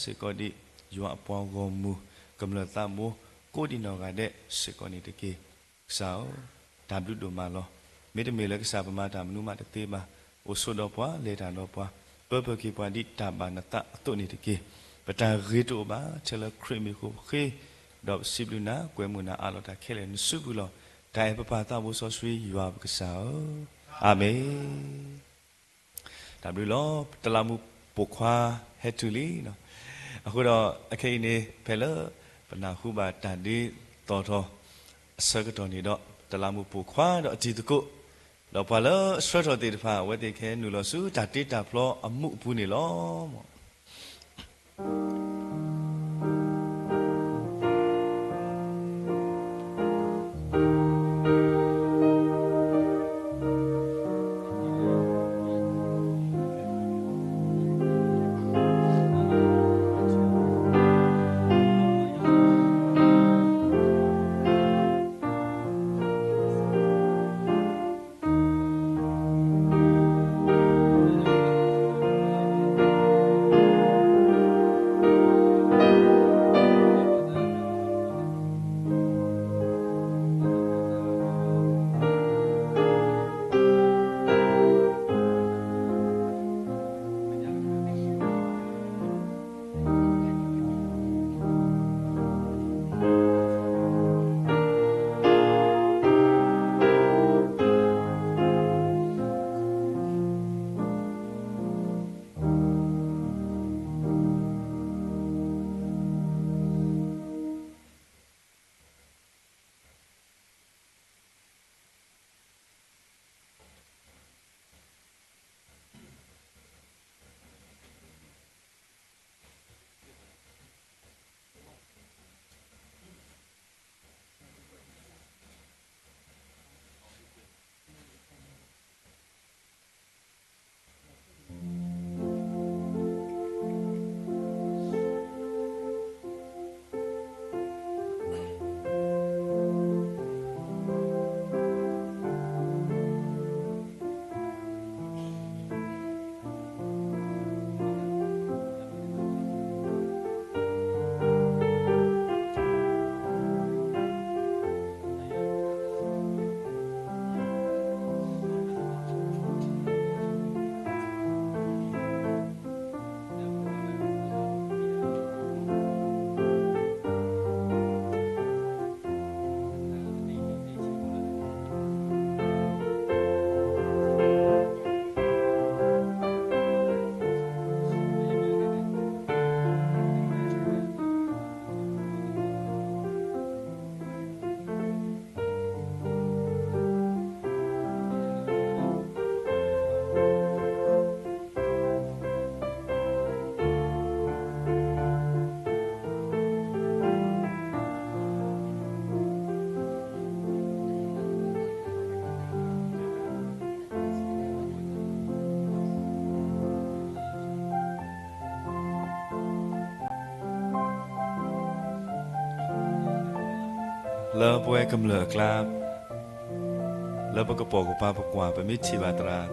စ့ၢ်ကီးဒ်ယွၤအပှၤဂီၢ်မုၢ် ကမျၢၢ်သးဘိ ကိးဒံးနီၢ်ဂၤဒဲးစ့ၢ်ကီးန့ၣ်တက့ၢ်. ကစၢ်ဧၢ, တၢ်ဘျုးဒိၣ်မးလီၤ. မ့တမ့ၢ်လၢကစၢ်ပမၤတၢ်မနုၤမးတသ့ဘၣ်. အိၣ်ဆိးဒီးပှၤ လဲၤတၢ်ဒီးပှၤ ပၢပၢၢ်က့ၤပှၤဒ်တၢ်ဘၣ်နသးအသိးန့ၣ်တက့ၢ်. ပတၢ်ဂ့ၤတအိၣ်ဘၣ်ထဲလၢခရံာ်မံၤအဃိ ပဃ့ဒီးပစံးဘျုးနၤ ကွဲမုာ်နၤအးလီၤတၢ်ခဲလၢာ်နစုပူၤလီၤ. တၢ်အဲၣ်ပပၢ်သးဘိစီဆှံယွၤပကစၢ်ဧၢ, အၤမ့ၣ်. တၢ်ဘျုးလီၤ. တလးမူးပိာ်ခွါဟဲတုၤလံ. အဃိဒီးအခဲအံၤန့ၣ် ဖဲလၢပနၢ်ဟူဘၣ်တၢ်ဒ်သိးထီၣ်အဆၢကတီၢ်န့ၣ်ဒီး တလးမူးပိာ်ခွါဒီးအတံၤသကိး ဒီးပှၤလၢအဆှၢထီၣ်သ့ၣ်တဖၣ် အဝဲသ့ၣ်ကဟဲနုာ်လီၤဆူတၢ်တ့တၢ်ဖျီအမူးအပူၤန့ၣ်လီၤ. လၢပဝဲကမျၢၢ်အကျါ လၢပကပိာ်ကပၤပကွၢ် ပမ့ၢ်ထံၣ်ဘၣ်သရၣ်,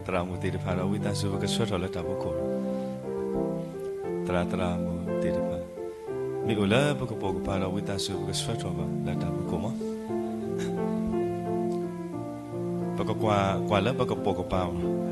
သရၣ်မုၣ်သ့ၣ်တဖၣ်ဒီး ဝံသးစူၤ ပကဆှၢထီၣ်လၢတၢ်ဖီခိၣ်လီၤ. သရၣ်, သရၣ်မုၣ်သ့ၣ်တဖၣ် မ့ၢ်အိၣ်လၢပကပိာ်ကပၤဒီး ဝံသးစူၤ ပကဆှၢထီၣ်ဘၣ်လၢတၢ်ဖီခိၣ်မး. ပကကွၢ်, ကွၢ်လၢပကပိာ်ကပၤမး.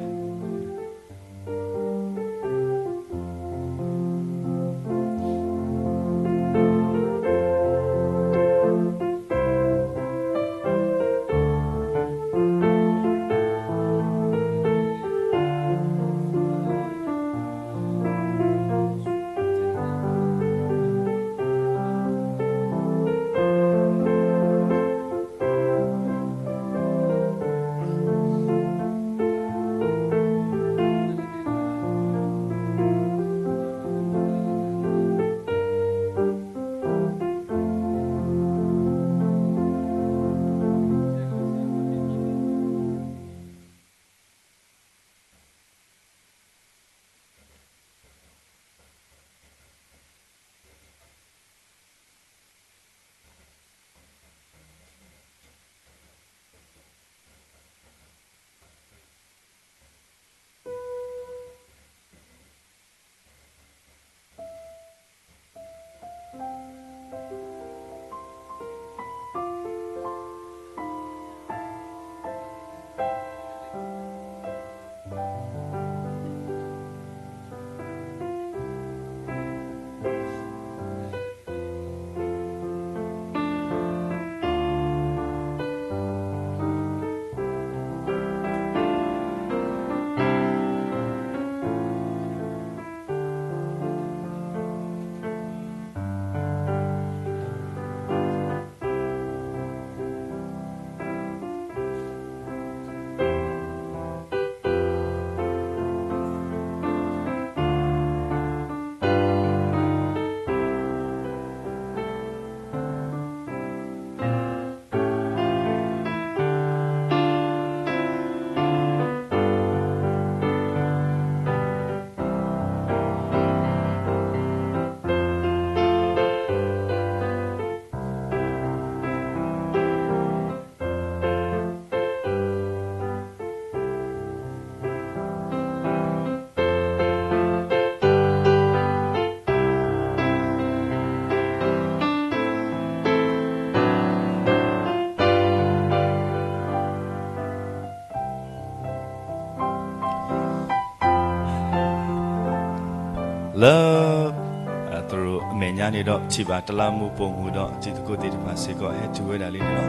လၢ သရိာ်အမဲာ်ညါန့ၣ်ဒီး ထံၣ်ဘၣ်တလးမူးပိာ်မုၣ်ဒီးအတံၤသကိးသ့ၣ်တဖၣ်စ့ၢ်ကီးဟဲတုၤဝဲဒၣ်လံန့ၣ်လီၤ.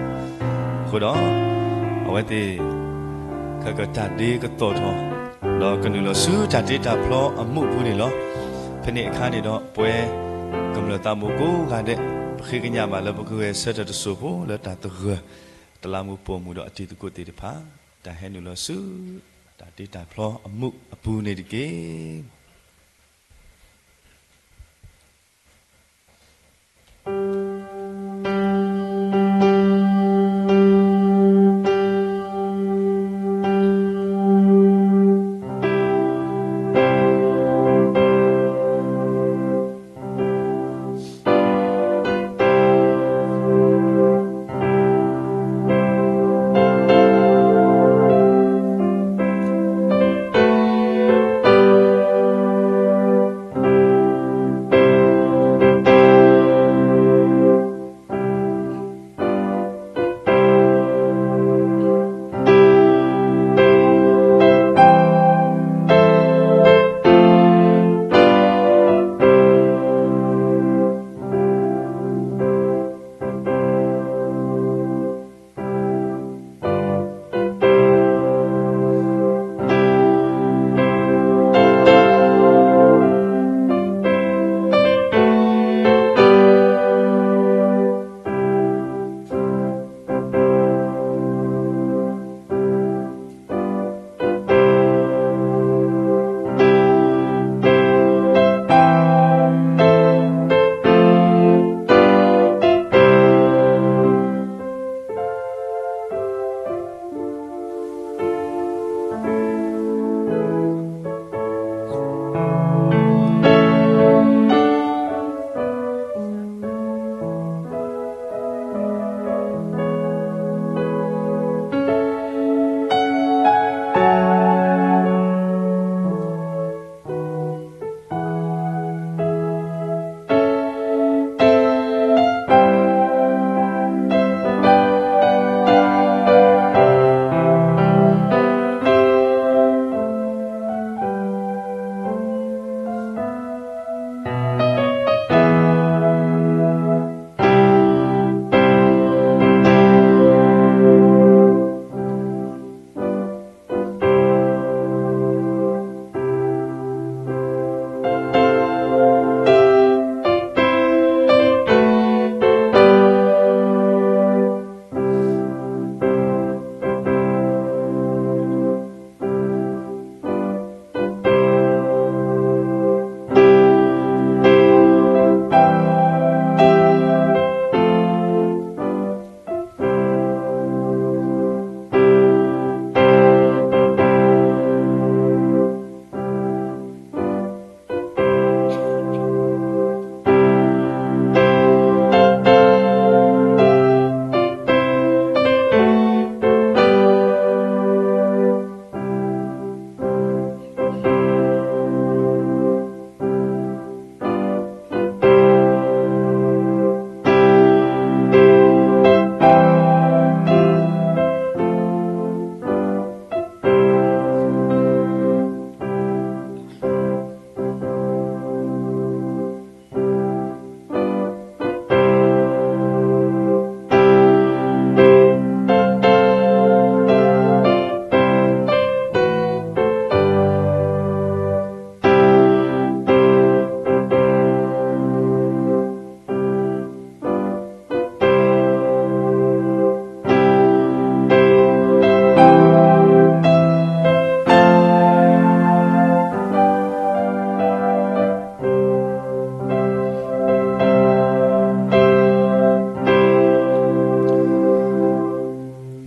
အဃိဒီး အဝဲသ့ၣ် ခဲကတၢၢ်ဒ့ကသီၣ်ထီၣ် ဒီးကနုာ်လီၤဆူတၢ်တ့တၢ်ဖျီအမူးအပူၤန့ၣ်လီၤ. ဖဲန့ၣ်အခါန့ၣ်ဒီး ပဝဲကမျၢၢ်သးဘိကိးဂၤဒဲး ပဃ့ကညးဘၣ်လၢပကဂဲၤဆၢထၢၣ်တစိၢ်ဖိလၢတၢ်သဂၢၢ် တလးမူးပိာ်မုၣ်ဒီးအတံၤသကိးသ့ၣ်တဖၣ် တၢ်ဟဲနုာ်လီၤဆူ တၢ်တ့တၢ်ဖျီအမူးအပူၤန့ၣ်တက့ၢ်.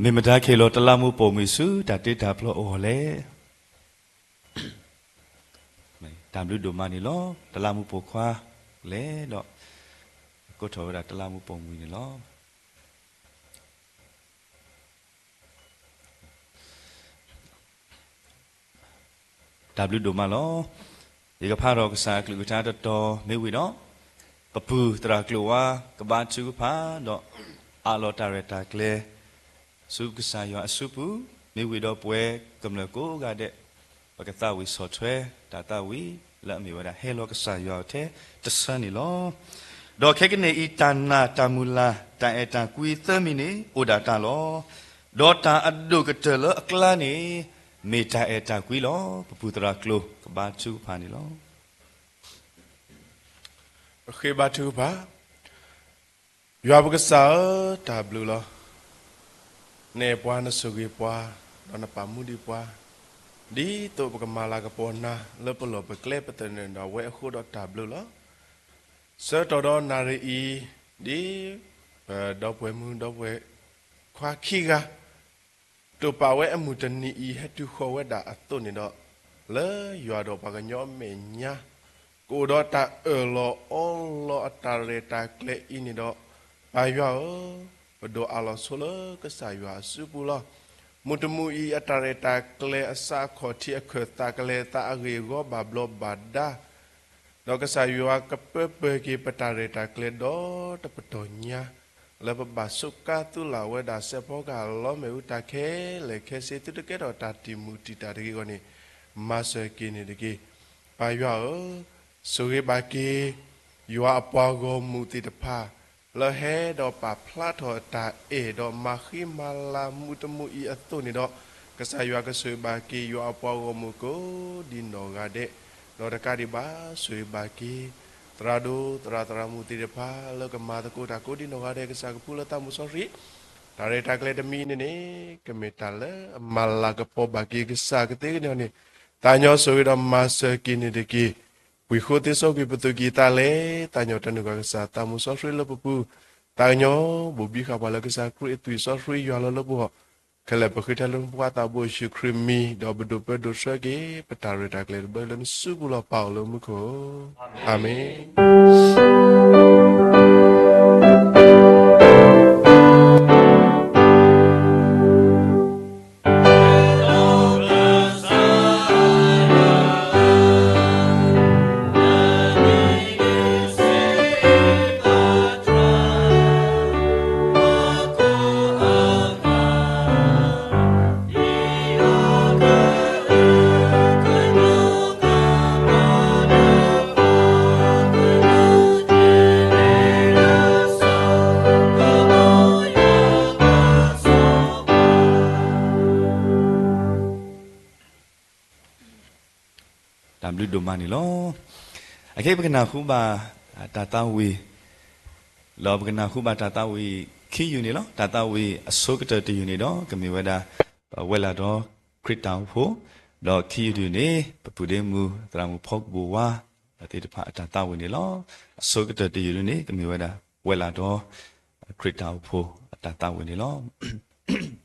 မ့ၢ်မတၤကဟ့ၣ်လီၤတလးမူးပိာ်မုၣ်ဆူတၢ်တ့တၢ်ဖျီအဂီၢ်လဲၣ်. တၢ်ဘျုးဒိၣ်မးန့ၣ်လီၤ. တလးမူးပိာ်ခွါလဲၣ်ဒီး ကိးထီၣ်ဝဲဒၣ်တလးမူးပိာ်မုၣ်န့ၣ်လီၤ. တၢ်ဘျုးဒိၣ်မးလီၤ. ယကဖးထီၣ်ကစၢ်အကလုၢ်ကထါတတီၤမ့ၢ်ဝံၤဒီး, ပပုၢ်သရၣ်ကျိၤဝါ ကဘါထုကဖၣ်ဒီး အးလီၤတၢ်ရဲၣ်တၢ်ကျဲၤ ဆူကစၢ်ယွၤအစုပူၤ, မ့ၢ်ဝံၤဒီးပဝဲကမျၢၢ်ကိးဂၤဒဲး ပကသးဝံၣ်ဆီၣ်ထွဲတၢ်သးဝံၣ် လၢအမ့ၢ်ဝဲဒၣ်ဟဲလီၤကစၢ်ယွၤထဲတဆၢန့ၣ်လီၤ. ဒီးခဲကနံၣ်အံၤ တၢ်နာ်တၢ်မုၢ်လၢ် တၢ်အဲၣ်တၢ်ကွံသၢမံၤန့ၣ် အိၣ်ဒၣ်တၢ်လီၤ. ဒီးတၢ်အဒိၣ်ကတၢၢ်လၢအကျါန့ၣ် မ့ၢ်တၢ်အဲၣ်တၢ်ကွံလီၤ. ပပူၤသရၣ်ကျိၤကဘါထုကဖၣ်န့ၣ်လီၤ. ပဃ့ဘါထုကဖၣ်. ယွၤပကစၢ်ဧၢ, တၢ်ဘျုးလီၤ. နအဲၣ်ပှၤနဆိၣ်ဂ့ၤပှၤ, ဒီးနပာ်မူဒံးပှၤ, ဒ်သိးပကမၤလၤကပီၤနၤလၢပလီၢ်ပကျဲပသနၢၣ်ဒၣ်ဝဲအဃိဒီးတၢ်ဘျုးလီၤ. ဆၢကတီၢ်ဒီးနၣ်ရံၣ်အံၤ, ဒ်ပဒီပုၢ်ဝဲၢ်မုၣ်ဒီပုၢ်ဝဲၢ်ခွါခံဂၤ တိာ်ပာ်ဝဲအမုၢ်တနံၤအံၤ ဟဲတုၤဃီၤဝဲဒၣ်အသိးန့ၣ်ဒီး, လၢယွၤဒီးပှၤကညီအမဲာ်ညါ ကအိၣ်ဒီးတၢ်အၢၣ်လီၤအီလီၤအတၢ်ရဲၣ်တၢ်ကျဲၤအံၤန့ၣ်ဒီး, ပၢ်ယွၤဧၢ, ပဒိးအးလီၤဆိလၢကစၢ်ယွၤအစုပူၤလီၤ. မုၢ်တမုၢ်အံၤအတၢ်ရဲၣ်တၢ်ကျဲၤအစးအခီၣ်ထံးအခၢၣ်သးကလဲၤအသးအဂ့ၢ်အဂီၢ် ဘၣ်ဘျီးဘၣ်ဒါ ဒီးကစၢ်ယွၤကပၢပၢၢ်က့ၤပတၢ်ရဲၣ်တၢ်ကျဲၤဒီတပတီၢ်ညါ, လၢပဘၣ်စူးကါသုးလၢ်ဝဲဒၣ်စဲးဖီကဟၣ်လီၤမ့ၣ်အူတၢ်ခဲလၢာ်ခဲဆ့ သုတကဲထီၣ်တၢ်တံာ်မုၢ်တံာ်တာ်တဂ့ၤအဂီၢ်န့ၣ်, မၤစၢၤက့ၤန့ၣ်တက့ၢ်. ပၢ်ယွၤဧၢ, ဆိၣ်ဂ့ၤဘၣ်က့ၤ ယွၤအပှၤဂီၢ်မုၢ်သ့ၣ်တဖၣ် လၢဟဲဒီးပာ်ဖျါထီၣ်တၢ်အဲၣ်ဒီးမၤဃံမၤလၤမုၢ်တမုၢ်အံၤအသိးန့ၣ်ဒီး, ကစၢ်ယွၤကဆိၣ်ဂ့ၤဘၣ်က့ၤယွၤအပှၤဂီၢ်မုၢ်ကိးဒ်နီၢ်ဂၤဒဲး, ဒီးတကးဒံးဘၣ်ဆိၣ်ဂ့ၤဘၣ်က့ၤ သရၣ်ဒိၣ်သရၣ်သရၣ်မုၣ်သ့ၣ်တဖၣ် လၢကမၤသကိးတၢ်ကိးဒ်နီၢ်ဂၤဒဲး ကစၢ်ကဖုလၢသးမုၢ်စီဆှံ, တၢ်ရဲၣ်တၢ်ကျဲၤတမံၤန့ၣ်န့ၣ် ကမ့ၢ်တၢ်လၢအမၤလၤကပီၤဘၣ်က့ၤကစၢ်ကသ့ကန့ၢ်န့ၣ်, သးညီဆိၣ်ဂ့ၤဒီးမၤစၢၤက့ၤန့ၣ်တက့ၢ်. ဝံၤဃိသ့စီကွံာ်ပသူၣ်ကံၢ်သးလဲ, သးညီတၢ်နုာ်ကွၢ်ကစၢ်သးမုၢ်စီဆှံလၢပပူၤ, သးကညီဘိၣ်ဘံဃာ်ပှၤလၢကစၢ်ခရံာ်အသွံၣ်စီဆှံယွၤလီၤလၢပဂီၢ်, ခဲလၢာ်ပဃ့ထဲလၢပှၤသးဘိယ့ၣ်ၡူးခရံာ်မံၤ ဒီးပဒိးပၢဒိးဆှၢက့ၤပတၢ်ရဲၣ်တၢ်ကျဲၤတဘျီလၢနစုပူၤလီၤ ပၢ်အိၣ်လၢမူခိၣ်ဧၢ, အၤမ့ၣ်. တၢ်ဘျုးဒိၣ်မးန့ၣ်လီၤ. အခဲအံၤပကနၢ်ဟူဘၣ်တၢ်သးဝံၣ်, ဒီးပကနၢ်ဟူဘၣ်တၢ်သးဝံၣ်ခံယုၢ်န့ၣ်လီၤ. တၢ်သးဝံၣ်အဆိကတၢၢ်တယုၢ်န့ၣ်ဒီး ကမ့ၢ်ဝဲဒၣ် ပဝဲၢ်လၢ်ဒီးခရံာ်တၢ်အိၣ်ဖှိၣ်, ဒီးခံယုၢ်တယုၢ်န့ၣ် ပပုၢ်ဒ့မုၣ်သရၣ်မုၣ်ဖီကဘိၣ်ဝါသ့ၣ်တဖၣ်အတၢ်သးဝံၣ်န့ၣ်လီၤ. အဆိကတၢၢ်တယုၢ်န့ၣ် ကမ့ၢ်ဝဲဒၣ် ပဝဲၢ်လၢ်ဒီးခရံာ်တၢ်အိၣ်ဖှိၣ်အတၢ်သးဝံၣ်န့ၣ်လီၤ.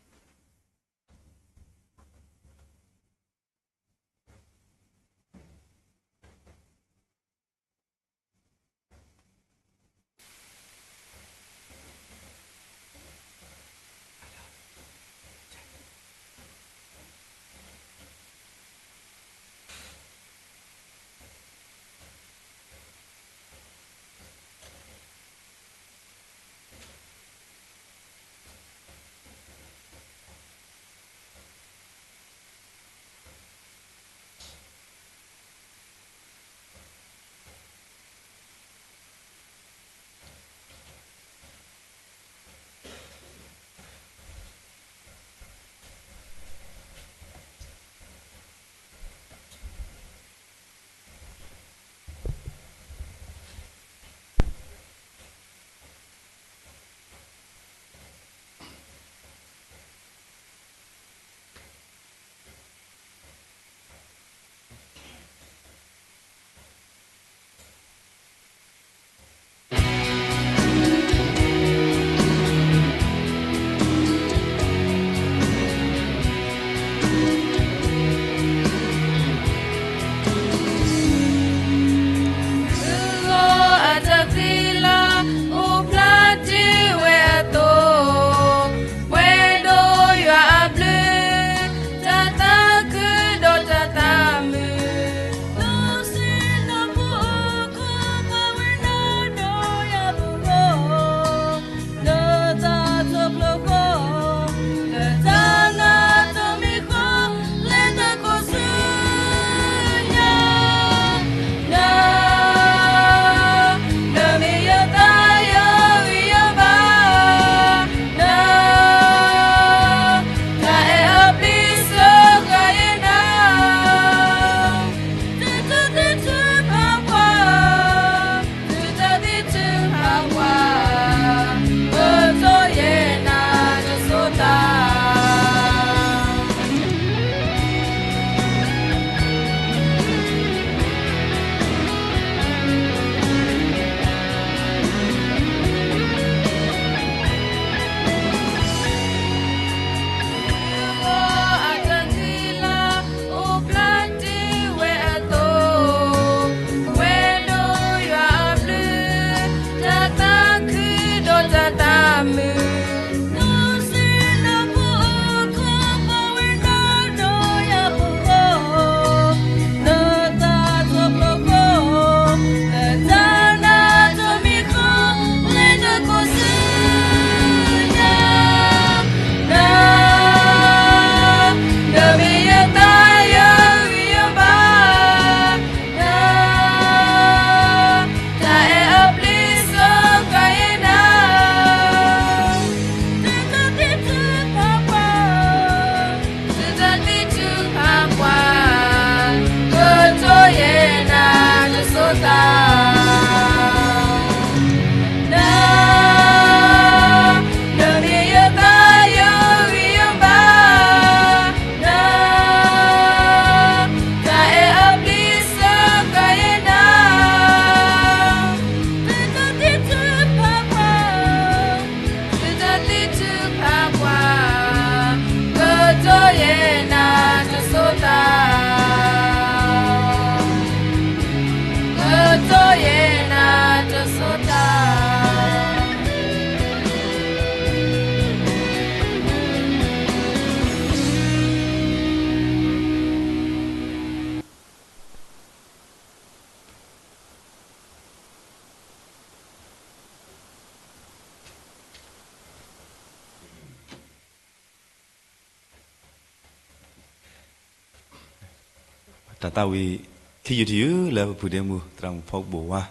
တၢ်သးဝံၣ်ခံယုၢ်တယုၢ်လၢပဖုဒ့မုၢ်သရၣ်မုၣ်ဖီကပိာ်ဝါ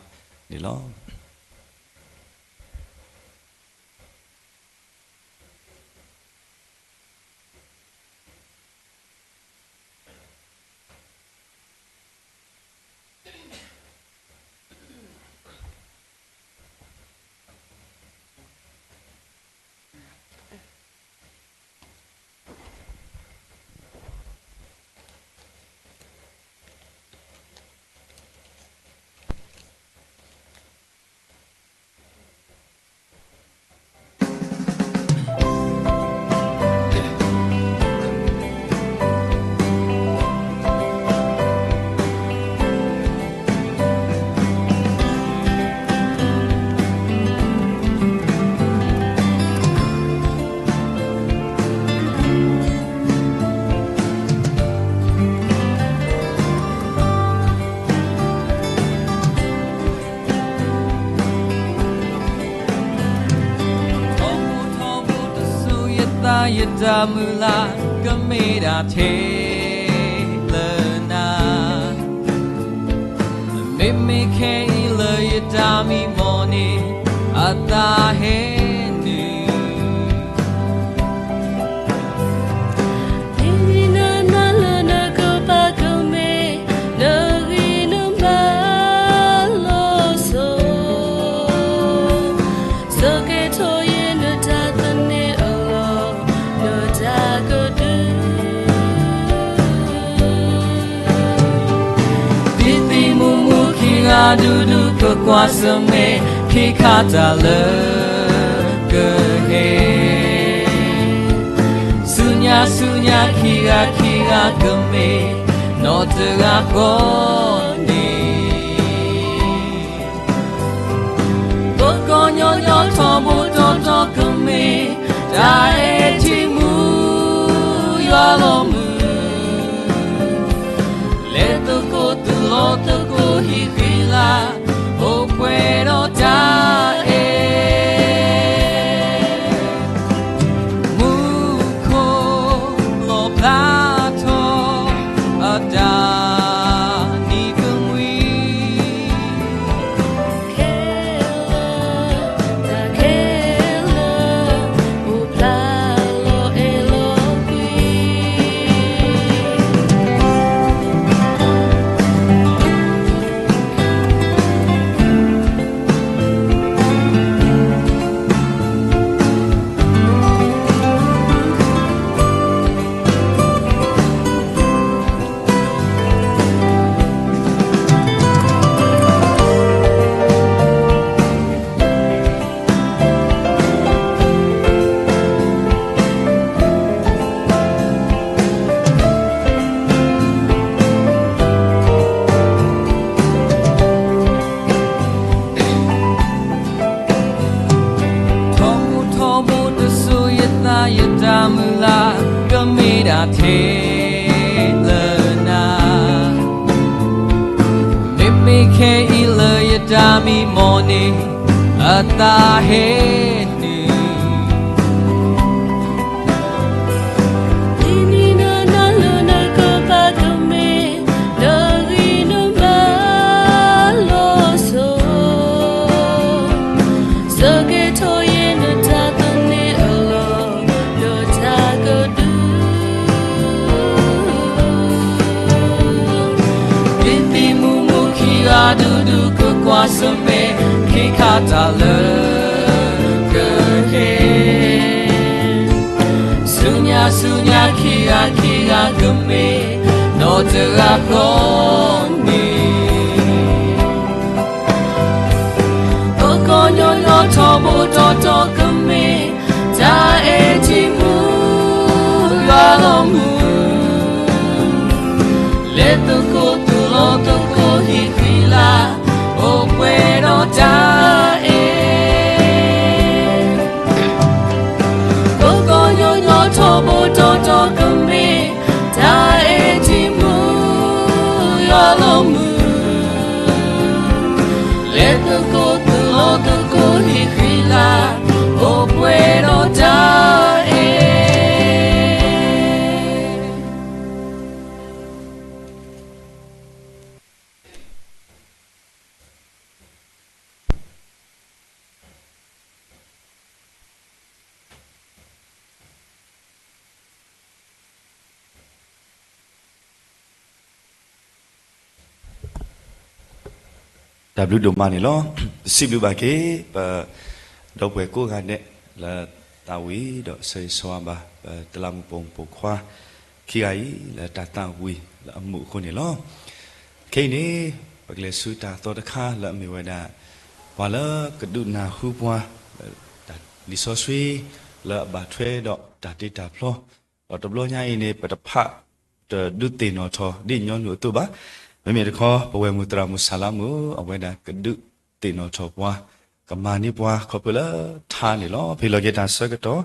န့ၣ်လီၤ. ထီဘိထီဘိတစိၤယသးယတၢ်မုၢ်လၢ် ကမ့ၢ်ဒၣ်ထဲလၢနၤ မ့မ့ၢ်ခဲအံၤလၢယတၢ်မံမီၢ်န့ၣ် အသးဟဲနုာ် ဒ်နနၤလၢနကပၤကမ့ၢ် နဂံၢ်နဘါလီၤစိၤ ဆိၣ်ဂ့ၤထီၣ်ယဲနတၢ်သန့ၤအဂီၢ် နတၢ်ကဒု ဒ်သံၣ်မူမူခံဂၤဒူဒူ ကကွၢ်ဆၢၣ်မဲာ်ခံခါတၢ်လၢကဟဲ ဆူညါဆူညါခံဂၤခံဂၤကမ့ၢ် နီၢ်တဂၤဃီန့ၣ် ပကီၢ်ညီညီထီဘိတီတီကမ့ၢ် တၢ်အဲၣ်ထံမူ ယွၤလီၤမုၢ် လဲၤသကိးသူၣ်လီၤသကိးဟံၣ်ဃံလၤ အိၣ်ပှဲၤဒီးတၢ်အဲၣ် မူခိၣ်လီၣ်ဖျါထီၣ် အတၢ်နံၤကမှံ ခဲလၢာ် တၢ်ခဲလၢာ် အိၣ်ဖျါလီၤအဲၣ်လီၤကွံ ထီဘိထီဘိတစိၤယသးယတၢ်မုၢ်လၢ် ကမ့ၢ်ဒၣ်ထဲလၢနၤ မ့မ့ၢ်ခဲအံၤလၢယတၢ်မံမီၢ်န့ၣ် အသးဟဲနုာ် ဒ်နနၤလၢနကပၤကမ့ၢ် နဂံၢ်နဘါလီၤစိၤ ဆိၣ်ဂ့ၤထီၣ်ယဲနတၢ်သန့ၤအဂီၢ် နတၢ်ကဒု ဒ်သံၣ်မူမူခံဂၤဒူဒူ ကကွၢ်ဆၢၣ်မဲာ်ခံခါတၢ်လၢကဟဲ ဆူညါဆူညါခံဂၤခံဂၤကမ့ၢ် နီၢ်တဂၤဃီန့ၣ် ပကီၢ်ညီညီထီဘိတီတီကမ့ၢ် တၢ်အဲၣ်ထံမူ ယွၤလီၤမုၢ် လဲၤသကိးသူၣ်လီၤသကိးဟံၣ်ဃံလၤ အိၣ်ပှဲၤဒီးတၢ်အဲၣ် ပကီၢ်ညီညီထီဘိတီတီကမ့ၢ် တၢ်အဲၣ်ထံမူ ယွၤလီၤမုၢ် လဲၤသကိးသူၣ်လီၤသကိးဟံၣ်ဃံလၤ အိၣ်ပှဲၤဒီးတၢ်အဲၣ် တၢ်ဘျုးဒိၣ်မးန့ၣ်လီၤ. စံးဘျုးဘၣ်က့ၤ ပဒီပုၢ်ဝဲၢ်ကိးဂၤဒဲး လၢသးဝံၤဒီးဆၢဂ့ၤဆၢဝါဘၣ် ပတလးမူးပိာ်မုၣ်ပိာ်ခွါ ခံဂၤအံၤ လၢတၢ်သးဝံၤလၢအမုာ်အဃိန့ၣ်လီၤ. ခဲအံၤန့ၣ် ပကလဲၤဆူတၢ်သီတခါလၢအမ့ၢ်ဝဲဒၣ် ပှၤလၢကဒုးနၢ်ဟူပှၤ လံာ်စီဆှံ လၢအဘၣ်ထွဲဒီးတၢ်တ့တၢ်ဖျီ ဒီးတဘျီညါအံၤန့ၣ် ပတဖး တဒုးသ့ၣ်နီၣ်ထီၣ်ဒ်ညီနုၢ်အသိးဘၣ်. မ့မ့ၢ်တခီ ပဝဲၢ်မုၢ်သရၣ်မုၣ်ဆၣ်လါမုၣ် အဝဲဒၣ်ကဒုးသ့ၣ်နီၣ်ထီၣ်ပှၤ ကမၤန့ၢ်ပှၤခီဖျိလၢထါန့ၣ်လီၤ. ဖဲလီၤက့ၤတၢ်ဆၢကတီၢ်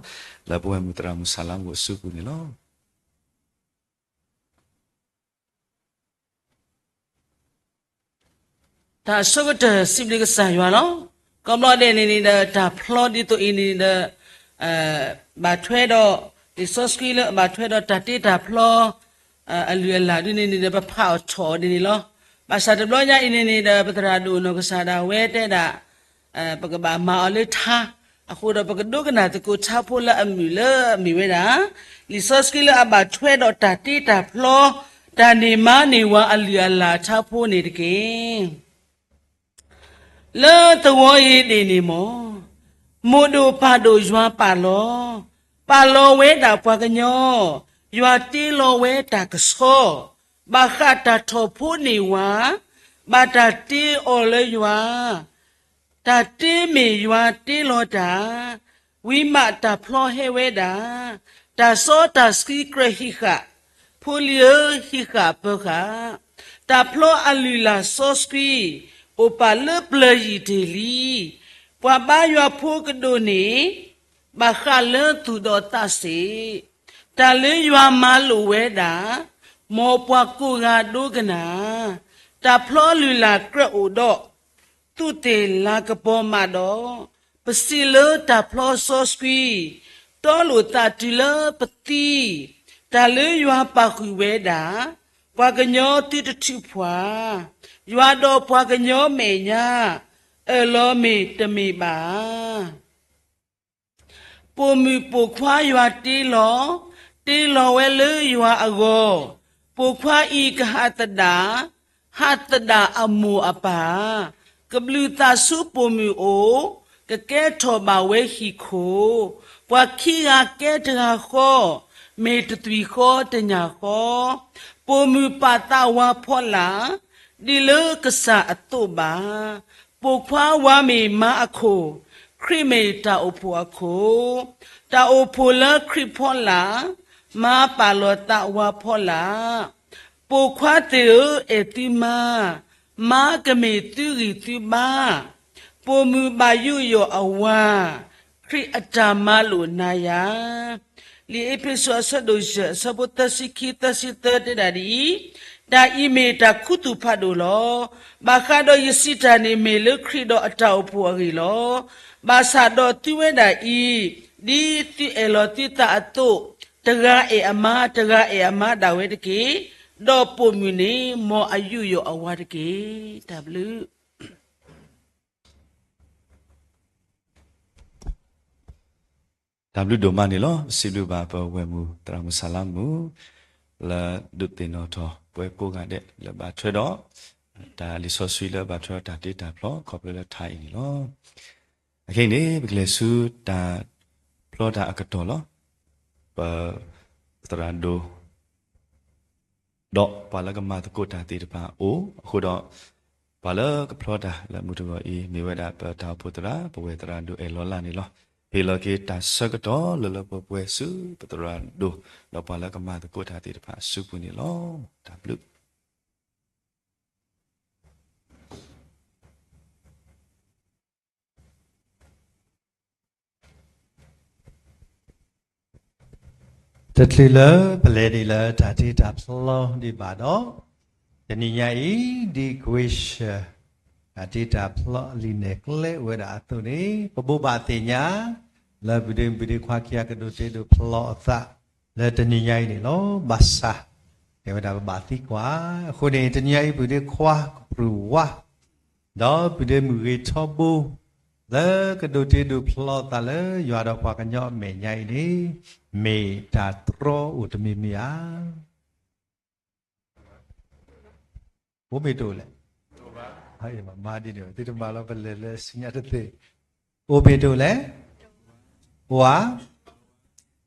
လၢပဝဲၢ်မုၢ်သရၣ်မုၣ်ဆၣ်လါမုၣ်အစုပူၤန့ၣ်လီၤ. တၢ်အဆိကတၢၢ်စံးဘျုးကစၢ်ယွၤလီၤ. ကိးဘျီဒဲးန့ၣ်န့ၣ်ဒီး တၢ်ဖျီဒ်သိးအံၤန့ၣ်ဒီး ဘၣ်ထွဲဒီး လံာ်စီဆှံလၢအဘၣ်ထွဲဒီးတၢ်တ့တၢ်ဖျီ အလုၢ်အလၢ်ဒ်န့ၣ်န့ၣ်ဒီး ပဖးအီၤထီၣ်အီၤဒ်န့ၣ်လီၤ. ဘၣ်ဆၣ်တဘျီညါအံၤန့ၣ်န့ၣ်ဒီး ပသရၣ်ဒိၣ်နီၢ်ကစၢ်ဒၣ်ဝဲတဲဒၣ် ပကဘၣ်မၤအီၤလၢထါ, အဃိဒီးပကဒိကနၣ်သကိးထါဖိလၢအမုာ်လၢအမ့ၢ်ဝဲဒၣ် လံာ်စီဆှံလၢအဘၣ်ထွဲဒီးတၢ်တ့တၢ်ဖျီ, တၢ်န့ၢ်မါန့ၢ်ဝၤအလုၢ်အလၢ်ထါဖိန့ၣ်တက့ၢ်. လၢသဝီအံၤဒၣ်န့ၣ်မ့ၢ် မိၢ်ဒိၣ်ပၢ်ဒိၣ်ယွၤပာ်လီၤ, ပာ်လီၤဝဲဒၣ်ပှၤကညီ, ယွၤတ့လီၤဝဲတၢ်ကဆှီ, ဘၣ်ဃးတၢ်ထီၣ်ဖိန့ၢ်ဝၤ, ဘၣ်တၢ်တ့အီၤလၢယွၤ တၢ်တ့မ့ၢ်ယွၤတ့လီၤတၢ်, ဝံၤမးတၢ်ဖျီဟဲဝဲဒၣ်, တၢ်စီတၢ်ဆှံကြၢးဟံးဃာ်, ဖိလံၤဧၢဟံးဃာ်ပၢၤဃာ်, တၢ်ဖျီအလုၢ်အလၢ်စီဆှံ, အိၣ်ပာ်လၢပျၢၤယံာ်တ့ၢ်လံ, ပှၤဘါယွၤဖိကဒိးန့ၣ်, ဘၣ်ဃးလၢသူၣ်ဒီးသးစ့ၢ်, တၢ်လၢယွၤမၤလိာ်ဝဲဒၣ်, မ်ပှၤကိးဂၤဒိကနၣ်, တၢ်ဖျီလုၢ်လၢ်ကြၢးအိၣ်ဒီး သူးသ့ၣ်လၤကပီၤမးဒီး, ပစံးလၢတၢ်ဖျီစီဆှံ, တီလိာ်သးတုၤလၢပသံ, တၢ်လၢယွၤပာ်ဃုာ်ဝဲဒၣ်, ပှၤကညီသုတထုးဖှၣ်, ယွၤဒီးပှၤကညီမဲာ်ညါ, အၢၣ်လီၤမ့ၢ်တမ့ၢ်ဘၣ် ပိာ်မုၣ်ပိာ်ခွါယွၤတ့လီၤ, တ့လီၤဝဲလၢယွၤအဂီၢ်, ပိာ်ခွါအံၤကဟးသဒၣ်, ဟးသဒၣ်အမိၢ်အပၢ်, ကဘျုးသးဆူပိာ်မုၣ်အိၣ်, ကကဲထီၣ်ဘၣ်ဝဲဟံၣ်ခိၣ်, ပှၤခံဂၤကဲတဂၤဃီ, မ့ၢ်တသွံၣ်ဃီတညၣ်ဃီ, ပိာ်မုၣ်ပာ်သးဝါဖီလာ်, ဒ်လၢကစၢ်အသိးဘၣ် ပိာ်ခွါဝၤမ့ၢ်မါအခိၣ်, ခရံာ်မ့ၢ်တၢ်အိၣ်ဖှိၣ်အခိၣ်, တၢ်အိၣ်ဖှိၣ်လၢခရံာ်ဖီလာ်, မါပာ်လီၤသးဝါဖီလာ်, ပိာ်ခွါသ့ၣ်ဧၢ အဲၣ်သုမါ, မါကမ့ၢ်သုဂံၢ်သုဘါ, ပိာ်မုၣ်ဘၣ်ယူးယီၣ်အဝၤ, ခရံာ်အတၢ်မၤလိာ်နၤယၤ လံာ်အ့းဖ့းစူးအဆၢဒိၣ်ယဲၢ် အဆၢဖိသၢဆံခံ သၢဆံသၢတဲဒၣ်ဒ်အံၤ, တၢ်အံၤမ့ၢ်တၢ်ခူသူၣ်ဖးဒိၣ်လီၤ. ဘၣ်ဃးဒီးယစံးတၢ်န့ၣ်မ့ၢ်လၢခရံာ်ဒီးအတၢ်အိၣ်ဖှိၣ်အဂ့ၢ်လီၤ. ဘၣ်ဆၣ်ဒီးသုဝဲဒၣ်အံၤ, ဒ်သုအဲၣ်လီၤသုသးအသိး, တဂၤအဲၣ်အမါ, တဂၤအဲၣ်အမါဒၣ်ဝဲတက့ၢ်. ဒီးပိာ်မုၣ်န့ၣ် မ်အယူးယီၣ်အဝၤတက့ၢ်. တၢ်ဘျုး တၢ်ဘျုးဒိၣ်မးန့ၣ်လီၤ. ပစံးဘျုးဘၣ်ပဝဲၢ်မုၢ်သရၣ်မုၣ်ဆၣ်လါမုၣ် လၢဒုးသ့ၣ်နီၣ်ထီၣ်ပဝဲကိးဂၤဒဲးလၢဘၣ်ထွဲဒီး တၢ်လံာ်စီဆှံလၢဘၣ်ထွဲဒီးတၢ်တ့တၢ်ဖျီခီဖျိလၢထါအံၤန့ၣ်လီၤ. အခဲအံၤန့ၣ် ပကလဲၤဆူတၢ်ဖျီတၢ်အကတီၢ်လီၤ. ပသရၣ်ဒိၣ် ဒီးပှၤလၢကမၤသကိးတၢ်သ့ၣ်တဖၣ်အိၣ်အဃိဒီး ပှၤလၢကဖျီတၢ်လၢမုၢ်တဂီၤအံၤ မ့ၢ်ဝဲဒၣ်ပတၢ်အိၣ်ဖှိၣ်သရၣ် ပဝဲၢ်သရၣ်ဒိၣ်အဲၣ်လီၤလၢ်န့ၣ်လီၤ. ဟ့ၣ်လီၤက့ၤတၢ်ဆၢကတီၢ်လၢလၢပှဲၤပှဲၤဆူပသရၣ်ဒိၣ် ဒီးပှၤလၢကမၤသကိးတၢ်သ့ၣ်တဖၣ်အစုပူၤန့ၣ်လီၤ. တၢ်ဘျုး တချုးလၢပလဲၤဒံးလၢတၢ်တ့တၢ်ဖျီဒံးဘၣ်ဒီး, တနံၤညါအံၤ ဒ်ကွ့ၡၢၣ် တၢ်တ့တၢ်ဖျီအလံာ်နဲၣ်ကျဲအိၣ်ဝဲဒၣ်အသိးန့ၣ် ပဘိးဘၣ်သ့ၣ်ညါ လၢပုၢ်ဒ့မုၣ်ပုၢ်ဒ့ခွါခံဂၤကဒိးတ့ဒိးဖျီအသး လၢတနံၤညါအံၤန့ၣ်လီၤ. ဘၣ်ဆၣ် တဲဝဲဒၣ်ပဘၣ်သံကွၢ်, အဃိန့ၣ် တနံၤညါအံၤ ပုၢ်ဒ့ခွါကပြုၢ်ဝါ ဒီးပုၢ်ဒ့မုၣ်ဂ့ၤထီဘိ လၢကဒိးတ့ဒိးဖျီသးလၢယွၤဒီးပှၤကညီအမဲာ်ညါအံၤန့ၣ် မ့ၢ်တၢ်တြီအိၣ်တမံၤမံၤဧါ. အိၣ်မ့ၢ်တအိၣ်လဲၣ်. မၤဒ်န့ၣ် သုတမၤလီၤ ပလဲၤလၢဆူညါတသ့. အိၣ်မ့ၢ်တအိၣ်လဲၣ်. အိၣ်ဧါ.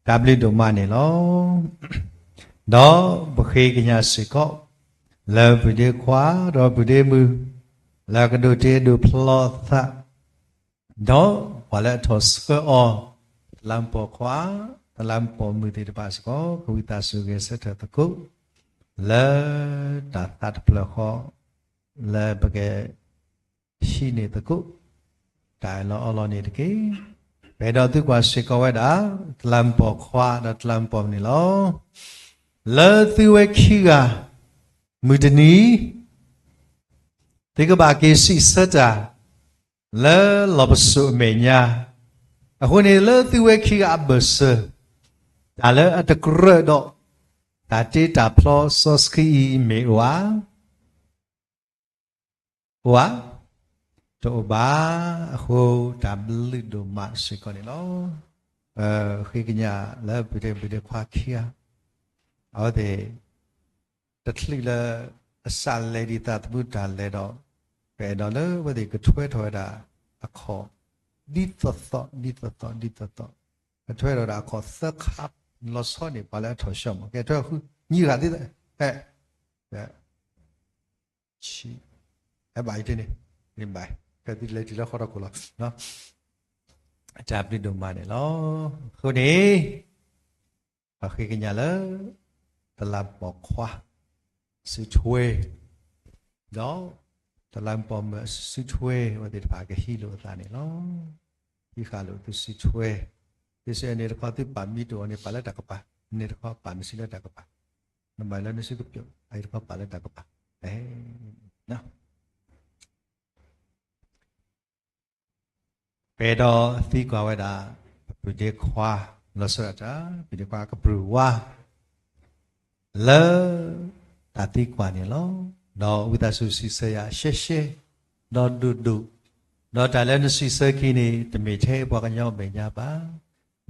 တၢ်ဘျုးဒိၣ်မးန့ၣ်လီၤ. ဒီးပဃ့ကညးစ့ၢ်ကီး လၢပုၢ်ဒ့ခွါ ဒီးပုၢ်ဒ့မုၣ် လၢကဒိးတ့ဒိးဖျီသး ဒီးပှၤလၢအထီၣ်ဆှၢအီၤ, တလးမူးပိာ်ခွါ, တလးမူးပိာ်မုၣ်သ့ၣ်တဖၣ်စ့ၢ်ကီး ကဝံသးစူၤဂဲၤဆၢထၢၣ်သကိး လၢတၢ်သးတဖျၢၣ်ဃီ လၢပကဟံးန့ၢ်သကိး တၢ်အၢၣ်လီၤအီလီၤန့ၣ်တက့ၢ်. ပအဲၣ်ဒိးသုကွၢ်စ့ၢ်ကီးဝဲဒၣ် တလးမူးပိာ်ခွါ ဒီးတလးမူးပိာ်မုၣ်န့ၣ်လီၤ. လၢသုဝဲခံဂၤ မုၢ်တနံၤ သုကဘၣ်က့ၤစံးဆၢတၢ် လၢလီၢ်ပစိာ်အမဲာ်ညါ, အဃိန့ၣ်လၢသုဝဲခံဂၤအဘၢၣ်စၢၤ တၢ်လၢအတကြၢးဒီး တၢ်တ့တၢ်ဖျီစီဆှံအံၤမ့ၢ်အိၣ်ဧါ. အိၣ်ဧါ. တအိၣ်ဘၣ်. အဃိတၢ်ဘျုးဒိၣ်မးစ့ၢ်ကီးန့ၣ်လီၤ. ဃ့ကညးလၢပုၢ်ဒ့မုၣ်ဒ့ခွါခံဂၤ အဝဲသ့ၣ် တချုးလၢအစးလဲၤဒံးသးသမူတၢ်လဲၤဒီး ပအဲၣ်ဒိးလၢအဝဲသ့ၣ်ကထွဲထီၣ်ဝဲဒၣ်အခီၣ် ဒ်သိးသိး ဒ်သိးသိး ဒ်သိးသိး, ကထွဲထီၣ်ဝဲဒၣ်အခီၣ်သၢခါ လီၤဆီန့ၣ် ပှၤလၢအထီၣ်ဆှၢမး ကဲထွဲဃု ညံဃာ်သ့ ဟဲ ဆံ ဟဲဘၣ်အံၤတန့ၣ် ဘၣ် ဖဲသုလဲၤတုၤလၢဃီထီၣ်ခိၣ်လီၤ တၢ်ဘျုးဒိၣ်မးန့ၣ်လီၤ. အဃိန့ၣ် ပဃ့ကညးလၢ တလးမူးပိာ်ခွါ စုထွဲ ဒီး တလးမူးပိာ်မုၣ်စုထွဲ အဝဲသ့ၣ်တဖၣ်ကဟံးလိာ်အသးန့ၣ်လီၤ. ဟံးဃာ်လိာ်သုစုထွဲ သုစုန့ၣ်တခီ သုပာ်မံတအိၣ်န့ၣ် ပာ်လၢတၢ်ကပၤ, န့ၣ်တခီပာ်နစုလၢတၢ်ကပၤ, နမၤလၢနစုကပျိာ် အအံၤတခီပာ်လၢတၢ်ကပၤ ပအဲၣ်ဒိးသံကွၢ်ဝဲဒၣ် ပပုၢ်ဒ့ခွါ လီၤဆီဒၣ်တၢ် ပုၢ်ဒ့ခွါကပြုၢ်ဝါ လၢတၢ်သံကွၢ်န့ၣ်လီၤ. ဒီးဝံသးစူၤစံးဆၢယၤရှဲရှဲ ဒီးဒိၣ်ဒိၣ်, ဒီးတၢ်လၢနစံးဆၢခံန့ၣ် တမ့ၢ်ထဲပှၤကညီအမဲာ်ညါဘၣ်,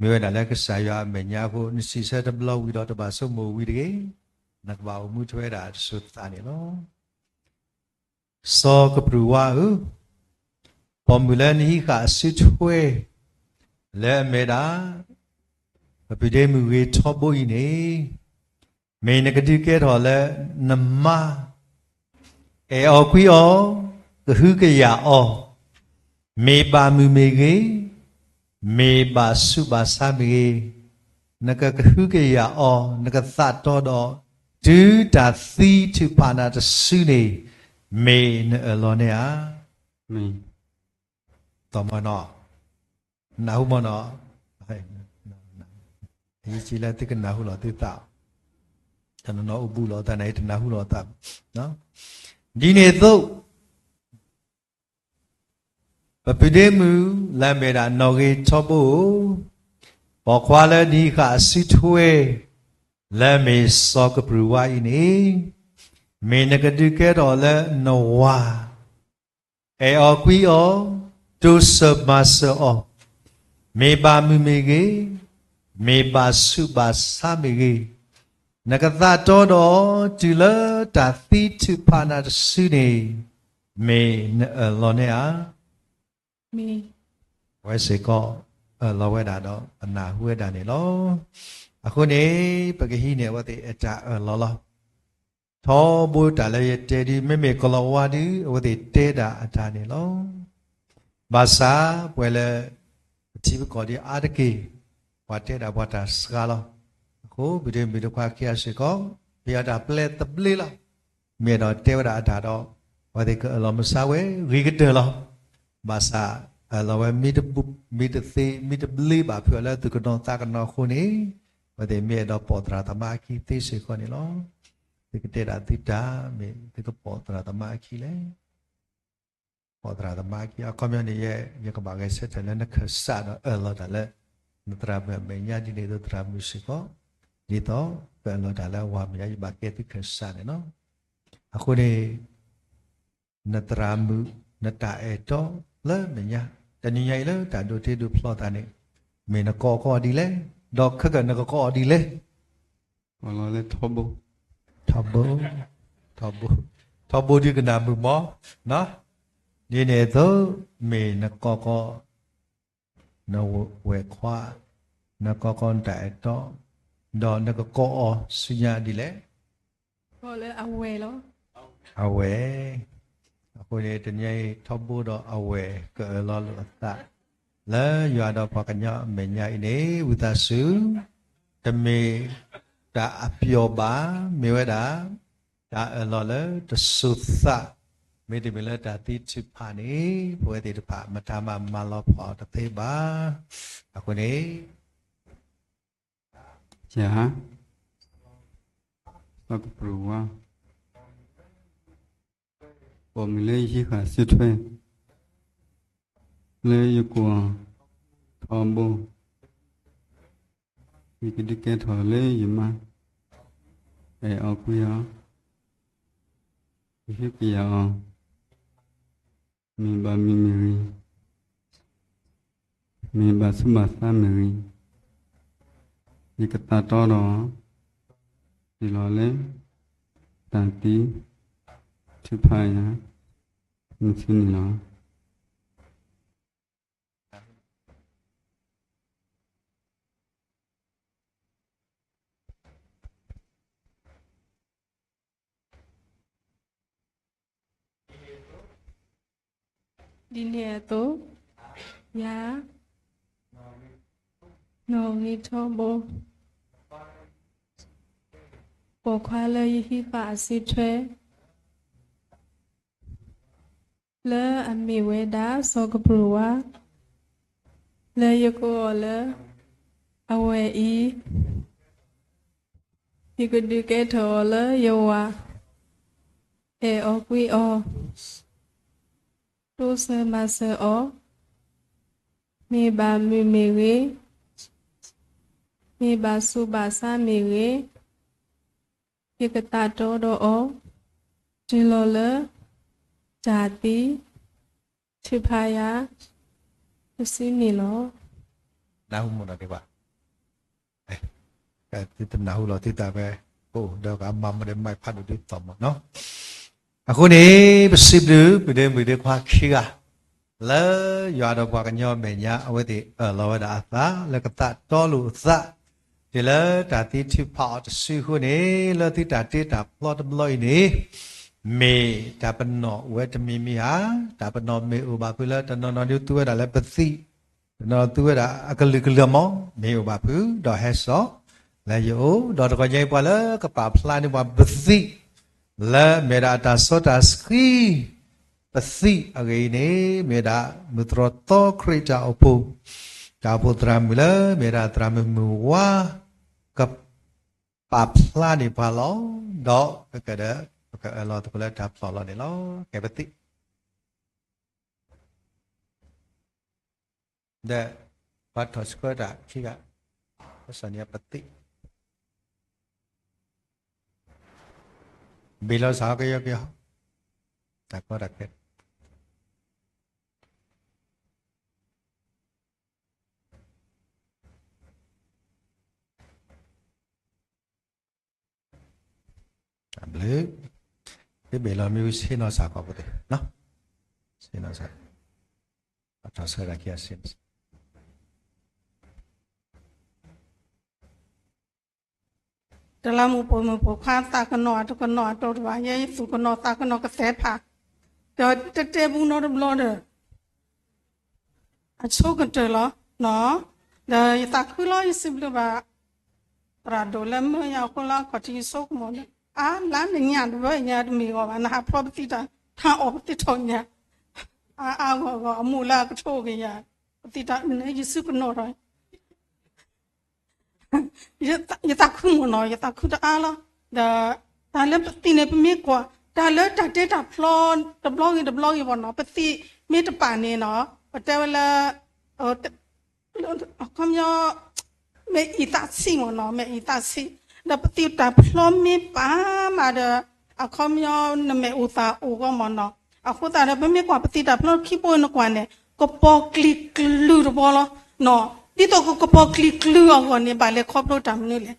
မ့ၢ်ဝဲဒၣ်လၢကစၢ်ယွၤအမဲာ်ညါအဃိ နစံးဆၢတဘျီဝံၤဒီးတဘၣ်ဆိကမိၣ်ဝံၤတဂ့ၤ, နကဘၣ်အိၣ်မူထွဲဝဲဒၣ်တစိၤသးန့ၣ်လီၤ. စီၤကပြုၢ်ဝါဧၢ, ပိာ်မုၣ်လၢနဟံးဃာ်အစုထွဲ လၢအမ့ၢ်ဒၣ် ပပုၢ်ဒ့မုၣ်ဂ့ၤထီဘိအံၤန့ၣ်, မ့ၢ်နကဒုးကဲထီၣ်လၢနမါ အဲၣ်အီၤကွံအီၤ, ကဟုကယာ်အီၤ, မ့ၢ်ဘၣ်မုာ်မ့ၢ်ဂ့ၤ, မ့ၢ်ဘၣ်ဆူးဘၣ်ဆါမ့ၢ်ဂ့ၤ, နကကဟုကယာ်အီၤ, နကသးတီဒီး တုၤတၢ်သံထုးဖးနၤတစုန့ၣ် မ့ၢ်နအၢၣ်လီၤန့ၢ်ဧါ. သီမနီၤ, နၢ်ဟူမနီၤ, အရေးကြီးလၢသုကနၢ်ဟူလီၤသုသး, တနီၤနီၤအိၣ်ဘူးလီၤသးန့ၣ် တနၢ်ဟူလီၤသး, ဒ်န့ၣ်အသိး ပပုၢ်ဒ့မုၣ်လၢအမ့ၢ်ဒၣ် နီၢ်ဂ့ၤထီဘိဧၢ, ပိာ်ခွါလၢနဟံးဃာ်အစုထွဲ လၢအမ့ၢ်စီၤကပြုၢ်ဝါအံၤန့ၣ်, မ့ၢ်နကဒုးကဲထီၣ်လၢနဝၤ အဲၣ်အီၤကွံအီၤ, တိစၢၤမၤစၢၤအီၤ, မ့ၢ်ဘၣ်မုာ်မ့ၢ်ဂ့ၤ, မ့ၢ်ဘၣ်ဆူးဘၣ်ဆါမ့ၢ်ဂ့ၤ, နကသးတီဒီး တုၤလၢတၢ်သံထုးဖးနၤတစုန့ၣ် မ့ၢ်နအၢၣ်လီၤန့ၢ်ဧါ. အဝဲစ့ၢ်ကီး အၢၣ်လီၤဝဲဒၣ်ဒီး အနၢ်ဟူဝဲဒၣ်န့ၣ်လီၤ. အဃိန့ၣ် ပကဟံးန့ၢ်အဝဲသ့ၣ်အတၢ်အၢၣ်လီၤလီၤ. ထီဘိတၢ်လၢယတဲဒုး မ့မ့ၢ်ကလီၤဝါဒုး အဝဲသ့ၣ်တဲဒၣ်အတၢ်န့ၣ်လီၤ. ဘၣ်ဆၣ် ပှၤလၢ ပထံပကီၢ်ဒ်အါတက့ၢ် ပှၤတဲဒၣ်ပှၤတၢ်စှၤလီၤ. အဃိ ပဒုးမုၢ်ဒိၣ်ခွါခံဂၤစ့ၢ်ကီး ပယီၤတၢ်ပျဲသဘျ့လီၤ. မ့ၢ်အဲၣ်ဒိးတဲဝဲဒၣ်အတၢ်ဒီး အဝဲသ့ၣ်ကအၢၣ်လီၤမုၢ်ဆါဝဲ ဂ့ၤကတၢၢ်လီၤ. ဘၣ်ဆၣ် အၢၣ်လီၤဝဲ မ့ၢ်တသ့ မ့ၢ်တဘျ့ဘၣ်ဖုးအီၤလၢသုကနီၤသးကနီၤအဃိန့ၣ် အဝဲသ့ၣ်မ့ၢ်အဲၣ်ဒိးပိာ်သရၣ်သမါအခံသ့စ့ၢ်ကီးန့ၣ်လီၤ. သုကတဲဒၣ်သုတၢ် မ့ၢ်သုကပိာ်သရၣ်သမါအခံလဲၣ်. ပိာ်သရၣ်သမါအခံ အခီပညီန့ၣ် ယဲ ယကဘၣ်ဂဲၤဆၢထၢၣ်လၢနခၢၣ်စးဒီးအၢၣ်လီၤတၢ်လၢ နသရၣ်မုၣ်အမဲာ်ညါဒ်န့ၣ်အသိးသရၣ်မုၣ်စ့ၢ်ကီး ဒ်သိးပအၢၣ်လီၤတၢ်လၢအဝၤမဲာ်ညါ ယဘၣ်ကဲသုခၢၣ်စးန့ၣ်လီၤ. အဃိန့ၣ် နသရၣ်မုၣ် နတၢ်အဲၣ်တီလၢမဲာ်ညါ တနံၤညါအံၤလၢတၢ်ဒိးတ့ဒိးဖျီသးန့ၣ် မ့ၢ်နကိးကီးအီၤဒ်လဲၣ်, ဒီးခဲကနကကိးအီၤဒ်လဲၣ်. ထီဘိ, ထီဘိ, ထီဘိဒုးကနၣ်မုာ်မး, နီၤ ဒ်န့ၣ်အသိး, မ့ၢ်နကိးကီး နဝဲၢ်ခွါ, နကိးကီးနတၢ်အဲၣ်တီ, ဒီးနကကိးအီၤဆူညါဒ်လဲၣ်. ကိးလၢအဝဲၢ်လီၤ. အဝဲၢ်. အဃိန့ၣ် တနံၤအံၤထီဘိဒီးအဝဲၢ်ကအၢၣ်လီၤလိာ်အသး လၢယွၤဒီးပှၤကညီအမဲာ်ညါအံၤန့ၣ် ဝံသးစူၤ, တမ့ၢ်တၢ်အပျီၢ်ဘၣ်, မ့ၢ်ဝဲဒၣ် တၢ်အၢၣ်လီၤလၢတစိၤသး, မ့တမ့ၢ်လၢတၢ်သံထုးဖးန့ၣ် ပဝဲသ့ၣ်တဖၣ် မတၤမၤမၤလီၤဖီၣ်အီၤတသ့ဘၣ်. အဃိန့ၣ် ယၤ, စီၤကပြုၢ်ဝါ, ပိာ်မုၣ်လၢယဟံးဃာ်စုထွဲ, လၢယကိးထီဘိ, ယကဒုးကဲထီၣ်လၢယမါ, အဲၣ်အီၤကွံအီၤ, ယဟ့ၣ်ကယၤအီၤ, မ့ၢ်ဘၣ်မုာ်မ့ၢ်ဂ့ၤ, မ့ၢ်ဘၣ်ဆူးဘၣ်ဆါမ့ၢ်ဂ့ၤ, ယကသးတီဒီးအီၤ, ဒ်လီၤလၢ တၢ်သံထုးဖးယၤ မုၢ်ဆ့ၣ်န့ၣ်လီၤ. ဒ်န့ၣ်အသိး, ယၤ, နီၣ်ဂံၢ်ထီဘိ, ပိာ်ခွါလၢယဟံးဃာ်အစုထွဲ လၢအမ့ၢ်ဝဲဒၣ်စီၤကပြုၢ်ဝါ, လၢယကိးအီၤလၢ အဝဲၢ်အံၤ, ယကဒုးကဲထီၣ်အီၤလၢယဝၤ, အဲၣ်အီၤကွံအီၤ, တိစၢၤမၤစၢၤအီၤ, မ့ၢ်ဘၣ်မုာ်မ့ၢ်ဂ့ၤ, မ့ၢ်ဘၣ်ဆူးဘၣ်ဆါမ့ၢ်ဂ့ၤ, ယကသးတီဒီးအီၤ, တုၤလီၤလၢ တၢ်သံထုးဖးယၤ တစုန့ၣ်လီၤ. နၢ်ဟူမ့ၢ်နီၢ်ဒံးဘၣ်, သုတနၢ်ဟူလီၤသုသးဖဲ အိၣ်ဒီးကမၤမဒဲမၤဖးဒိၣ်ဒ်သိးမးနီၤ. အဃိန့ၣ် ပစံးဘျုး ပုၢ်ဒ့မုၣ်ဒ့ခွါခံဂၤ လၢယွၤဒီးပှၤကညီမဲာ်ညါ အဝဲသ့ၣ်အၢၣ်လီၤဝဲဒၣ်အသး လၢကသးတီလိာ်အသး တုၤလၢတၢ်သံထုးဖးအီၤတစုအဃိန့ၣ် လၢသုတၢ်တ့တၢ်ဖျီတဘျီအံၤန့ၣ် မ့ၢ်တၢ်ပနီၣ်ဝဲတမံၤမံၤဧါ, တၢ်ပနီၣ်မ့ၢ်အိၣ်ဘၣ်ဖုးလၢတနီၤနီၤဒုးသူဝဲဒၣ်လၢပသံၣ်, တနီၤသူဝဲဒၣ်အကလုာ်ကလုာ်မး မ့ၢ်အိၣ်ဘၣ်ဖုး ဒီးဟဲစိာ်လၢယအိၣ်, ဒီးတဂီၤညါအံၤပှၤလၢကပာ်ဖျါန့ၢ်ပှၤပသံၣ် လၢမ့ၢ်ဒၣ်အတၢ်စီတၢ်ဆှံ ပသံၣ်အဂ့ၢ်အံၤန့ၣ် မ့ၢ်ဒၣ်မုၢ်တြီၢ်သီခရံာ်တၢ်အိၣ်ဖှိၣ်, တၢ်အိၣ်ဖှိၣ်သရၣ်မုၣ်လၢ မ့ၢ်ဒၣ်သရၣ်မုၣ်မုၢ်ဝါ ကပာ်ဖျါန့ၢ်ပှၤလီၤ. ဒီးကကဒီး ပကအၢၣ်လီၤသကိးလၢတၢ်ဖျီၣ်လီၤန့ၣ်လီၤ. ကဲပသံၣ် ဒီး ပှၤထီၣ်ဆှၢတၢ်ခံဂၤ, ပစီၤန့ၣ်ပသံၣ်, ဘ့ၣ်လီၤစၢ်ကယီကယီ, တၢ်ကီတၢ်ခဲ အဘျုး, တဘ့ၣ်လီၤမ့ၢ်ဝံၤဆ့ၣ်နီၤစၢ်ကီးပသ့ၣ်, ဆ့ၣ်နီၤစၢ်, ပှၤထီၣ်ဆှၢတၢ်ခံဂၤဆ့ၣ်နီၤစၢ် တလးမူးပိာ်မုၣ်ပိာ်ခွါသးကနီၤအတကနီၤအတီတဘၣ်, ယဲယသူၣ်ကနီၤသးကနီၤကသဲးဖး, ဒီးတတဲဘူးနီတဘျီဒီး အဆိကတၢၢ်လီၤ, ဒီးယသးခုလီၤ ယစံးဘျုးဘၣ် သရၣ်ဒိၣ်လၢမၢယၤအဃိလၢအခီၣ်ထံးယဆိကမိၣ်လၢ အါလါနညၣ်တဘၣ်ညါတမ့ၢ်ဂီၢ်ဘၣ် နဟးဖျီပသံၣ်တၢ် ထါအီၣ်ပသံၣ်ထီၣ်ညါ အါအါဂီၢ်ဂီၢ်အမိၢ်လၢအကထိက့ၤယၤ ပသံၣ်တၢ်န့ၣ်ယစုကနီၤထီၣ် ယသးခုမ့ၢ်နီၤ ယသးခုတအါလီၤ, ဒီးတၢ်လၢပသံၣ်န့ၣ် ပမ့ၢ်ကွၢ် တၢ်လၢတၢ်တ့တၢ်ဖျီ တဘျီဂ့ၤတဘျီဂ့ၤဘၣ်နီၤ ပသံၣ်မ့ၢ်တပာ်န့ၣ်နီၤ ပတဲဝဲလၢ အခီပညီ မဲာ်အံၤသးဆံးမ့ၢ်နီၤ မဲာ်အံၤသးဆံး, ဒီးပသံၣ်တၢ်ဖျီမ့ၢ်ပာ်မးဒီး အခီပညီနမဲာ်အိၣ်သးအိၣ်ဂီၢ်မ့ၢ်နီၤ, အဃိသတးဒီး ပမ့ၢ်ကွၢ်ပသံၣ်တၢ်ဖျီခံဘိနကွၢ်န့ၣ် ကပီၤကျံၤကလုာ်တဘီလီၤ, ဒ်သိးကကပီၤကျံၤကလုာ်အဂီၢ်န့ၣ် ဘၣ်လဲၤခီဖျိတၢ်မနုၤလဲၣ်,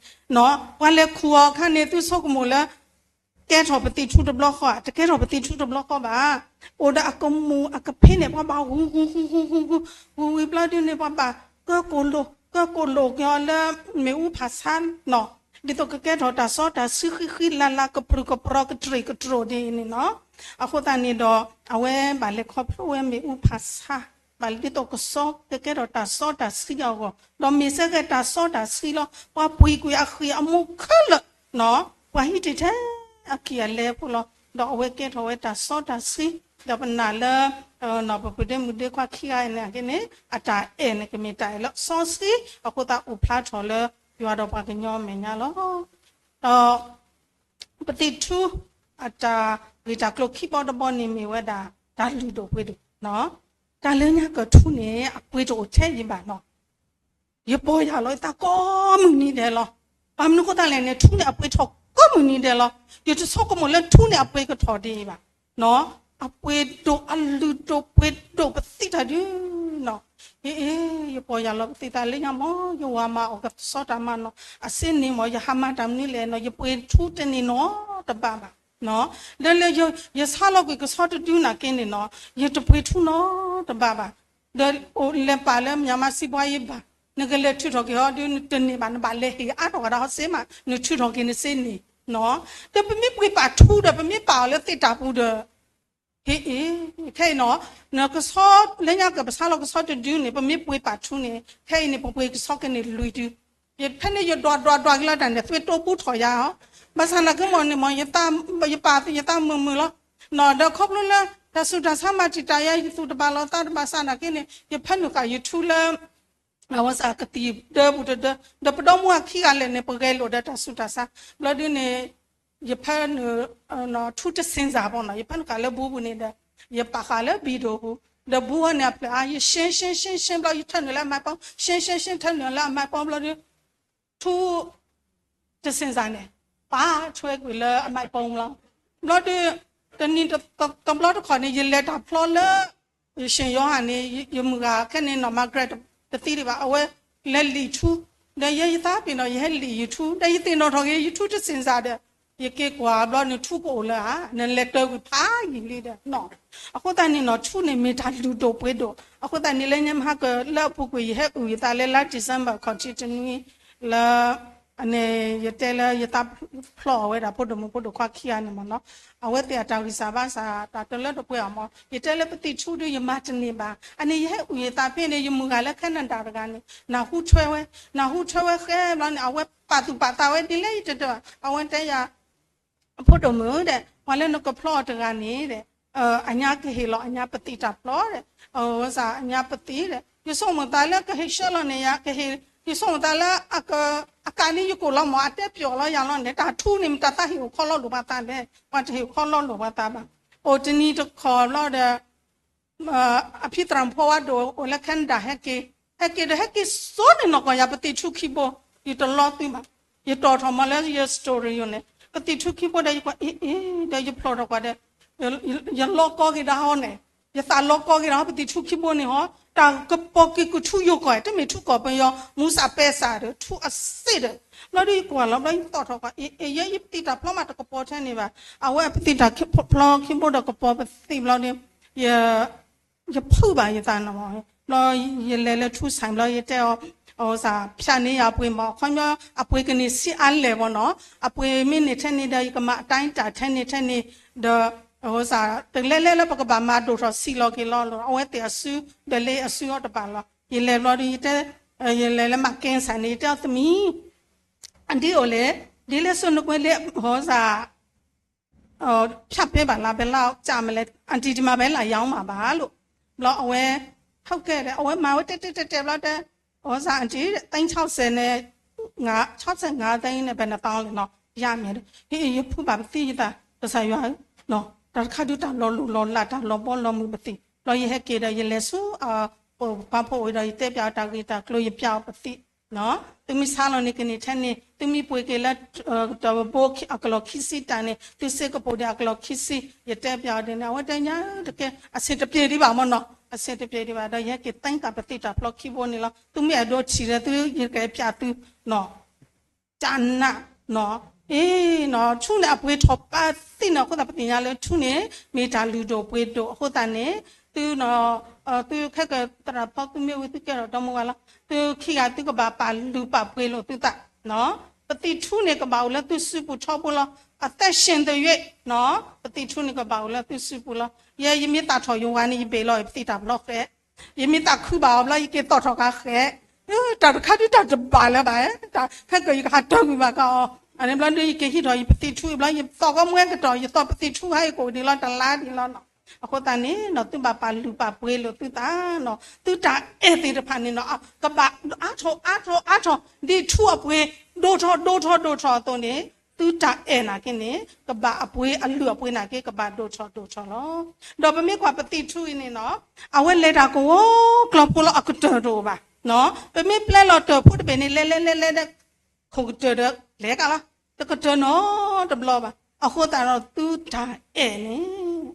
ပှၤလဲၤခူၣ်အီၤအခါန့ၣ် သုဆိကမိၣ်လၢ ကဲထီၣ်ပသံၣ်ထူတဘျီဃီဧါ, တကဲထီၣ်ပသံၣ်ထူတဘျီဃီဘၣ်. အိၣ်ဒီးအကမူၣ်အကဖ့န့ၣ် ပှၤဘၣ်ဂူၤဂူၤဂူၤဂူၤဂူၤဂူၤ ဝံၤဝံၤဘျီဒုန့ၣ် ပှၤဘၣ်ကၢကိၣ်လိာ် ကၢကိၣ်လိာ်က့ၤအီၤလၢမ့ၣ်အူဖးဆါနီၤ, ဒ်သိးကကဲထီၣ်တၢ်စီတၢ်ဆှံဃံဃံလၤလၤ ကပြုၢ်ကပြီၤ ကတြ့ၣ်ကတြိာ်ဒ်အံၤန့ၣ်နီၤ. အဃိသတးန့ၣ်ဒီး အဝဲဘၣ်လဲၤခီဖျိဝဲမ့ၣ်အူဖးဆါ ဘၣ်လၢဒ်သိးကစီ ကကဲထီၣ်တၢ်စီတၢ်ဆှံအဂီၢ်, ဒီးမ့ၢ်စ့ၢ်ကီးတၢ်စီတၢ်ဆှံလီၤ. ပှၤပှ့ၤကွံာ်အဃံအမူးခဲလၢာ်နီၤ, ပှၤဟံးတ့ၢ်ထဲအကံၢ်အလဲဖိလီၤ. ဒီးအဝဲကဲထီၣ်ဝဲတၢ်စီတၢ်ဆှံ, ဒီးပနာ်လၢ ပပုၢ်ဒ့မုၣ်ဒ့ခွါခံဂၤန့ၣ်က့န့ၣ် အတၢ်အဲၣ်န့ၣ် ကမ့ၢ်တၢ်အဲၣ်လၢစီဆှံ, အဃိသတးအိၣ်ဖျါထီၣ်လၢယွၤဒီးပှၤကညီအမဲာ်ညါလီၤ. ဒီး ပသံၣ်ထူ အတၢ်ဂ့ၢ်တၢ်ကျိၤခံဘီတဘီန့ၣ်မ့ၢ်ဝဲဒၣ် တၢ်လုၢ်ဒိၣ်ပှ့ၤဒိၣ်, တၢ်လၢညါကၢၢ်ထူန့ၣ် အပှ့ၤတအိၣ်ထဲအံၤဘၣ်နီၤ. ယပီၢ်ယၢ်လီၤယသးကိးမုၢ်နံၤဒဲးလီၤ. ဘၣ်မနုၤအဃိသတးလဲၣ်န့ၣ် ထူန့ၣ်အပှ့ၤထီၣ်ကိးမုၢ်နံၤဒဲးလီၤ. ယတဆိကမိၣ်လၢထူန့ၣ်အပှ့ၤကထီၣ်ဒ်အံၤဘၣ်. အပှ့ၤဒိၣ်အလုၢ်ဒိၣ်ပှ့ၤဒိၣ်ပသံတၢ်ဒုနီၤ. အ့ အ့ ယပီၢ်ယၢ်လီၤပသံးသးလၢညါမ့ၢ် ယဝၤမၤအီၣ်ကစီတၢ်မၤနီၤ အစ့န့ၣ်မ့ၢ် ယဟးမၤတၢ်မနုၤလဲၣ်နီၤ ယပှ့ၤထူတန့ၢ်နီတဘၣ်ဘၣ်. ဒီးလၢယဆါလီၤကွံာ်ကစီတဒုနာ်က့န့ၣ်နီၤ ယတပှ့ၤထူနီတဘၣ်ဘၣ်. ဒီးအိၣ်လဲၤပာ်လၢ မြန်မာ့စီးပွားရေးဘဏ် နကလဲၤထုးထီၣ်က့ၤဟီဒု နတန့ၢ်ဘၣ် နဘၣ်လဲၤဟ့ၣ်အါထီၣ်ကဒီးဟီစ့မး နထုးထီၣ်က့ၤနစ့န့ၣ်နီၤ. ဒီးပမ့ၢ်ပှ့ၤပာ်ထူဒီး ပမ့ၢ်ပာ်အီၤလၢသ့ၣ်တၢ်ပူၤဒီး ဟ့ၣ်အ့ၣ် ခဲအံၤနီၤ နကစီ လၢညါကၢၢ်ပဆါလီၤကစီတဒုန့ၣ် ပမ့ၢ်ပှ့ၤပာ်ထူန့ၣ် ခဲအံၤန့ၣ် ပပှ့ၤကစီက့ၤန့ၣ်လွံၢ်ဒု. ဖဲန့ၣ်ယဒွးဒွးဒွးက့ၤလီၤတၢ်န့ၣ် သွံၣ်တိပူထီၣ်ယၤအီၤ ဘၣ်ဆၣ်နာ်က့မ့ၢ်န့ၣ်မ့ၢ် ယပာ်ယသးမုာ်မုာ်လီၤ. ဒီးခီဖျိလၢ တၢ်ဆူးတၢ်ဆါမၤတံာ်တာ်ယၤ ယသူၣ်တဘၣ်လီၤသးတဘၣ်ဆၣ်နာ်က့န့ၣ် ယဖၢနုာ်ဃာ်ယထူလၢ အဝဲစးကသံၣ်ဒၢပူၤတဒၢ ဒီးပဒီမါခံဂၤလဲၣ်န့ၣ် ပဂဲၤလိာ်ဒီးတၢ်ဆူးတၢ်ဆါ ဘျီဒုန့ၣ် ယဖၢနုာ် ထူတစ့ၣ်စၢ်ဘီနီၤ ယဖၢနုာ်ဃာ်လၢဘူးပူၤန့ၣ်ဒီး ယပာ်ဃာ်လၢဘံၣ်ဒိၣ်ပူၤ ဒီးဘူးဝဲန့ၣ်အဖျၢၣ်အါ ယရှဲရှဲရှဲရှဲဘျီ ယထၢနုာ်လၢအမဲာ်ပီ ရှဲရှဲရှဲထၢနုာ်လၢအမဲာ်ပီ ဘျီဒု ထူ တစ့ၣ်စၢ်န့ၣ် ပာ်ထွဲကွံာ်လၢအမဲာ်ပီလီၤ. ဘျီဒု တနံၤတဘျီတခီၣ်န့ၣ် ယလဲၤတၢ်ဖျီလၢ ယရှ့ၣ်ယီၤဟၣ်န့ၣ် ယမုၢ်ဂၤခဲန့ၣ်နီၤ Margaret တသံဒံးဘၣ် အဝဲလဲၤလံာ်ထူ ဒီးယဲယသးပ့ၤနီၣ် ယဟဲလံာ်ယထူ ဒီးယသ့ၣ်နီၣ်ထီၣ်က့ၤ ယထူတစ့ၣ်စၢ်ဒီး ယက့ၤကွၢ်ဘျီနထူကအိၣ်လၢဧါ နလဲၤတၢကွံာ်ဖးယံာ်လံဒီးနီၤ. အဃိသတးန့ၣ်နီၤ ထူန့ၣ်မ့ၢ်တၢ်လုၢ်ဒိၣ်ပှ့ၤဒိၣ် အဃိသတးန့ၣ်လၢညါမဟါကလၢအပူၤကွံာ် ယဟဲအုၣ်ယသးလၢလါ December ခီၣ်ထံးတနွံ လၢ န့ၣ် ယတဲလၢယသးဖျီအီၤဝဲဒၣ် ဖိဒိၣ်မုၣ်ဖိဒိၣ်ခွါခံဂၤန့ၣ်မ့ၢ်နီၤ အဝဲသ့ၣ်အတၢ်ဂံၢ်စၢ်ဘါစၢ် တၢ်တလၢတပှဲၤအီၤမ့ၢ် ယတဲလၢပသံၣ်ထူဒု ယမၤတန့ၢ်ဘၣ် အန့ၣ်ယဟဲအုၣ်ယသးဖဲန့ၣ် ယမုၢ်ဂၤလၢ Canada တဂၤန့ၣ် နၢ်ဟူထွဲဝဲ နၢ်ဟူထွဲဝဲဃဲဘျီန့ၣ် အဝဲပာ်သူၣ်ပာ်သးဝဲဒ်လဲၣ်ယတတဲဘၣ် အဝဲတဲယၤ ဖိဒိၣ်မုၣ်ဒီး ပှၤလၢနကဖျီအီၤတဂၤန့ၣ်ဒီး အညါကဟ့ၣ်လီၤအညါပသံၣ်တၢ်ဖျီဒီး အဝဲစးအညါပသံၣ်ဒီး ယဆိကမိၣ်သးလၢကဟ့ၣ်ဆှၢလီၤန့ၣ်ယၤ ကဟ့ၣ် ယဆိကမိၣ်သးလၢ အကးန့ၣ်ယကိၣ်လီၤမ့ၢ် အတဲပျီၣ်လီၤယၤလီၤန့ၣ် တၢ်ထူန့ၣ် မတၤသးဟ့ၣ်အိၣ်ခီလီၤလိာ်ပှၤသးလဲၣ် ပှၤတဟ့ၣ်အိၣ်ခီလီၤလိာ်ပှၤသးဘၣ်. အိၣ်တနံၤတခီၣ်ဘျီဒီး အဖံသရၣ်ဖိဝါဒိၣ်အိၣ်လၢ Canada ဟဲက့ၤ ဟဲက့ၤဒီးဟဲက့ၤစိန့ၣ်နီၢ်ကီၢ်ယၤ ပသံၣ်ထူခံဘိ ယတလီသုဘၣ် ယတီၣ်ထီၣ်မးလၢယ story ယိၤန့ၣ် ပသံၣ်ထူခံဘိဒီးယကွၢ်အ့ၣ်အ့ၣ်ဒီးယဖျီၣ်ထီၣ်ကွၢ်ဒီး ယလီကီက့ၤဒၣ်ဟီန့ၣ် ယသးလီကီက့ၤဒၣ်ဟီ ပသံၣ်ထူခံဘိန့ၣ်ဟီ တၢ်ကပီၤက့ၤကထူယိၤကီၢ် တမ့ၢ်ထူကီၢ်ပယီၤ မူစၢ်ပဲစၢ်ဒီး ထူအစ့ဒီး ဘျီဒီးယကွၢ်လီၤဘျီ ယတီၣ်ထီၣ်ကွၢ် အ့ၣ်အ့ၣ် ယဲယပသံၣ်တၢ်ဖျီမးတကပီၤထဲန့ၣ်ဘၣ် အဝဲပသံၣ်တၢ်ဖျီခံဘိဒီးကပီၤပသံၣ်ဘျီဒီး ယဖုးဘၣ်ယသးနီၤ ဘျီယလဲၤလၢထူစၢ်ဘျီ ယတဲအီၤ အဝဲစး ဖၠးန့ၢ်ယၤအပှ့ၤမး အခီပညီ အပှ့ၤကန့ၢ်ဆံးအါလဲၣ်ဘီနီၤ အပှ့ၤမ့ၢ်န့ၢ်ထဲန့ၣ်ဒီး ယကမၤအတၢ်တၢ်ထဲန့ၣ်ထဲန့ၣ် ဒီး အဝဲစး တလဲလဲလၢပကဘၣ်မၤဒိၣ်ထီၣ်ဆံးလီၤက့ၤလီၤ အဝဲသ့ၣ်အစု ဒီးလၢအစုအီၤတဘၣ်လီၤ ယလဲၤဘျီဒီး ယတဲ ယလဲၤလၢမၤကဲစၢ်န့ၣ် ယတဲအီၤသမံၤ အဒ်အိၣ်လဲၣ် ဒ်လဲၣ်စိနကွဲလၢ အဝဲစး ဖြတ်ပေးပါလား ဘယ်လောက်ကြာမလဲ အန်တီ ဒီမှာပဲလာရောင်းမှာပါလို့ ဘျီအဝဲ ဟုတ်ကဲ့ အဝဲမၤဝဲတဲတဲတဲတဲဘျီတဲ အဝဲစး အန်တီ သိန်းခြောက်ဆယ်နဲ့ ငါး ခြောက်ဆယ့်ငါးသိန်းနဲ့ ဘယ်နှစ်သောင်းလဲနော် ရမယ် ဟေး ယဖုးဘၣ်ပသံၣ်ယသး ကစၢ်ယွၤ တၢ်တခါဒုးတၢ်လီၤလူၢ်လီၤလး တၢ်လီၤဘီလီၤမုၢ်ပသံၣ် ဘျီယဟဲက့ၤဒီး ယလဲၤဆူ ပှၤဖိအိၣ်ဒီး ယတဲပျးအီၤတၢ်ဂ့ၢ်တၢ်ကျိၤ ယပျးအီၤပသံၣ် သုမ့ၢ်ဆါလီၤန့ၣ် ကန့ၢ်ထဲန့ၣ် သုမ့ၢ်ပှ့ၤက့ၤလၢ တဘိအကလီၢ်ခံဆံတၢ်န့ၣ် သုစ့ကပိာ်ဒံးအကလီၢ်ခံဆံ ယတဲပျးအီၤဒ်န့ၣ် အဝဲတဲညါတကဲ အဆင်တပြေဒံးဘၣ်မ့ၢ်နီၤ အဆင်တပြေဒံးဘၣ်ဒီး ယဟဲက့ၤသ့က့ၤပသံၣ်တၢ်ဖျီခံဘိန့ၣ်လီၤ သုမ့ၢ်အဲၣ်ဒိးထံၣ်ဒီးသု ယကပျးသုနီၤ ကနၣ်နီၤ အ့ၣ်နီၤ ထူန့ၣ်အပှ့ၤထီၣ်ပာ်သံန့ၣ် အဃိသတး ပသ့ၣ်ညါလၢထူန့ၣ် မ့ၢ်တၢ်လုၢ်ဒိၣ်ပှ့ၤဒိၣ်အဃိသတးန့ၣ် သုနီၤ သုခဲကၢၤသရၣ်ဖီ သုမ့ၢ်ဝံသုကဲထီၣ်ဒီမါဝၤလီၤ သုခံဂၤသုကဘၣ်ပာ်လုၢ်ပာ်ပှ့ၤလိာ်သုသး ပသံၣ်ထူန့ၣ်ကဘၣ်အိၣ်လၢသုစုပူၤထီဘိလီၤ. အသက်ရှင်သရွေ့နီၤ ပသံၣ်ထူန့ၣ်ကဘၣ်အိၣ်လၢသုစုပူၤလီၤ. ယဲယမ့ၢ်သၣ်ထီၣ်ယဝၤန့ၣ် ယဘ့ၣ်လီၤ ယပသံၣ်တၢ်ဘျီဃဲး ယမ့ၢ်သးခုဘၣ်အီၤဘျီ ယက့ၤသီၣ်ထီၣ်ဃာ်ဃဲး တၢ်တခါဒုတၢ်တဘၣ်လၢၤဘၣ် ခဲကၢၤယကဟးတၢ်ဂုာ်ဘၣ်ကီးအီၤ အန့ၣ်ဘျီဒု ယက့ၤဟံးထီၣ်ယပသံၣ်ထူအံၤဘျီ ယသီၣ်ကီမွဲကတီၢ် ယသီၣ်ပသံၣ်ထူဟးအံၤကိးဒ်လီၤ တလါဒ်လီၤနီၤ. အဃိသတးန့ၣ်နီၤ သုဘၣ်ပာ်လုၢ်ပာ်ပှ့ၤလိာ်သုသးနီၤ သုတၢ်အဲၣ်သ့ၣ်တဖၣ်န့ၣ်နီၤ ကဘၣ်အါထီၣ်အါထီၣ်အါထီၣ် ဒ်ထူအပှ့ၤ ဒိၣ်ထီၣ်ဒိၣ်ထီၣ်ဒိၣ်ထီၣ်အသိးန့ၣ် သုတၢ်အဲၣ်နာ်က့န့ၣ် ကဘၣ်အပှ့ၤအလုၢ်အပှ့ၤနာ်က့ ကဘၣ်ဒိၣ်ထီၣ်ဒိၣ်ထီၣ်လီၤ. ဒီးပမ့ၢ်ကွၢ်ပသံၣ်ထူအံၤန့ၣ်နီၤ အဝဲလဲၤတၢ်ကဝီၤကျီၤဖိလီၤ အကတၢၢ်တအိၣ်ဘၣ်. ပမ့ၢ်ပျဲလီၤတၢၢ်ဖိတဘ့ၣ်န့ၣ် လဲၤလဲၤလဲၤလဲၤဒီး ခိၣ်ကတၢၢ်ဒီးလဲၤကလီၤ တကတၢၢ်နီတဘျီဘၣ်. အဃိသတးဒီးသုတၢ်အဲၣ်န့ၣ်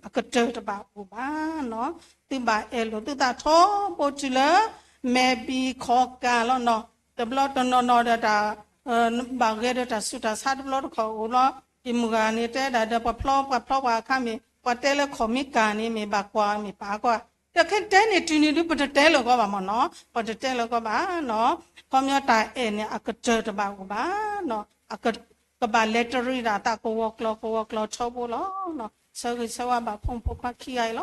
အကတၢၢ်တဘၣ်အိၣ်ဘၣ်နီၤ. သုဘၣ်အဲၣ်လိာ်သုသးထီဘိတုၤလၢ မဲာ်ဘံခီကၤလီၤနီၤ. တဘျီတနီၤနီၤဒီးတၢ် ဘၣ်ဂဲၤဒီးတၢ်ဆူးတၢ်ဆါတဘျီတခီၣ်အိၣ်လီၤ. ယမုၢ်ဂၤန့ၣ်တဲဒၣ်ဒီး ပှၤဖျီပှၤဖျီပှၤအခါမ့ၢ် ပှၤတဲလၢခီၣ်မ့ၢ်ကၤန့ၣ် မ့ၢ်ဘၣ်ကွၢ်မ့ၢ်ပာ်ကွၢ် တခဲတဲန့ၣ်တုၤန့ၣ်ဒု ပတတဲလၢၤကီးဘၣ်မ့ၢ်နီၤ ပတတဲလၢၤကီးဘၣ်နီၤ. ခီပညီတၢ်အဲၣ်န့ၣ် အကတၢၢ်တဘၣ်အိၣ်ဘၣ်နီၤ ကဘၣ်လဲၤတရံးဒၣ်သးကဝီၤကျီၤကဝီၤကျီၤထီဘိလီၤ. ဆၢဂ့ၤဆၢဝါဘၣ်ဖိမုၣ်ဖိခွါခံဂၤအံၤလီၤ.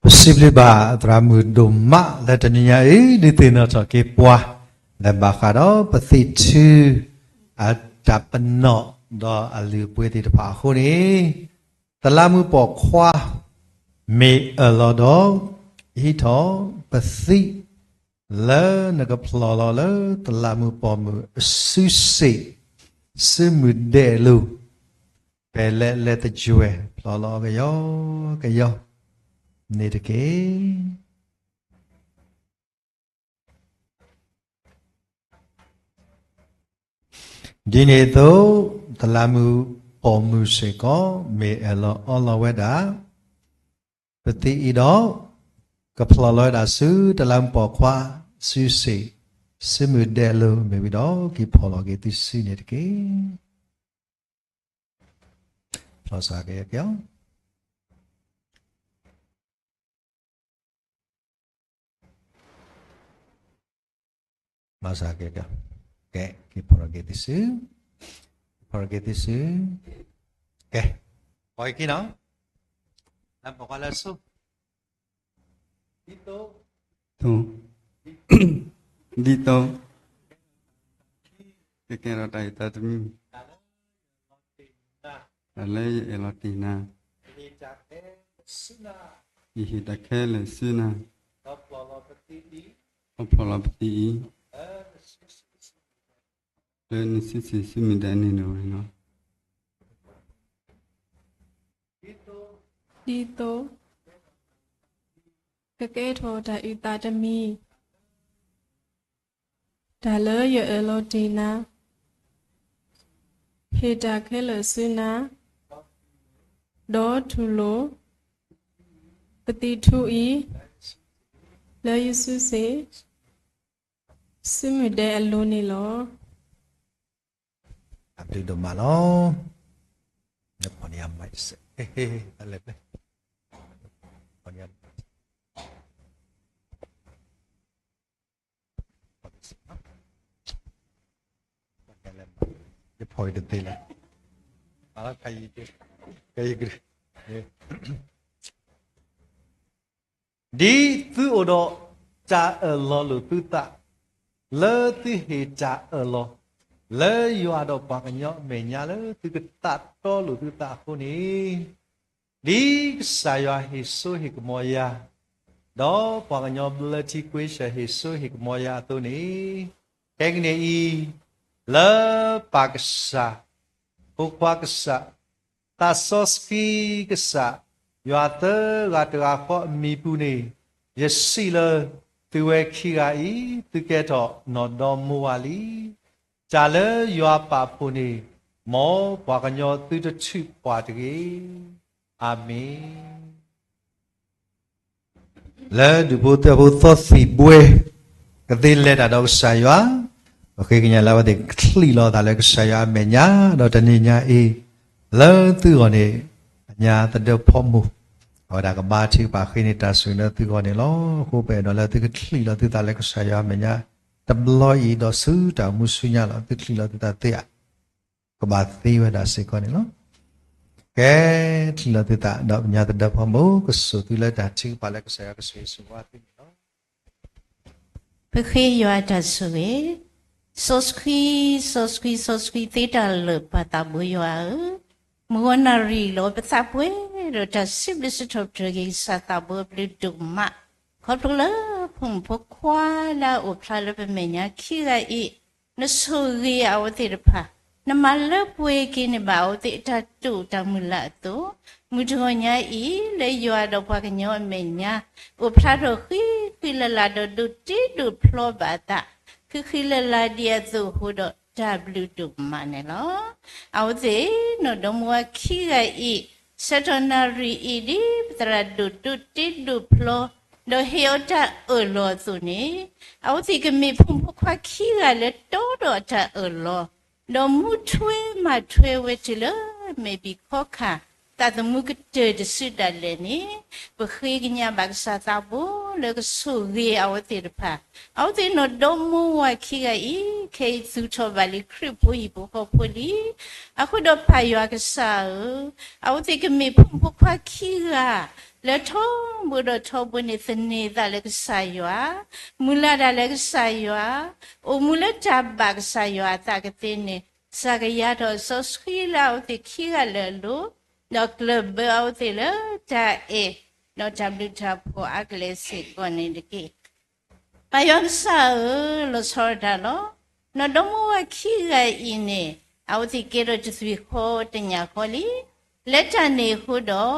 ပစံးဘျုးဘၣ်သရၣ်မုၣ်ဒိၣ်မးလၢတနံၤညါအံၤ ဒုးသ့ၣ်နီၣ်ထီၣ်က့ၤပှၤ လၢဘၣ်ဃးဒီးပသံၣ်ထူ အတၢ်ပနီၣ်ဒီးအလုၢ်အပှ့ၤသ့ၣ်တဖၣ်အဃိန့ၣ် တလးမူးပိာ်ခွါ မ့ၢ်အၢၣ်လီၤဒီး ဟံးထီၣ်ပသံၣ် လၢနကဖျီၣ်လီၤလၢတလးမူးပိာ်မုၣ်အစုစ့ၣ် စုမုၢ်ဒဲးအလိၤ ဖဲလဲၣ်လဲၣ်တယွဲၢ်ဖျီၣ်လီၤအီၤကယီကယီန့ၣ်တက့ၢ်. ဒ်န့ၣ်အသိး တလးမူးပိာ်မုၣ်စ့ၢ်ကီး မ့ၢ်အၢၣ်လီၤအီလီၤဝဲဒၣ် ပသံၣ်အံၤဒီး ကဖျီၣ်လီၤဝဲဒၣ်ဆူ တလးမူးပိာ်ခွါစုစ့ၣ် စုမုၢ်ဒဲးအလိၤ မ့ၢ်ဝံၤဒီး က့ၤဖီၣ်လီၤက့ၤသုစုန့ၣ်တက့ၢ်. ဖျီၣ်စ့ၢ်ကီး မၤစၢ်က့ၤက့ၤ, ကဲ က့ၤဖီၣ်လီၤက့ၤသုစု, ဖီၣ်လီၤက့ၤသုစု, ကဲ, ဖီၣ်က့ၤနီၤ, လၢပိာ်ခွါလၢစိ, ဒ်သိး, ဒ်သိး, ကကဲထီၣ်တၢ်အုၣ်သးတမံၤ တၢ်လၢယအဲၣ်လီၤတ့ၢ်နၤ, ယဟ့ၣ်တၢ်ခဲလၢာ်ဆူနၤ, ဒီးဖျီၣ်လီၤပသံၣ်အံၤ, လၢနစုစ့ၣ်စုမုၢ်ဒဲးန့ၣ်လီၤ. ဒ်သိး, ကကဲထီၣ်တၢ်အုၣ်သးတမံၤ တၢ်လၢယအဲၣ်လီၤတ့ၢ်နၤ, ဟ့ၣ်တၢ်ခဲလၢာ်ဆူနၤ, ဒီးထူၣ်လိာ် ပသံၣ်ထူအံၤ လၢယစုစ့ၣ် စုမုၢ်ဒဲးအလိၤန့ၣ်လီၤ. အဘျုးဒိၣ်မးလီၤ. ယဖီၣ်အံၤတသ့လၢၤ, ဒ်သုအိၣ်ဒီးတၢ်အၢၣ်လီၤလိာ်သုသး, လၢသုဟ့ၣ်တၢ်အၢၣ်လီၤ လၢယွၤဒီးပှၤကညီအမဲာ်ညါလၢသုကသးတီလိာ်သုသးအဃိန့ၣ်, ဒ်ကစၢ်ယွၤဟ့ၣ်စိဟ့ၣ်ကမီၤယၤ, ဒီးပှၤကညီဘျၢထံကွ့ဆၢၣ်ဟ့ၣ်စိဟ့ၣ်ကမီၤယၤအသိးန့ၣ်, ခဲကနံၣ်အံၤ, လၢပၢ်ကစၢ်, ဖိခွါကစၢ်, သးစီဆှံကစၢ်, ယွၤသၢဂၤတဂၤဃီအမံၤပူၤန့ၣ်, ယစံးလၢသုဝဲခံဂၤအံၤ, သုကဲထီၣ်နီၢ်ဒီမါဝၤလံ. တၢ်လၢယွၤပာ်ဖှိၣ်န့ၣ်, မ်ပှၤကညီသုတထုးဖးတဂ့ၤ. အၤမ့ၣ်. လၢဒူၣ်ဖိသၢဖိသီသံၣ်ဘှဲ, ကသ့လဲၤတၢ်ဒီးကစၢ်ယွၤ, ပဃ့ကညးလၢအဝဲသ့ၣ်ကချံးလီၤသးလၢကစၢ်ယွၤအမဲာ်ညါ, ဒီးတနံၤညါအံၤ လၢသုဂီၢ်န့ၣ် အညါသဒၢဖီမိၢ်အဝဲဒၣ်ကဘါထုကဖၣ်ဃ့န့ၢ်တၢ်ဆိၣ်ဂ့ၤလၢသုဂီၢ်န့ၣ်လီၤ. အဃိပအဲၣ်ဒိးလၢသုကချံးလီၤသုသးလၢကစၢ်ယွၤအမဲာ်ညါ တဘျီအံၤဒီးဆူတၢ်အိၣ်မူဆူညါလီၤ. သုချံးလီၤသုသးသ့ဧါ. ကဘၣ်သ့ဝဲဒၣ်စ့ၢ်ကီးန့ၣ်လီၤ. ကဲ, ချံးလီၤသုသး ဒီးညါသဒၢဖီမိၢ် ကစိာ်သုလၢတၢ်ထုကဖၣ်လၢကစၢ်ယွၤကဆိၣ်ဂ့ၤဆိၣ်ဝါသုန့ၣ်လီၤ. ပဃ့ယွၤတၢ်ဆိၣ်ဂ့ၤ, စီဆှံ, စီဆှံ, စီဆှံသ့တၢ်လၢာ်ပၢ်သးဘိယွၤဧၢ, မုၢ်ဂီၤနၣ်ရံၣ်လီၤ ပသးပှဲၤဒီးတၢ်စံးဘျုးစံးထီၣ်ပတြၢၤက့ၤကစၢ်သးဘိအဘျုးဒိၣ်မး, ခီဖျိလၢဖိမုၣ်ဖိခွါလၢအအိၣ်ဖျါလၢပမဲာ်ညါခံဂၤအံၤ, နဆိၣ်ဂ့ၤအဝဲသ့ၣ်တဖၣ်, နမၤလၢပှဲၤက့ၤန့ၢ်ဘၣ်အဝဲသ့ၣ်အတၢ်တိာ်တၢ်မုၢ်လၢ်အသိး, မုၢ်တဂီၤညါအံၤ လၢယွၤဒီးပှၤကညီအမဲာ်ညါ အိၣ်ဖျါထီၣ်ဃံဃံလၤလၤ ဒီးဒိးတ့ဒိးဖျီဘၣ်အသး ဃံဃံလၤလၤဒ်အသိးအဃိဒီး တၢ်ဘျုးဒိၣ်မးန့ၣ်လီၤ. အဝဲသ့ၣ်နီၢ်ဒီမါဝၤခံဂၤအံၤ, ဆၢကတီၢ်နၣ်ရံၣ်အံၤ ဒ်ပသရၣ်ဒိၣ်ဒိးတ့ဒိးဖျီ, ဒီးဟ့ၣ်အီၤတၢ်အၢၣ်လီၤအသိးန့ၣ်, အဝဲသ့ၣ်ကမ့ၢ်ဖိမုၣ်ဖိခွါခံဂၤလၢတီဒီးအတၢ်အၢၣ်လီၤ, ဒီးမူထွဲမၤထွဲဝဲတုၤလၢမဲာ်ဘၣ်ခီခါ သးသမူကတၢၢ်တစုဒၣ်လဲာ်န့ၣ်, ပဃ့ကညးဘၣ်ကစၢ်သးဘိလၢကဆိၣ်ဂ့ၤအဝဲသ့ၣ်တဖၣ်, အဝဲသ့ၣ်နီၢ်ဒီမါဝၤခံဂၤအံၤ ခဲအံၤသူၣ်ထီၣ်ဘၣ်လံခရံာ်ဖိဟံၣ်ဖိဃီဖိလံ. အဃိဒီးပၢ်ယွၤကစၢ်ဧၢ, အဝဲသ့ၣ်ကမ့ၢ်ဖိမုၣ်ဖိခွါခံဂၤ လၢထီဘိဒီးထီဘိန့ၣ် သန့ၤသးလၢကစၢ်ယွၤ, မုၢ်လၢ်တၢ်လၢကစၢ်ယွၤ, အိၣ်မူလၢတၢ်ဘၣ်ကစၢ်ယွၤအသးကသ့န့ၣ်, စၤကယၤထီၣ်စီဆှံလၢအဝဲသ့ၣ်ခံဂၤလၢအလိၤ, ဒီးကျၢၢ်ဘၢအဝဲသ့ၣ်လၢတၢ်အဲၣ်, ဒီးတၢ်ဘျုးတၢ်ဖှီၣ်အါကလဲာ်စ့ၢ်ကီးန့ၣ်တက့ၢ်. ပၢ်ယွၤကစၢ်ဧၢ, လီၤဆီဒၣ်တၢ်လီၤ. နီၢ်ဒီမါဝၤခံဂၤအံၤန့ၣ်, အဝဲသ့ၣ်ကဲထီၣ်တသွံၣ်ဃီတညၣ်ဃီလံ. လၢတၢ်န့ၣ်အဃိဒီး,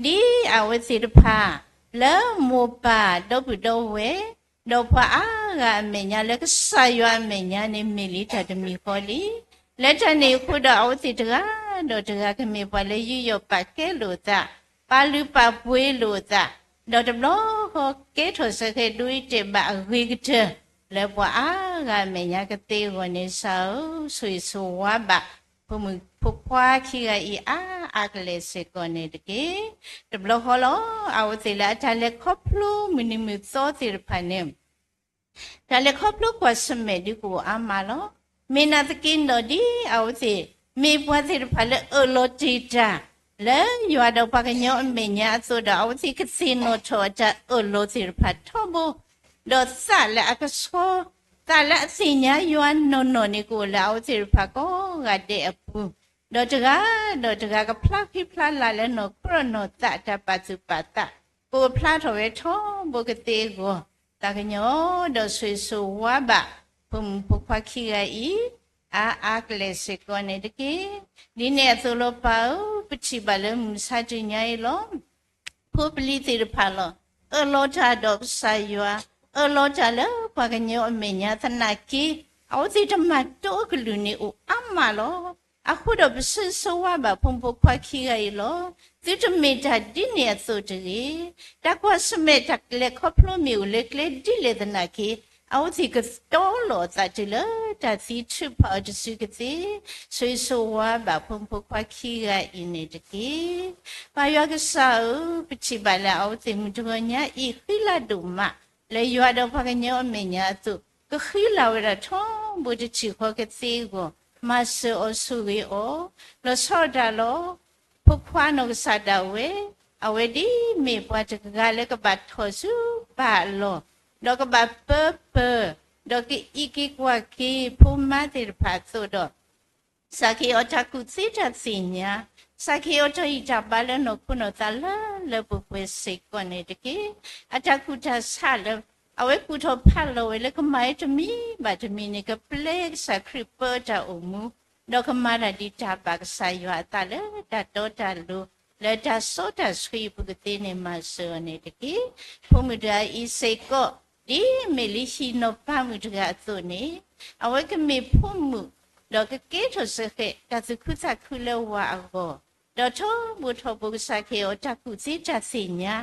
ဒ်အဝဲသ့ၣ်တဖၣ် လၢမိၢ်ပၢ်ဒီပုၢ်ဒီဝဲၢ်, ဒီးပှၤအါဂၤအမဲာ်ညါလၢကစၢ်ယွၤအမဲာ်ညါန့ၣ် မ့ၢ်လံတၢ်တမံၤဃီလံ. လၢတၢ်န့ၣ်အဃိဒီး အဝဲသ့ၣ်တဂၤဒီးတဂၤကမ့ၢ်ပှၤလၢယူးယီၣ်ပာ်ကဲလိာ်အသး, ပာ်လုၢ်ပာ်ပှ့ၤလိာ်အသး, ဒီးတဘျီဃီကဲထီၣ်စ့ၢ်ကီး ဒိအံၤတဲာ်ဘၣ်အဂ့ၤကတၢၢ်လၢပှၤအါဂၤအမဲာ်ညါကသ့အဂီၢ်န့ၣ် ကစၢ်ဧၢ, ဆိၣ်ဂ့ၤဆိၣ်ဝါဘၣ် ဖိမုၣ်ဖိခွါခံဂၤအံၤအါအါကလဲာ်စ့ၢ်ကီးန့ၣ်တက့ၢ်. တဘျီဃီလီၤ. အဝဲသ့ၣ်လၢအတၢ်လဲၤခီဖျိမုၢ်နံၤမုၢ်သီသ့ၣ်တဖၣ်န့ၣ် တၢ်လဲၤခီဖျိကွၢ်ဆၢၣ်မဲာ်ဒုးကအိၣ်အါမးလီၤ. မ့ၢ်နာ်သက့ဒီး ဒ်အဝဲသ့ၣ်မ့ၢ်ပှၤသ့ၣ်တဖၣ်လၢအၢၣ်လီၤတ့ၢ်တၢ် လၢယွၤဒီးပှၤကညီအမဲာ်ညါအသိးဒီး အဝဲသ့ၣ်ကသ့ၣ်နီၣ်ထီၣ်အတၢ်အၢၣ်လီၤသ့ၣ်တဖၣ်ထီဘိ, ဒီးသးလၢအကဆှီ, သးလၢအသ့ၣ်ညါယွၤနီၢ်နီၢ်န့ၣ် ကအိၣ်လၢအဝဲသ့ၣ်တဖၣ်ကိးဂၤဒဲးအပူၤ, ဒီးတဂၤဒီးတဂၤကဖျါဃံဖျါလၤလၢနီၢ်ကြၢးနီၢ်သး တၢ်ပာ်သူၣ်ပာ်သး ကအိၣ်ဖျါထီၣ်ဝဲထီဘိကသ့အဂီၢ်, သးကညီၤဒီးဆိၣ်ဂ့ၤဆိၣ်ဝါဘၣ် ဖိမုၣ်ဖိခွါခံဂၤအံၤ အါအါကလဲာ်စ့ၢ်ကီးန့ၣ်တက့ၢ်. ဒ်န့ၣ်အသိးလီၤပၢ်ဧၢ, ပထံၣ်ဘၣ်လၢမုၢ်မဆါတနံၤညါအံၤလီၤ. ဖိပလံၤသ့ၣ်တဖၣ်လီၤ. အၢၣ်လီၤတၢ်ဒီးကစၢ်ယွၤ, အၢၣ်လီၤတၢ်လၢပှၤကညီအမဲာ်ညါသနာ်က့, အဝဲသ့ၣ်တမၤတိအကလုၢ်န့ၣ်အိၣ်အါမးလီၤ. အဃိဒီးပဆိၣ်ဂ့ၤဆိၣ်ဝါဘၣ်ဖိမုၣ်ဖိခွါခံဂၤအံၤလီၤ. သုတမ့ၢ်တၢ်ဒ်န့ၣ်အသိးတဂ့ၤ. တၢ်ကွၢ်ဆၢၣ်မဲာ်တၢ်လဲၤခီဖျိမ့ၢ်အိၣ်လၢကျဲဒ်လဲၣ်သနာ်က့, အဝဲသ့ၣ်ကတီၤလီၤအသးတုၤလၢတၢ်သံထုးဖးအီၤတစုကသ့, ဆိၣ်ဂ့ၤဆိၣ်ဝါဘၣ်ဖိမုၣ်ဖိခွါခံဂၤအံၤန့ၣ်တက့ၢ်. ပၢ်ယွၤကစၢ်ဧၢ, ပထံၣ်ဘၣ်လၢအဝဲသ့ၣ်မုၢ်တဂီၤညါအံၤ ဃံလၤဒိၣ်မး လၢယွၤဒီးပှၤကညီအမဲာ်ညါအသိး, ကဃံလၤဝဲဒၣ်ထီဘိတထံၣ်ဃီကသ့အဂီၢ်, မၤစၢၤအီၤဆိၣ်ဂ့ၤအီၤ, လီၤဆီဒၣ်တၢ်လီၤ. ဖိခွါနီၢ်ကစၢ်ဒၣ်ဝဲ, အဝဲဒ်မ့ၢ်ပှၤတဂၤလၢကဘၣ်ထီၣ်ဆူပၢ်အလီၢ်, ဒီးကဘၣ်ပၢပၢၢ်, ဒီးကအံးက့ၤကွၢ်က့ၤဖိမါသ့ၣ်တဖၣ်အသိးဒီး စးက့ၤအီၤတၢ်ကူၣ်သ့တၢ်သ့ၣ်ညါ, စးက့ၤအီၤတၢ်ဂံၢ်တၢ်ဘါလၢနီၢ်ခိနီၢ်သးလၢလၢပှဲၤပှဲၤစ့ၢ်ကီးန့ၣ်တက့ၢ်. အတၢ်ကူၣ်တၢ်ဆးလၢ အဝဲကူၣ်ထီၣ်ဖးလီၤဝဲလၢကမၤဝဲတမံၤဘၣ်တမံၤန့ၣ် ကပျဲကစၢ်ခရံာ်ပၢတၢ်အိၣ်မူ, ဒီးကမၤတၢ်ဒ်တၢ်ဘၣ်ကစၢ်ယွၤအသးလၢတၢ်တီတၢ်လိၤ, လၢတၢ်စီတၢ်ဆှံအပူၤကသ့န့ၣ် မၤစၢၤအီၤန့ၣ်တက့ၢ်. ဖိမုၣ်တဂၤအံၤစ့ၢ်ကီး, ဒ်မ့ၢ်လံဟံၣ်နီၢ်ပၢ်မုၣ်တဂၤအသိးန့ၣ်, အဝဲကမ့ၢ်ဖိမုၣ်, ဒီးကကဲထီၣ်စ့ၢ်ကီးတၢ်သူၣ်ခုသးခုလၢဝၤအဂီၢ်, ဒီးထီဘိထီဘိကစးက့ၤအီၤတၢ်ကူၣ်သ့တၢ်သ့ၣ်ညါ,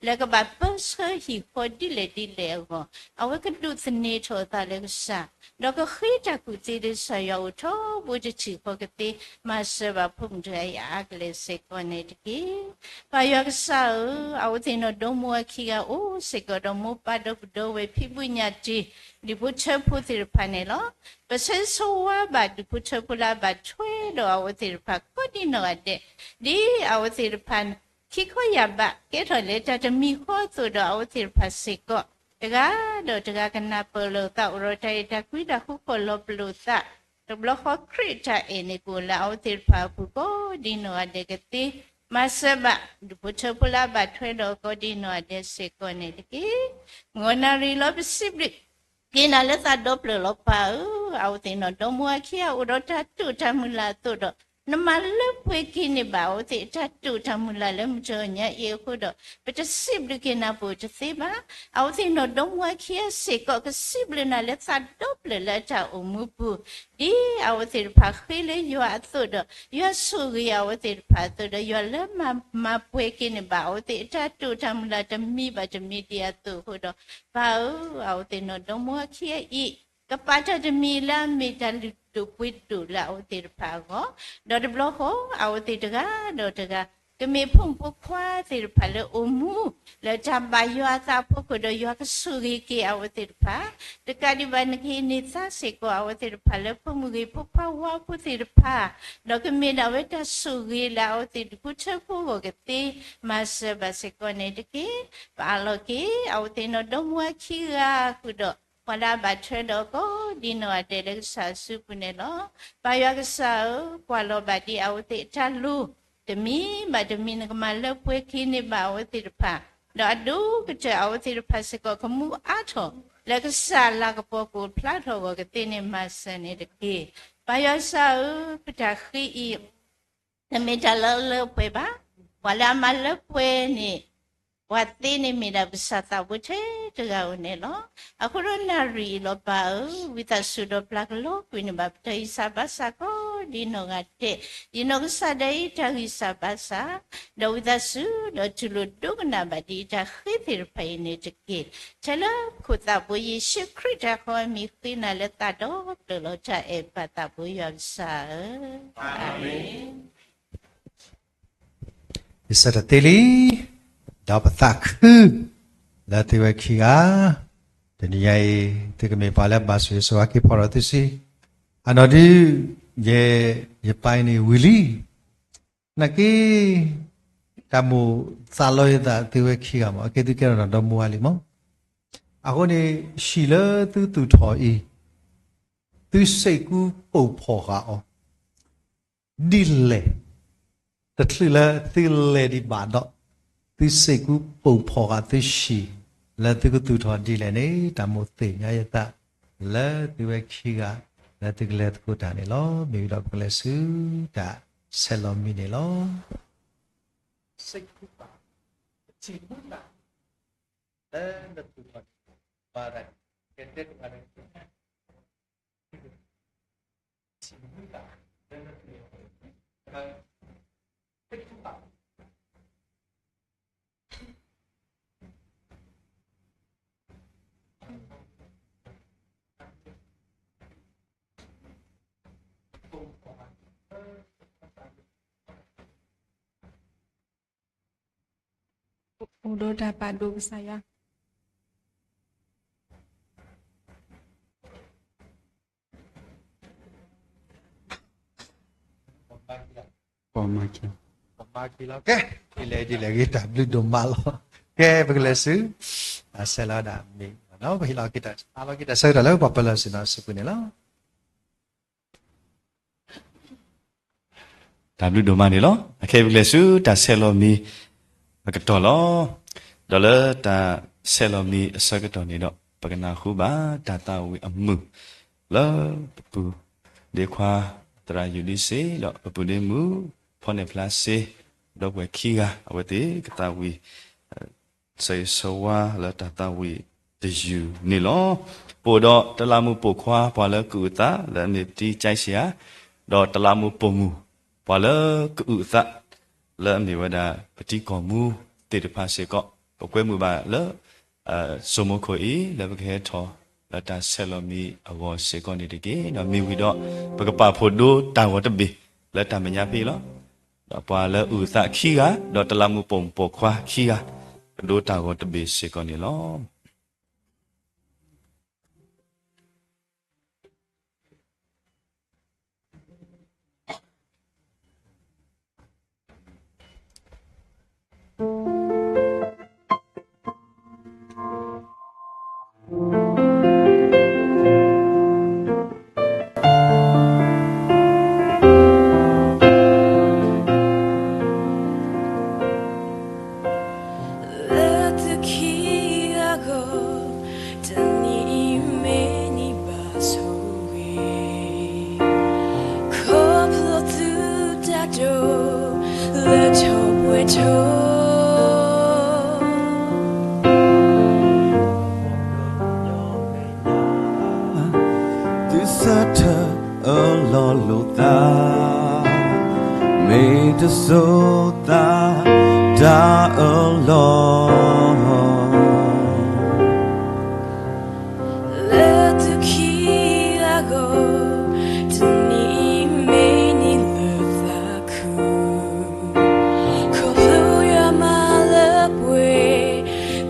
လၢကဘၣ်ပၢဆှၢဟံၣ်ဃီဒ်လဲၣ်ဒ်လဲၣ်အဂီၢ်, အဝဲကဒိးသန့ၤထီၣ်အသးလၢကစၢ်, ဒီးကဃ့တၢ်ကူၣ်သ့လၢကစၢ်ယွၤအိၣ်ထီဘိတထံၣ်ဃီကသ့, မၤစၢၤဘၣ်ဖိမုၣ်တဂၤအံၤအါအါကလဲာ်စ့ၢ်ကီးန့ၣ်တက့ၢ်. ပၢ်ယွၤကစၢ်ဧၢ, အဝဲသ့ၣ်နီၢ်ဒီမါဝၤခံဂၤအိၣ်စ့ၢ်ကီးဒီးမိၢ်ပၢ်ဒီပုၢ်ဒီဝဲၢ်ဖံးဘူးညၣ်တံၢ်, ဒူၣ်ဖိထၢဖိသ့ၣ်တဖၣ်န့ၣ်လီၤ. ပဆၢဂ့ၤဆၢဝါဘၣ်ဒူၣ်ဖိထၢဖိလၢအဘၣ်ထွဲဒီးအဝဲသ့ၣ်တဖၣ်ကိးဒံနီၢ်ဂၤဒဲး, ဒ်အဝဲသ့ၣ်တဖၣ် ခံခီယာ်ဘးကဲထီၣ်လၢတၢ်တမံၤဃီအသိးဒီး အဝဲသ့ၣ်တဖၣ်စ့ၢ်ကီး တဂၤဒီးတဂၤကနၢ်ပၢၢ်လိာ်သး အိၣ်ဒီးတၢ်အဲၣ်တၢ်ကွံတၢ်ဃူဃီၣ်လီၤပလိာ်သး, တဘျီဃီခရံာ်တၢ်အဲၣ်န့ၣ်ကအိၣ်လၢအဝဲသ့ၣ်တဖၣ်အပူၤကိးဒံနီၢ်ဂၤဒဲးကသ့, မၤစၢၤဘၣ်ဒူၣ်ဖိထၢဖိလၢအဘၣ်ထွဲဒီးကိးဒံနီၢ်ဂၤဒဲးစ့ၢ်ကီးန့ၣ်တက့ၢ်. မုၢ်ဂီၤနၣ်ရံၣ်လီၤ ပစံးဘျုး က့ၤနၤလၢသးဒီဖျၢၣ်လီၤပၢ်ဧၢ, အဝဲသ့ၣ်နီၢ်ဒီမါဝၤခံဂၤအိၣ်ဒီးတၢ်တိာ်တၢ်မုၢ်လၢ်အသိးဒီး နမၤလၢပှဲၤက့ၤန့ၢ်ဘၣ်အဝဲသ့ၣ်အတၢ်တိာ်တၢ်မုၢ်လၢ်လၢမုၢ်တနံၤညါအံၤအဃိဒီး ပတစံးဘျုးက့ၤနၤပအိၣ်တသ့ဘၣ်. အဝဲသ့ၣ်နီၢ်ဒီမါဝၤခံဂၤစ့ၢ်ကီး ကစံးဘျုးနၤလၢသးဒီဖျၢၣ်လၢအတၢ်အိၣ်မူပူၤ, ဒ်အဝဲသ့ၣ်တဖၣ်ဃ့လၢယွၤအသိးဒီး ယွၤဆိၣ်ဂ့ၤအဝဲသ့ၣ်တဖၣ်အသိးဒီး ယွၤလၢမၤမၤပှဲၤက့ၤန့ၢ်ဘၣ်အဝဲသ့ၣ်အတၢ်တိာ်တၢ်မုၢ်လၢ်တမံၤဘၣ်တမံၤဒ်အသိးအဃိဒီး ပၢ်ဧၢ, အဝဲသ့ၣ်နီၢ်ဒီမါဝၤခံဂၤအံၤ ကပာ်တၢ်တမံၤလၢအမ့ၢ်တၢ်လုၢ်ဒိၣ်ပှ့ၤဒိၣ်လၢအဝဲသ့ၣ်တဖၣ်အဂီၢ်, ဒီးတဘျီဃီ အဝဲသ့ၣ်တဂၤဒီးတဂၤ ကမ့ၢ်ဖိမုၣ်ဖိခွါသ့ၣ်တဖၣ်လၢအိၣ်မူ လၢတၢ်ဘၣ်ယွၤအသးအဖီခိၣ်ဒီး ယွၤကဆိၣ်ဂ့ၤက့ၤအဝဲသ့ၣ်တဖၣ်, တကးဒံးဘၣ်နကဟံးန့ၢ်သါစ့ၢ်ကီးအဝဲသ့ၣ်တဖၣ်လၢဖိမုၣ်ဂ့ၤဖိခွါဝါဖိသ့ၣ်တဖၣ်, ဒီးကမ့ၢ်ဒၣ်ဝဲတၢ်ဆိၣ်ဂ့ၤလၢအဝဲသ့ၣ်ဒူၣ်ဖိထၢဖိအဂီၢ်ကသ့, မၤစၢၤဘၣ်စ့ၢ်ကီးန့ၣ်တက့ၢ်. ပအးလီၤက့ၤ အဝဲသ့ၣ်နီၢ်ဒီမါဝၤခံဂၤဃုာ်ဒီး ပှၤလၢအဘၣ်ထွဲဒီးကိးဒံနီၢ်ဂၤဒဲးလၢကစၢ်အစုပူၤန့ၣ်လီၤ. ပၢ်ယွၤကစၢ်ဧၢ, ကွၢ်လီၤဘၣ်ဒံးအဝဲသ့ၣ်အတၢ်လိၤ တမံၤဘၣ်တမံၤ နကမၤလၢပှဲၤက့ၤန့ၢ်ဘၣ်အဝဲသ့ၣ်တဖၣ်, ဒီးအဒိၣ်ကတၢၢ်အဝဲသ့ၣ်တဖၣ်စ့ၢ်ကီး ကမူအါထီၣ် လၢကစၢ်လၤကပီၤကအိၣ်ဖျါထီၣ်အဂီၢ်ကသ့န့ၣ် မၤစၢၤန့ၣ်တက့ၢ်. ပၢ်ယွၤကစၢ်ဧၢ, ပတၢ်ဃ့အံၤ တမ့ၢ်တၢ်လၢအလၢပှဲၤဘၣ်. ပှၤလၢအမၤလၢပှဲၤန့ၣ် ပှၤသ့န့ၣ်မ့ၢ်ဒၣ်ပကစၢ်သးဘိထဲတဂၤဧိၤန့ၣ်လီၤ. အဃိဒီးနၣ်ရံၣ်အံၤလီၤပၢ်ဧၢ, ဝံသးစူၤဒီးပျၢ်ကလီကွံာ်န့ၢ်ဘၣ်ပတၢ်ဂံၢ်စၢ်ဘါစၢ်ကိးဒံနီၢ်ဂၤဒဲး, ယနီၢ်ကစၢ်ဒၣ်အံၤတၢ်ဂံၢ်စၢ်ဘါစၢ်, ဒီးဝံသးစူၤဒီးတူၢ်လိာ်ဒိကနၣ်ဘၣ်ဒ်အံၤတၢ်ဃ့သ့ၣ်တဖၣ်အံၤန့ၣ်တက့ၢ်. ထဲလၢခိၣ်သးဘိယ့ၣ်ၡူးခရံာ်တၢ်ဃီအမံၤဃ့နၤလၢသးဒီဖျၢၣ်လီၤ. တၢ်အဲၣ်ပၢ်သးဘိယွၤကစၢ်ဧၢ, အၤမ့ၣ်. ယဆၢထၢၣ်သ့လံ, ဒီးပသးခု လၢသုဝဲခံဂၤ, တနံၤညါအံၤ သုကမ့ၢ်ပှၤလၢဘၣ်ဆိၣ်ဂ့ၤဆိၣ်ဝါက့ၤဖီၣ်ဒီးသုစု, အနီၢ်ဒုး, ယဲ, ယပၢ်အံၤန့ၣ်ဝံၤလံ, နာ်က့ တၢ်မိၣ်သးလီယသးသုဝဲခံဂၤမး, အကဲသုကဲထီၣ်နီၢ်ဒီမါဝၤလံမး, အဃိန့ၣ် ဟံၣ်လၢသုသူၣ်ထီၣ်အံၤ, သုစ့ၢ်ကီးပိာ်ဖှိၣ်ဃာ်အီၤ ဒ်လဲၣ်, တချုးလၢသုလဲၤဒံးဘၣ်ဒီး, သုစ့ၢ်ကီးပိာ်ဖှိၣ်ဃာ်သုဟံၣ် လၢသုကသူၣ်ထီၣ်ဒ်လဲၣ်န့ၣ် တၢ်မိၣ်သ့ၣ်ညါယသး လၢသုဝဲခံဂၤ လၢသုကလဲၤသကိးတၢ်န့ၣ်လီၤ. မ့ၢ်ဝံၤဒီးပကလဲၤဆူတၢ်ဆဲးလီၤမံၤန့ၣ်လီၤ. အိၣ်ဒီးတၢ်ပာ်ဒိၣ်ကစၢ်ယွၤ ကဲ, ဒ်လဲၣ်ဒ်လဲၣ်ဂ့ၤ တၢ်ဘျုးဒိၣ်မးလီၤ. ကဲ ပကလဲၤဆူ တၢ်ဆဲးလီၤဒၣ်မ့ၢ်, ပဟ့ၣ်လီၤက့ၤတၢ် ဟ့ၣ်လီၤက့ၤတၢ်ဆၢကတီၢ်လၢပှၤပၢၤလီၢ်ဆ့ၣ်နီၤစုပူၤန့ၣ်လီၤ. တၢ်ဘျုးဒိၣ်မးန့ၣ်လီၤ. အခဲအံၤပကလဲၤဆူတၢ်ဆဲးလီၤမံၤအကတီၢ်လီၤ. ဒီးလၢတၢ်ဆဲးလီၤမံၤအဆၢကတီၢ်န့ၣ်ဒီး ပကနၢ်ဟူဘၣ်တၢ်သးဝံၣ်အမုာ် လၢပပုၢ်ဒ့ခွါ သရၣ်ယူၤဒံစ့ ဒီးပပုၢ်ဒ့မုၣ် ဖီနဲၣ်ဖျါစ့ ဒီပုၢ်ဝဲၢ်ခံဂၤ အဝဲသ့ၣ်ကသးဝံၣ် ဆၢဂ့ၤဆၢဝါလၢတၢ်သးဝံၣ်တယုၢ်န့ၣ်လီၤ. ပအိၣ်ဒီးတလးမူးပိာ်ခွါ ပှၤလၢကအုၣ်အသး လၢအမ့ၢ်ပတံကၠဲးစံယၤ, ဒီးတလးမူးပိာ်မုၣ် ပှၤလၢကအုၣ်အသး လၢအမ့ၢ်ဝဲဒၣ်ပတံကီၢ်မူသ့ၣ်တဖၣ်စ့ၢ်ကီး ပကွဲမုာ်ဘၣ်လၢ စိမိခိၣ်အံၤ လၢပကဟဲထီၣ်လၢတၢ်ဆဲးလီၤမံၤအဂီၢ်စ့ၢ်ကီးန့ၣ်တက့ၢ်. ဒီးမ့ၢ်ဝံၤဒီး ပကပာ်ဖှိၣ်ဒိတၢ်ဂီၤတဘ့ၣ် လၢတၢ်မဲာ်ညါဖဲအံၤလီၤ. ဒီးပှၤလၢအုၣ်သးခံဂၤ ဒီးတလးမူးပိာ်မုၣ်ပိာ်ခွါခံဂၤ ကဒိတၢ်ဂီၤတဘ့ၣ်စ့ၢ်ကီးန့ၣ်လီၤ. လၢသုခံဂၤအဂီၢ် တနံၤအံၤမ့ၢ်နံၣ်ဘၣ်ဆိၣ်ဂ့ၤ, ခီဖျိသုတၢ်ဒိး လၢထီၣ်ပှဲၤထီၣ် သုဆၢထၢၣ်အၢၣ်လီၤလိာ်သး, မ့ၢ်တစိၤသးတၢ်အၢၣ်လီၤ လၢသုခံဂၤအဂီၢ်, တနံၤအံၤမ့ၢ်နံၣ်လၢသးခု, ခီဖျိယွၤမၤလၢပှဲၤ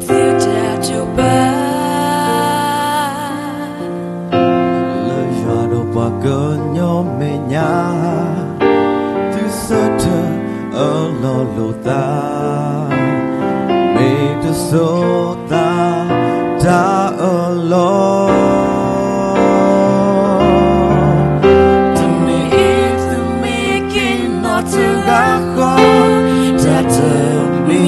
သုတၢ်ဒိးဘၣ် လၢယွၤဒီးပှၤကညီမဲာ်ညါ, သုဆၢထၢၣ်အၢၣ်လီၤလိာ်သး, မ့ၢ်တစိၤသးတၢ်အၢၣ်လီၤ တနံၤအံၤသုမ့ၢ်က့ၤနီၣ်တဂၤ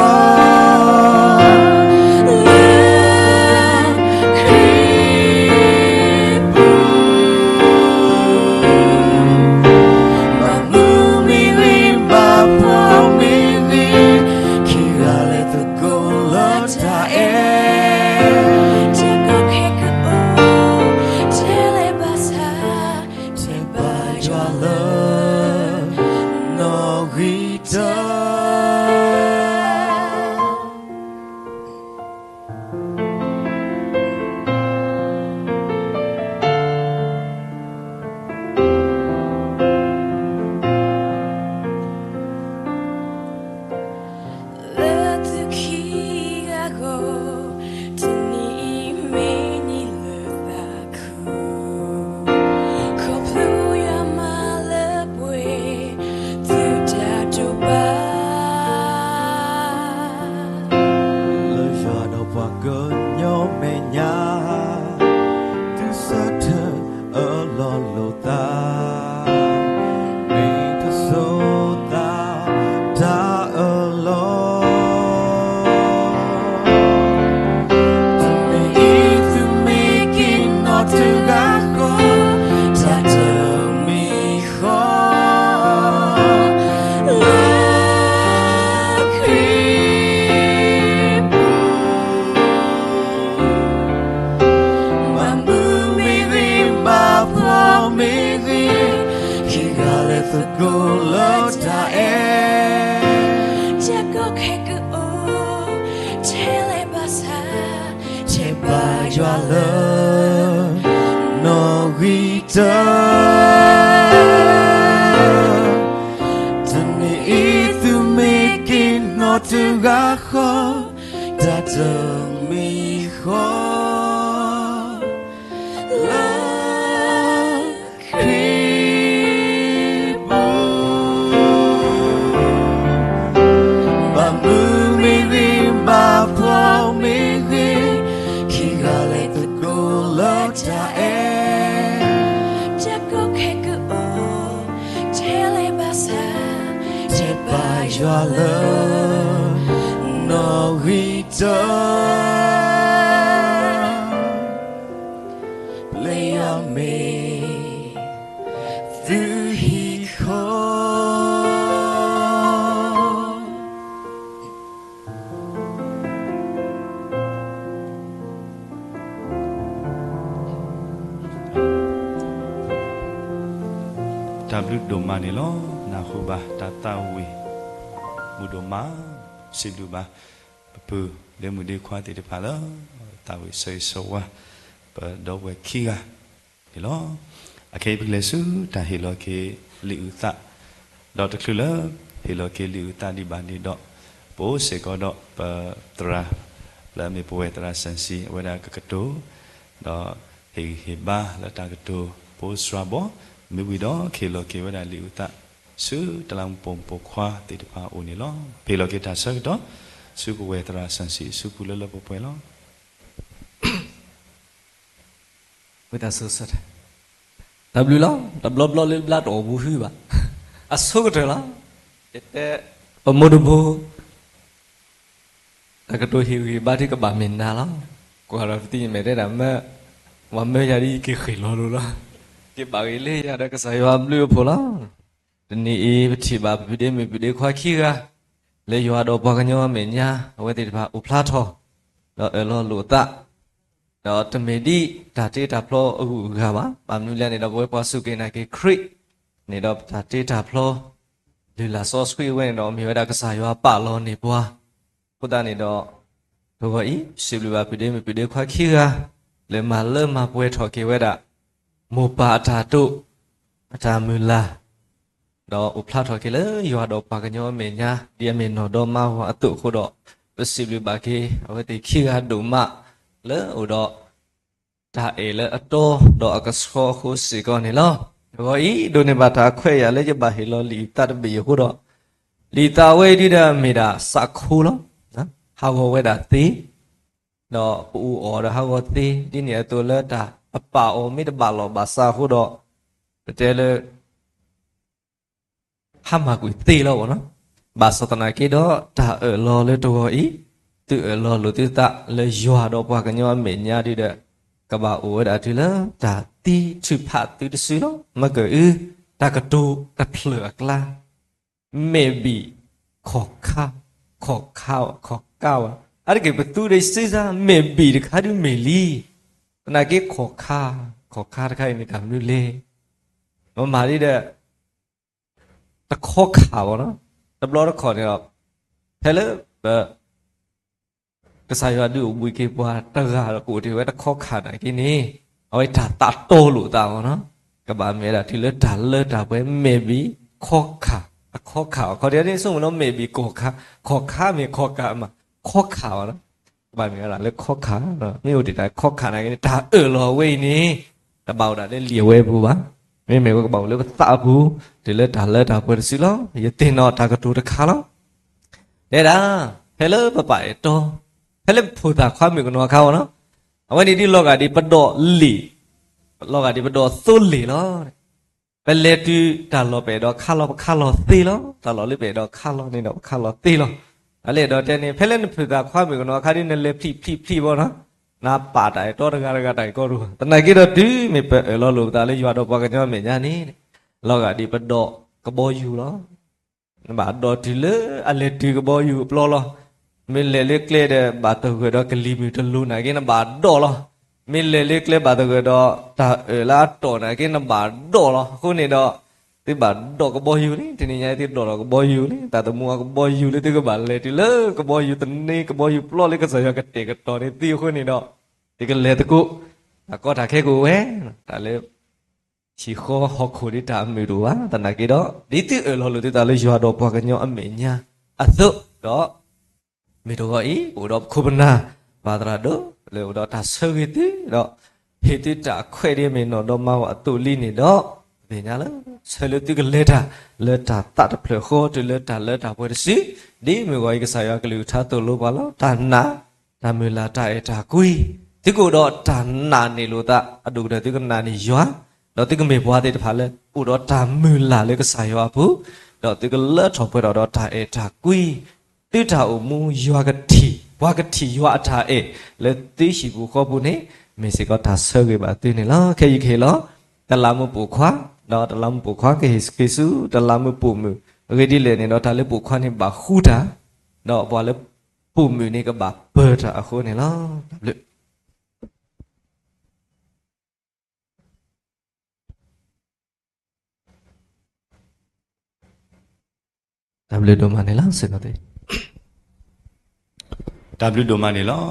ဃီ, တၢ်တမံၤဃီ လၢခရံာ်ပူၤ, ဘၣ်မုာ်မ့ၢ်ဂ့ၤ ဘၣ်ဖှီၣ်မ့ၢ်ဂ့ၤ, ခံဂၤလၢသကိးလၢတၢ်အဲၣ်, တၢ်ကီခဲကအိၣ်, ထဲလဲၣ်ဘၣ်ဆၣ်, ထဲဘၣ်ယွၤလၢ နီၣ်ဂံၢ်တၢ လၢသုခံဂၤအဂီၢ်, တနံၤအံၤမ့ၢ်နံၣ်လၢသးခု, ခီဖျိယွၤမၤလၢပှဲၤ သုတၢ်ဒိးဘၣ် လၢယွၤဒီးပှၤကညီမဲာ်ညါ, သုဆၢထၢၣ်အၢၣ်လီၤလိာ်သး, မ့ၢ်တစိၤသးတၢ်အၢၣ်လီၤ တနံၤအံၤသုမ့ၢ်က့ၤနီၣ်တဂၤဃီ, တၢ်တမံၤဃီ လၢခရံာ်ပူၤ, ဘၣ်မုာ်မ့ၢ်ဂ့ၤ ဘၣ်ဖှီၣ်မ့ၢ်ဂ့ၤ, ခံဂၤလၢသကိးလၢတၢ်အဲၣ်, တၢ်ကီခဲကအိၣ်, ထဲလဲၣ်ဘၣ်ဆၣ်, ထဲဘၣ်ယွၤလၢ နီၣ်ဂံၢ်တၢ တနံၤအံၤသုမ့ၢ်က့ၤနီၣ်တဂၤဃီ, တၢ်တမံၤဃီ လၢခရံာ်ပူၤ, ဘၣ်မုာ်မ့ၢ်ဂ့ၤ ဘၣ်ဖှီၣ်မ့ၢ်ဂ့ၤ, ခံဂၤလၢသကိးလၢတၢ်အဲၣ်, တၢ်ကီခဲကအိၣ်, ထဲလဲၣ်ဘၣ်ဆၣ်, ထဲဘၣ်ယွၤလၢ နီၣ်ဂံၢ်တၢ ပျဲယွၤမ့ၢ် သုဟံၣ်ခိၣ် တၢ်ဘျုးဒိၣ်မးန့ၣ်လီၤ. နၢ်ဟူဘၣ်တၢ်သးဝံၣ် မုာ်ဒိၣ်မး, စံးဘျုးဘၣ်. ပပုၢ်ဒ့မုၣ်ဒ့ခွါသ့ၣ်တဖၣ်လၢ သးဝံၣ်ဆၢဂ့ၤဆၢဝါ ပဒီပုၢ်ဝဲၢ်ခံဂၤန့ၣ်လီၤ. အခဲအံၤပကလဲၤဆူတၢ်ဟ့ၣ်လီၤက့ၤ လံာ်အုၣ်သး ဒီးတချုးလၢ ဟ့ၣ်လီၤက့ၤလံာ်အုၣ်သးဒံးဘၣ်န့ၣ်ဒီး ပအိၣ်စ့ၢ်ကီးဒီးပသရၣ် လၢအမ့ၢ်ပဝဲၢ်သရၣ်စီဆှံ အဝဲဒၣ်ကကတိၤ ဒီးဟ့ၣ်ဂံၢ်ဟ့ၣ်ဘါလၢတၢ်ကတိၤ ပအိၣ်စှၤဘီ မ့ၢ်ဝံၤဒီးကဟ့ၣ်လီၤက့ၤဝဲဒၣ်လံာ်အုၣ်သး ဆူတလးမူးပိာ်မုၣ်ပိာ်ခွါသ့ၣ်တဖၣ်အအိၣ်န့ၣ်လီၤ. ပဟ့ၣ်လီၤက့ၤတၢ်ဆၢကတီၢ် ဆူပဝဲၢ်သရၣ်စီဆှံအစုပူၤလၢလၢပှဲၤပှဲၤလီၤ. ဝံသးစူၤ တၢ်ဘျုးလီၤ. တဘျီဘျီလၢဘျါတအိၣ်ဘူးဟုဘၣ်. အဆိကတၢၢ်လီၤ. ယတဲ ပမိၢ်တဘိ တၢ်ကတိၤဟ့ၣ်ဂံၢ်ဟ့ၣ်ဘါဒုးကဘၣ်မ့ၢ်နၤလီၤ. ကွၢ်ဒီးပသံယမဲာ်တဲဒၣ်မၢ ပှၤမၢယၤဒ်ယက့ၤဃ့ၢ်လီၤလိၤလီၤ. က့ၤဘၣ်ဂ့ၤလၢယၤဒီးကစၢ်ယွၤအဘျုးအဖှိၣ်လီၤ. တနံၤအံၤ ပထံၣ်ဘၣ်ပပုၢ်ဒ့မုၣ်ပုၢ်ဒ့ခွါခံဂၤ လၢယွၤဒီးပှၤကညီအမဲာ်ညါ အဝဲသ့ၣ်တဖၣ်အိၣ်ဖျါထီၣ် ဒီးအၢၣ်လီၤလိာ်သး ဒီးတမ့ၢ်ဒ်တၢ်တ့တၢ်ဖျီအဂုၤအဂၤဘၣ်. ဘၣ်မနုၤလဲၣ်န့ၣ်ဒီး ပဝဲပှၤစူၢ်က့ၤနာ်က့ၤခရံာ်န့ၣ်ဒီး ပတၢ်တ့တၢ်ဖျီ လုၢ်လၢ်စီဆှံဝဲန့ၣ်ဒီး မ့ၢ်ဝဲဒၣ်ကစၢ်ယွၤပာ်လီၤန့ၢ်ပှၤ အဃိသတးန့ၣ်ဒီး တဂီၤအံၤ စံးဘျုးဘၣ်ပုၢ်ဒ့မုၣ်ပုၢ်ဒ့ခွါခံဂၤ လၢမၤလၢမၤပှဲၤထီၣ်က့ၤဝဲဒၣ် မိၢ်ပၢ်အတၢ်တိာ် အတၢ်မုၢ်လၢ် ဒီးအိၣ်ဖျါထီၣ်က့ၤလၢယွၤဒီးပှၤကညီအမဲာ်ညါ ဒ်အမ့ၢ်နီၢ်ဒီမါဝၤအသိးအဃိဒီး ပစံးဘျုးဘၣ်က့ၤ အဝဲသ့ၣ်ခံဂၤဒိၣ်မး လၢအိၣ်ဒီး တၢ်အဲၣ်လၢအတီဒီးအကဆှီအဃိစ့ၢ်ကီးန့ၣ်လီၤ. တဂီၤအံၤ ဒိးန့ၢ်ဘၣ်တၢ်အခွဲးအယာ်လၢယဘၣ်ဟ့ၣ်လီၤလံာ်အုၣ်သးတဘ့ၣ်အဃိဒီး လံာ်သးဝဲအံၤဒုဒီးမ့ၢ်ဒၣ်စးခိလီၤ. ဟးဂီၤဝဲဒၣ်သ့ ဒီးပအူအီၣ်ဒီးဟးဂီၤသ့ ဒ်န့ၣ်အသိးလၢတၢ်အပာ်အီၤမ့ၢ်တဘၣ်လီၢ်ဘၣ်စးအဃိဒီး ပတဲလၢ ဟါမၢ်ကွံာ်သ့လီၤဘၣ်နီၤ. ဘၣ်ဆၣ်သနာ်က့ဒီး တၢ်အၢၣ်လီၤလၢတဂီၤအံၤ သုအၢၣ်လီၤလိာ်သုသးလၢယွၤဒီးပှၤကညီအမဲာ်ညါဒုဒီး ကဘၣ်အိၣ်ဝဲဒၣ်တုၤလၢတၢ်သံထုးဖးသုတစုလီၤ. မ့ၢ်ကအု တၢ်ကတိၤတဖျၢၣ်အကျါ မ့ၢ်ဘံၣ် ခီၣ်ခါ ခီၣ်ခါ ခီၣ်ကါဝဲ အါတက့ၢ်ပသူဒီးစ့စါ မ့ၢ်ဘံၣ်တခါဒုမ့ၢ်လံ. သနာ်က့ခီၣ်ခါ ခီၣ်ခါတခါအံၤန့ၣ်တၢ်မနုၤလဲၣ်. မ့ၢ်မၤဒ်ဒီး တခီခးဘၣ်နီၤ. တဘျီတခီၣ်န့ၣ်ဒီး ဖဲလၢပ ကစၢ်ယွၤဒုးအိၣ်ဘှံးက့ၤပှၤတဂၤဒီးကအိၣ်တ့ၢ်ဝဲတခီခးနာ်က့န့ၣ် အဝဲတၢ်သးတီလိာ်သးဘၣ်နီၤ. ကဘၣ်မ့ၢ်ဝဲဒၣ်တုၤလၢတၢ်လၢတၢ်ပှဲၤ မ့ၢ်ဘံၣ် ခီခး တခီခးဘၣ်. ခီၣ်ထံးန့ၣ်ဆိကမိၣ်လၢမ့ၢ်ဘံၣ်ခီၣ်ခါ ခီၣ်ခါမ့ၢ်ခီၣ်ခါမး ခီခးဘၣ်နီၤ. ကဘၣ်မ့ၢ်ဝဲဒၣ်လၢခီခး မ့ၢ်အိၣ်တ့ၢ်တၢ်ခီခးနာ်က့န့ၣ် တၢ်အၢၣ်လီၤဝဲအံၤန့ၣ် တဘၣ်အိၣ်ဒၣ်လၢလံာ်အဝဲအပူၤဘၣ်. မ့မ့ၢ်ဝဲကဘၣ်အိၣ်လၢပသးအပူၤ တုၤလၢတၢ်လၢတၢ်ပှဲၤတစုလီၤ. ယသ့ၣ်နီၣ်တၢ်ကတိၤတခါလီၤ. တဲဒၣ် ဖဲလၢပပာ်အဲၣ်တီ ဖဲလၢပဖိသၣ်ခွါမုၣ်ကနီၤအခါဘၣ်နီၤ အဝဲန့ၣ်ဒ်လီၤဂာ်ဒ်ပဒိးလံာ် လီၤဂာ်ဒ်ပဒိးသိလ့ၣ်လီၤ. ပလဲၤတုၤတၢ်လီၢ်ပအဲၣ်ဒိးခါလီၤ ပခါလီၤသ့လီၤ. တၢ်လီၢ်လၢပအဲၣ်ဒိးခါလီၤန့ၣ်ဒီးပခါလီၤသ့လီၤ. အလဲၤဒီးတဲန့ၣ် ဖဲလၢနဖိသၣ်ခွါမုၣ်ကနီၤအခါဒ်နလဲၤဖျံးဖျံးဖျံးဘၣ်နီၤ နပာ်တၢ်အဲၣ်တီတဂၤတဂၤတၢ်အံၤကီဒိၣ် သနာ်က့ဒီးတုၤမ့ၢ်ပအၢၣ်လီၤလိာ်ပသးလၢယွၤဒီးပှၤကညီမဲာ်ညါန့ၣ် လီၤဂာ်ဒ်ပဒိးကဘီယူၤလီၤ. နဘၣ်ဒိးတုၤလၢအလဲၤတုၤကဘီယူၤအပျီလီၤ. မ့ၢ်လဲၤလၢကျဲဒီးဘၣ်သဂၢၢ်ဒီးကလံၤမုၢ်တလူၤနာ်က့ နဘၣ်ဒိးလီၤ. မ့ၢ်လဲၤလၢကျဲဘၣ်သဂၢၢ်ဒီးတၢ်အၢၣ်လၢအတီၢ်နာ်က့ နဘၣ်ဒိးလီၤ. အဃိန့ၣ်ဒီး သုဘၣ်ဒိးကဘီယူၤန့ၣ် တနံၤညါသုဒိးထီၣ်ကဘီယူၤန့ၣ် တၢ်သမူအကဘီယူၤလၢသုကဘၣ်လဲၤတုၤလၢကဘီယူၤသန့ ကဘီယူၤပျီလၢကစၢ်ယွၤကတဲာ်ကတီၤန့ၢ်သုအဃိန့ၣ်ဒီး သုကလဲၤသကိး တၢ်ကီတၢ်ခဲကအိၣ်ဝဲ တၢ်လၢ ဟံၣ်ဃီဟီၣ်ခိၣ်ဒ်တၢ်အမုာ်တအိၣ်ဘၣ်. သနာ်က့ဒီး ဒ်သုအၢၣ်လီၤလိာ်သုသးလၢယွၤဒီးပှၤကညီအမဲာ်ညါအသိးဒီး မ့ၢ်တဂီၤအံၤ အိၣ်ဒီးပခိၣ်ပနၢ် ပၢ်သရၣ်ဒိၣ် လၢအိၣ်ဒီးတၢ်ဆၢဂ့ၤသုဒီး ဟ့ၣ်သုတၢ်ခွဲးဒ်အမ့ၢ်နီၢ်ဒီမါဝၤအသိးလံန့ၣ်ဒီး သ့ၣ်ညါလၢ ဆၢလၢသုကလဲၤတၢ် လၢတၢ်သးတဖျၢၣ်ဃီ တုၤလၢတၢ်လၢတၢ်ပှဲၤတစု ဒ်မုၢ်ဂီၤအံၤကစၢ်ယွၤကလုၢ်ကထါသိၣ်လိပှၤလီၤ. တၢ်နာ် တၢ်မုၢ်လၢ် တၢ်အဲၣ်တၢ်ကွံ သုကအိၣ်ဒီးတၢ်နာ်န့ၢ်လိာ်သး အဒိၣ်ကတၢၢ်သုကနာ်န့ၢ်ယွၤ ဒီးသုကမ့ၢ်ပှၤသ့ၣ်တဖၣ်လၢ အိၣ်ဒီးတၢ်မုၢ်လၢ်လၢကစၢ်ယွၤအပူၤ ဒီးသုကလၢထီၣ်ပှဲၤထီၣ်ဒီးတၢ်အဲၣ်တၢ်ကွံ သုတၢ်အိၣ်မူယွၤကထံၣ် ပှၤကထံၣ်ယွၤအတၢ်အဲၣ် လၢသုဟံၣ်ပူၤဃီပူၤန့ၣ် မ့ၢ်စ့ၢ်ကီးတၢ်ဆၢဂ့ၤဘၣ်သုန့ၣ်လီၤ. ခဲအံၤကဟ့ၣ်လီၤ တလးမူးပိာ်ခွါ ဒီးတလးမူးပိာ်ခွါကဟ့ၣ်က့ၤဆူ တလးမူးပိာ်မုၣ် အဂ့ၢ်ဒ်လဲၣ်န့ၣ်ဒီး တၢ်လၢပိာ်ခွါန့ၣ်ဘၣ်ဃူတၢ် ဒီးပှၤလၢပိာ်မုၣ်န့ၣ်ကဘၣ်ပၢၤတၢ်အဃိန့ၣ်လီၤ. တၢ်ဘျုး တၢ်ဘျုးဒိၣ်မးန့ၣ်လီၤ စ့ၢ်ကီးသ့ၣ် တၢ်ဘျုးဒိၣ်မးန့ၣ်လီၤ.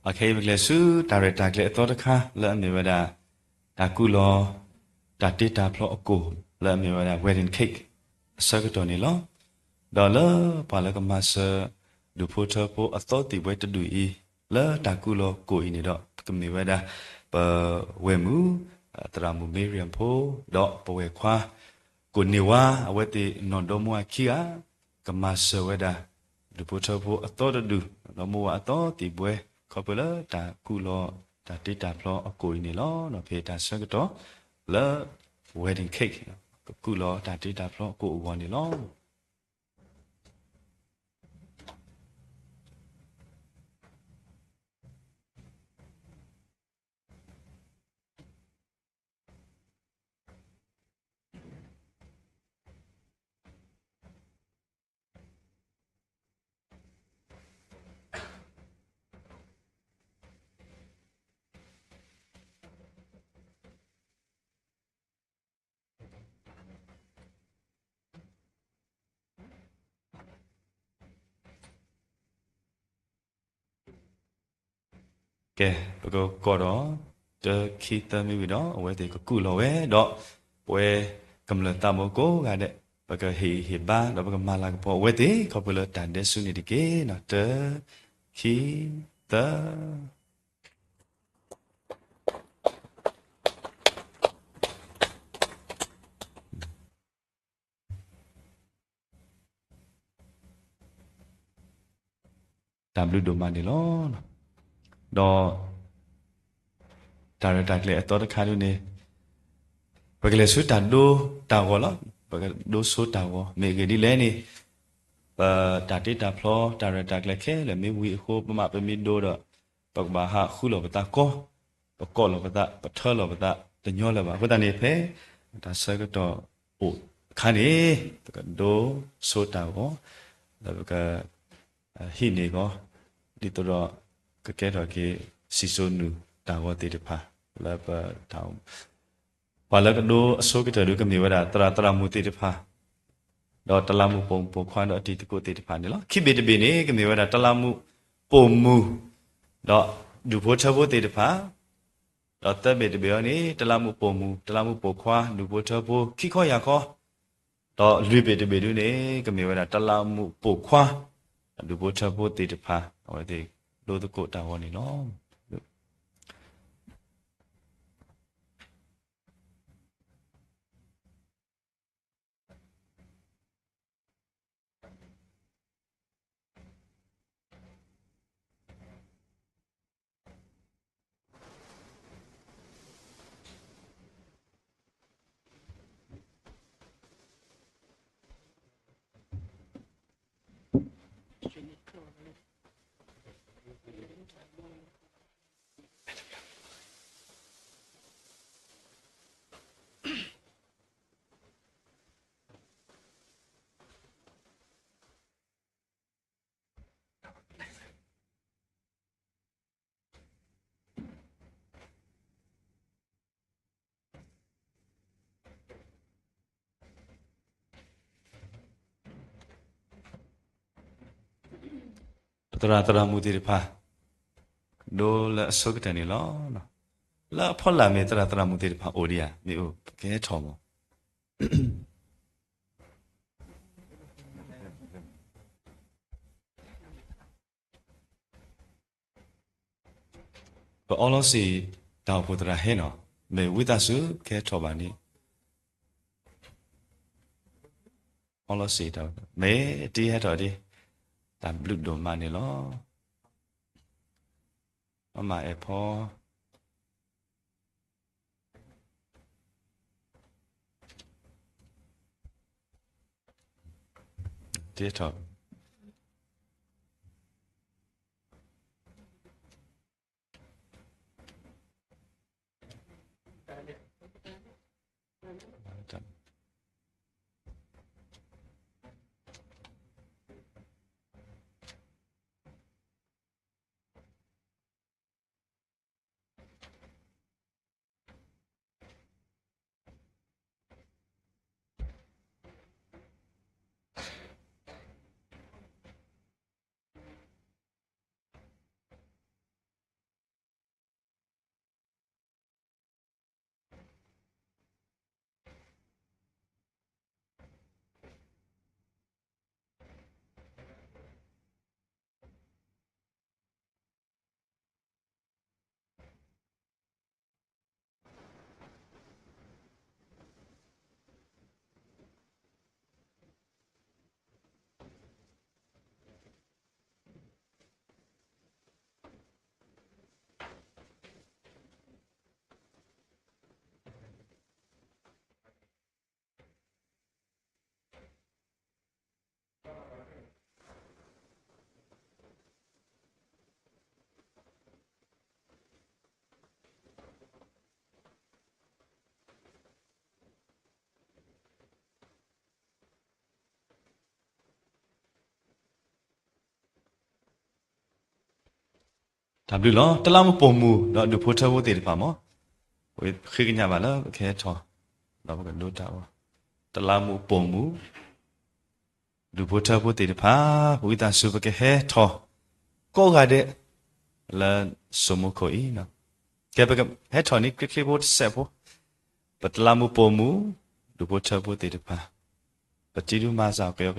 အခဲအံၤပကလဲၤဆူတၢ်ရဲၣ်တၢ်ကျဲၤအသီတခါ လၢအမ့ၢ်ဝဲဒၣ် တၢ်ကူၣ်လီၤ တၢ်တ့တၢ်ဖျီအကိၣ် လၢအမ့ၢ်ဝဲဒၣ် wedding cake အဆၢကတီၢ်န့ၣ်လီၤ. ဒီးလၢပှၤလၢကမၤစၢၤ ဒူၣ်ဖိထၢဖိအသီသံၣ်ဘှဲတဒူၣ်အံၤ လၢတၢ်ကူၣ်လီၤကိၣ်အံၤန့ၣ်ဒီး ကမ့ၢ်ဝဲဒၣ် ပဝဲၢ်မုၣ် သရၣ်မုၣ်မ့ရံယၣ်ဖိ ဒီးပဝဲၢ်ခွါ ကိၣ်န့ၢ်ဝါ အဝဲသ့ၣ်နီၢ်ဒီမါဝၤခံဂၤ ကမၤစၢၤဝဲဒၣ် ဒူၣ်ဖိထၢဖိအသီတဒူၣ် ဒီမါဝၤအသီသံၣ်ဘှဲ ခီဖျိလၢတၢ်ကူၣ်လီၤ တၢ်တ့တၢ်ဖျီအကိၣ်အံၤန့ၣ်လီၤ. ဒီးဖဲတၢ်ဆၢကတီၢ် လၢ wedding cake ကကူၣ်လီၤတၢ်တ့တၢ်ဖျီအကိၣ်အဂီၢ်န့ၣ်လီၤ. ကဲ ပကကိးဒီး တၢ ခံ သၢမ့ၢ်ဝံၤဒီး အဝဲသ့ၣ်ကကူၣ်လီၤဝဲဒီး ပဝဲကမျၢၢ်သးဘိကိးဂၤဒဲး ပကဟ့ၣ်ဂံၢ်ဟ့ၣ်ဘါ ဒီးပကမၤလၤကပီၤအဝဲသ့ၣ် ခီဖျိလၢတၢ်ဒဲဆူန့ၣ်တက့ၢ်. တၢ ခံ သၢ တၢ်ဘျုးဒိၣ်မးန့ၣ်လီၤ. ဒီး တၢ်ရဲၣ်တၢ်ကျဲၤအသီတခါဒ်န့ၣ် ပကလဲၤဆူတၢ်ဒိတၢ်ဂီၤလီၤ. ပကဒိဆိတၢ်ဂီၤ မ့ၢ်အဂ့ၢ်ဒ်လဲၣ်န့ၣ် ပတၢ်တ့တၢ်ဖျီ တၢ်ရဲၣ်တၢ်ကျဲၤခဲလၢာ်မ့ၢ်ဝံၤအဃိ ပမ့ၢ်ပမ့ၢ်ဒိဒီး ပကဘၣ်ဟးဃုလီၤပသးကီ ပကိးလီၤပသး ပထၢလီၤပသး တညီလၢၤဘၣ်. အဃိသတးန့ၣ် ဖဲတၢ်ဆၢကတီၢ်အိၣ်အခါန့ၣ် ပကဒိဆိတၢ်ဂီၤ လၢပက ဟံးန့ၢ်အဂီၢ် ဒ်သိးဒီး ကကဲထီၣ်က့ၤ စံၣ်စိၤနူာ်တၢ်ဂီၤသ့ၣ်တဖၣ် လၢပတၢ် ပှၤလၢကဒိအဆိကတၢၢ်ဒုးကမ့ၢ်ဝဲဒၣ် သရၣ်သရၣ်မုၣ်သ့ၣ်တဖၣ် ဒီးတလးမူးပိာ်မုၣ်ပိာ်ခွါဒီးအတံၤသကိးသ့ၣ်တဖၣ်န့ၣ်လီၤ. ခံဘ့ၣ်တဘ့ၣ်န့ၣ် ကမ့ၢ်ဝဲဒၣ်တလးမူးပိာ်မုၣ် ဒီးဒူၣ်ဖိထၢဖိသ့ၣ်တဖၣ် ဒီးသၢဘ့ၣ်တဘ့ၣ်အံၤန့ၣ် တလးမူးပိာ်မုၣ် တလးမူးပိာ်ခွါ ဒူၣ်ဖိထၢဖိ ခံခီယၤခီ ဒီးလွံၢ်ဘ့ၣ်တဘ့ၣ်ဒုးန့ၣ် ကမ့ၢ်ဝဲဒၣ်တလးမူးပိာ်ခွါ ဒူၣ်ဖိထၢဖိသ့ၣ်တဖၣ် အဝဲသ့ၣ်ဒိသကိးတၢ်ဂီၤန့ၣ်လီၤ. ပသရၣ်သရၣ်မုၣ်သ့ၣ်တဖၣ် ဒိလၢအဆိကတၢၢ်န့ၣ်လီၤ. လၢအဖီလာ်မ့ၢ်သရၣ်သရၣ်မုၣ်သ့ၣ်တဖၣ်အိၣ်ဒံးဧါ, မ့ၢ်အိၣ် ပကဟဲထီၣ်မး. ပအီလီၤစံၣ်တၢ်အိၣ်ဖှိၣ်သရၣ်ဟဲနီၤ, မ့ၢ်ဝံသးစူၤ ကဟဲထီၣ်ဘၣ်န့ၣ်, အီလီၤစံၣ်တၢ်အိၣ်ဖှိၣ် မ့ၢ်တဟဲထီၣ်ဒံး, တၢ်ဘျုးဒိၣ်မးန့ၣ်လီၤ. မမအဲၣ်ဖီ တထီၣ် တၢ်ဘျုးလီၤ. တလးမူးပိာ်မုၣ် ဒီးဒူၣ်ဖိထၢဖိသ့ၣ်တဖၣ်မ့ၢ် ပဃ့ကညးဘၣ်လၢပကဟဲထီၣ် ဒီးပကဒိတၢ်အီၣ် တလးမူးပိာ်မုၣ် ဒူၣ်ဖိထၢဖိသ့ၣ်တဖၣ် ပဝံသးစူၤပကဟဲထီၣ် ကိးဂၤဒဲး လၢစိမိခိၣ်အံၤ, ကဲပကဟဲထီၣ်န့ၣ် ချ့ချ့ဖိတစဲးဖိ, ပတလးမူးပိာ်မုၣ် ဒူၣ်ဖိထၢဖိသ့ၣ်တဖၣ် ပတံၤဒုးမၤစၢ်ကယီ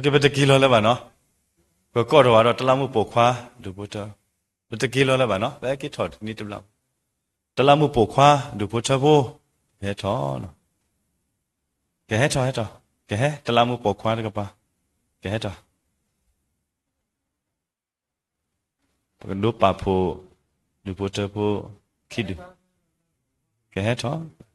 ကယီပတက့ၤလီၤလၢၤဘၣ်နီၤ, ပကိးထီၣ်ဘၣ်ဒီး တလးမူးပိာ်ခွါ ဒူၣ်ဖိထၢ, ပတက့ၤလီၤလၢၤဘၣ်နီၤ, ပဟဲက့ၤထီၣ်တနံၤတဘျီ, တလးမူးပိာ်ခွါ ဒူၣ်ဖိထၢဖိ, ကဟဲထီၣ်, ကဟဲထီၣ်ဟဲထီၣ်, ကဟဲ တလးမူးပိာ်ခွါတကပၤ, ကဟဲထီၣ် ပကဒိပာ်ဖှိၣ် ဒူၣ်ဖိထၢဖိ ခံဒူၣ်, ကဟဲထီၣ်.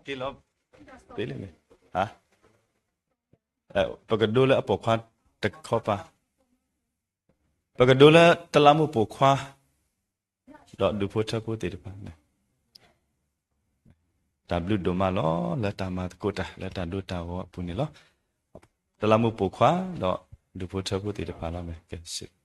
က့ၤလီၤ, ပကဒိလၢအပိာ်ခွါတခီပၤ, ပကဒိလၢတလးမူးပိာ်ခွါ ဒီးဒူၣ်ဖိထၢဖိသ့ၣ်တဖၣ်န့ၣ်, တၢ်ဘျုးဒိၣ်မးလီၤ လၢတၢ်မၤသကိးတၢ် လၢတၢ်ဒိတၢ်ဂီၤအပူၤန့ၣ်လီၤ. တလးမူးပိာ်ခွါ ဒီးဒူၣ်ဖိထၢဖိသ့ၣ်တဖၣ်လီၤ.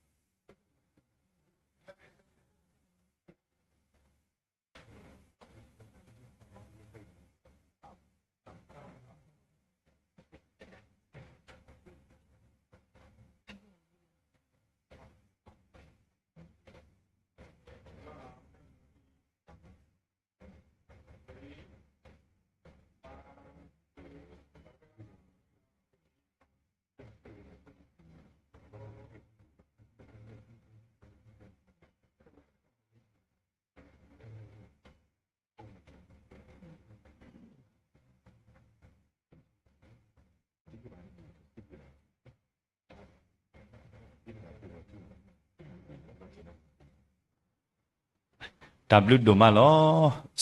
တၢ်ဘျုးဒိၣ်မးလီၤ.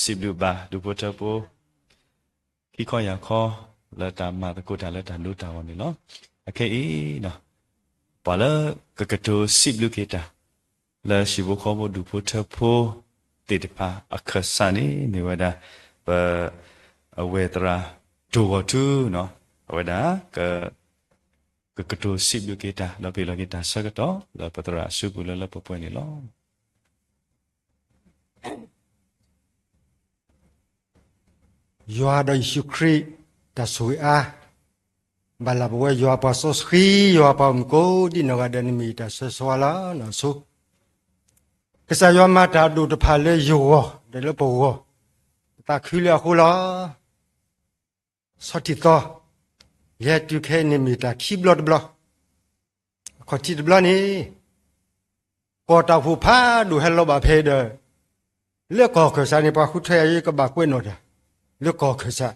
စံးဘျုးဘၣ်ဒူၣ်ဖိထၢဖိ ခံခီယၤခီ လၢတၢ်မၤသကိးတၢ်လၢတၢ်ဒိတၢ်ဂီၤန့ၣ်လီၤ. အခဲအံၤ ပှၤလၢကကတိၤစံးဘျုးက့ၤတၢ် လၢဟံၣ်ဖိဃီဖိဒူၣ်ဖိထၢဖိသ့ၣ်တဖၣ်အခၢၣ်စးန့ၣ် မ့ၢ်ဝဲဒၣ် ပ အဝဲသရၣ်ဒိၣ်ဂီၢ်ထူ အဝဲဒၣ် ကကတိၤစံးဘျုးက့ၤတၢ် ဒီးပ့ၤလီၤက့ၤတၢ်ဆၢကတီၢ် လၢပသရၣ်အစုပူၤလၢလၢပှဲၤပှဲၤန့ၣ်လီၤ. ယွၤဒီးယ့ၣ်ၡူးခရံာ် တၢ်ဆိၣ်ဂ့ၤအါ ဘၣ်လၢပဝဲယွၤပှၤစီဆှံ ယွၤပှၤမုၣ်ကိးဒံနီၢ်ဂၤဒဲးန့ၣ်မ့ၢ်တၢ်ဆၢဂ့ၤဆၢဝါလီၤ. ဆိ ကစၢ်ယွၤမၤတၢ်ဒိၣ်တဖၣ်လၢယဂီၢ် ဒီးလၢပဂီၢ် ပသးခုလၢအဃိလီၤ. ဆီထံၣ်သီ ယဟဲတုၤခဲအံၤန့ၣ်မ့ၢ်တၢ်ခံဘျီတဘျီ, အခီၣ်ထံးတဘျီန့ၣ် ကီၢ်တၢ်အိၣ်ဖှိၣ်ဖးဒိၣ်ဟဲလီၤဘၣ်ဖဲဒီး လၢကီၢ်ခၢၣ်စးန့ၣ် ပှၤဃုထၢယၤ ယကဘၣ်ကွဲးနီၣ်တၢ် လၢကီၢ်ခၢၣ်စး,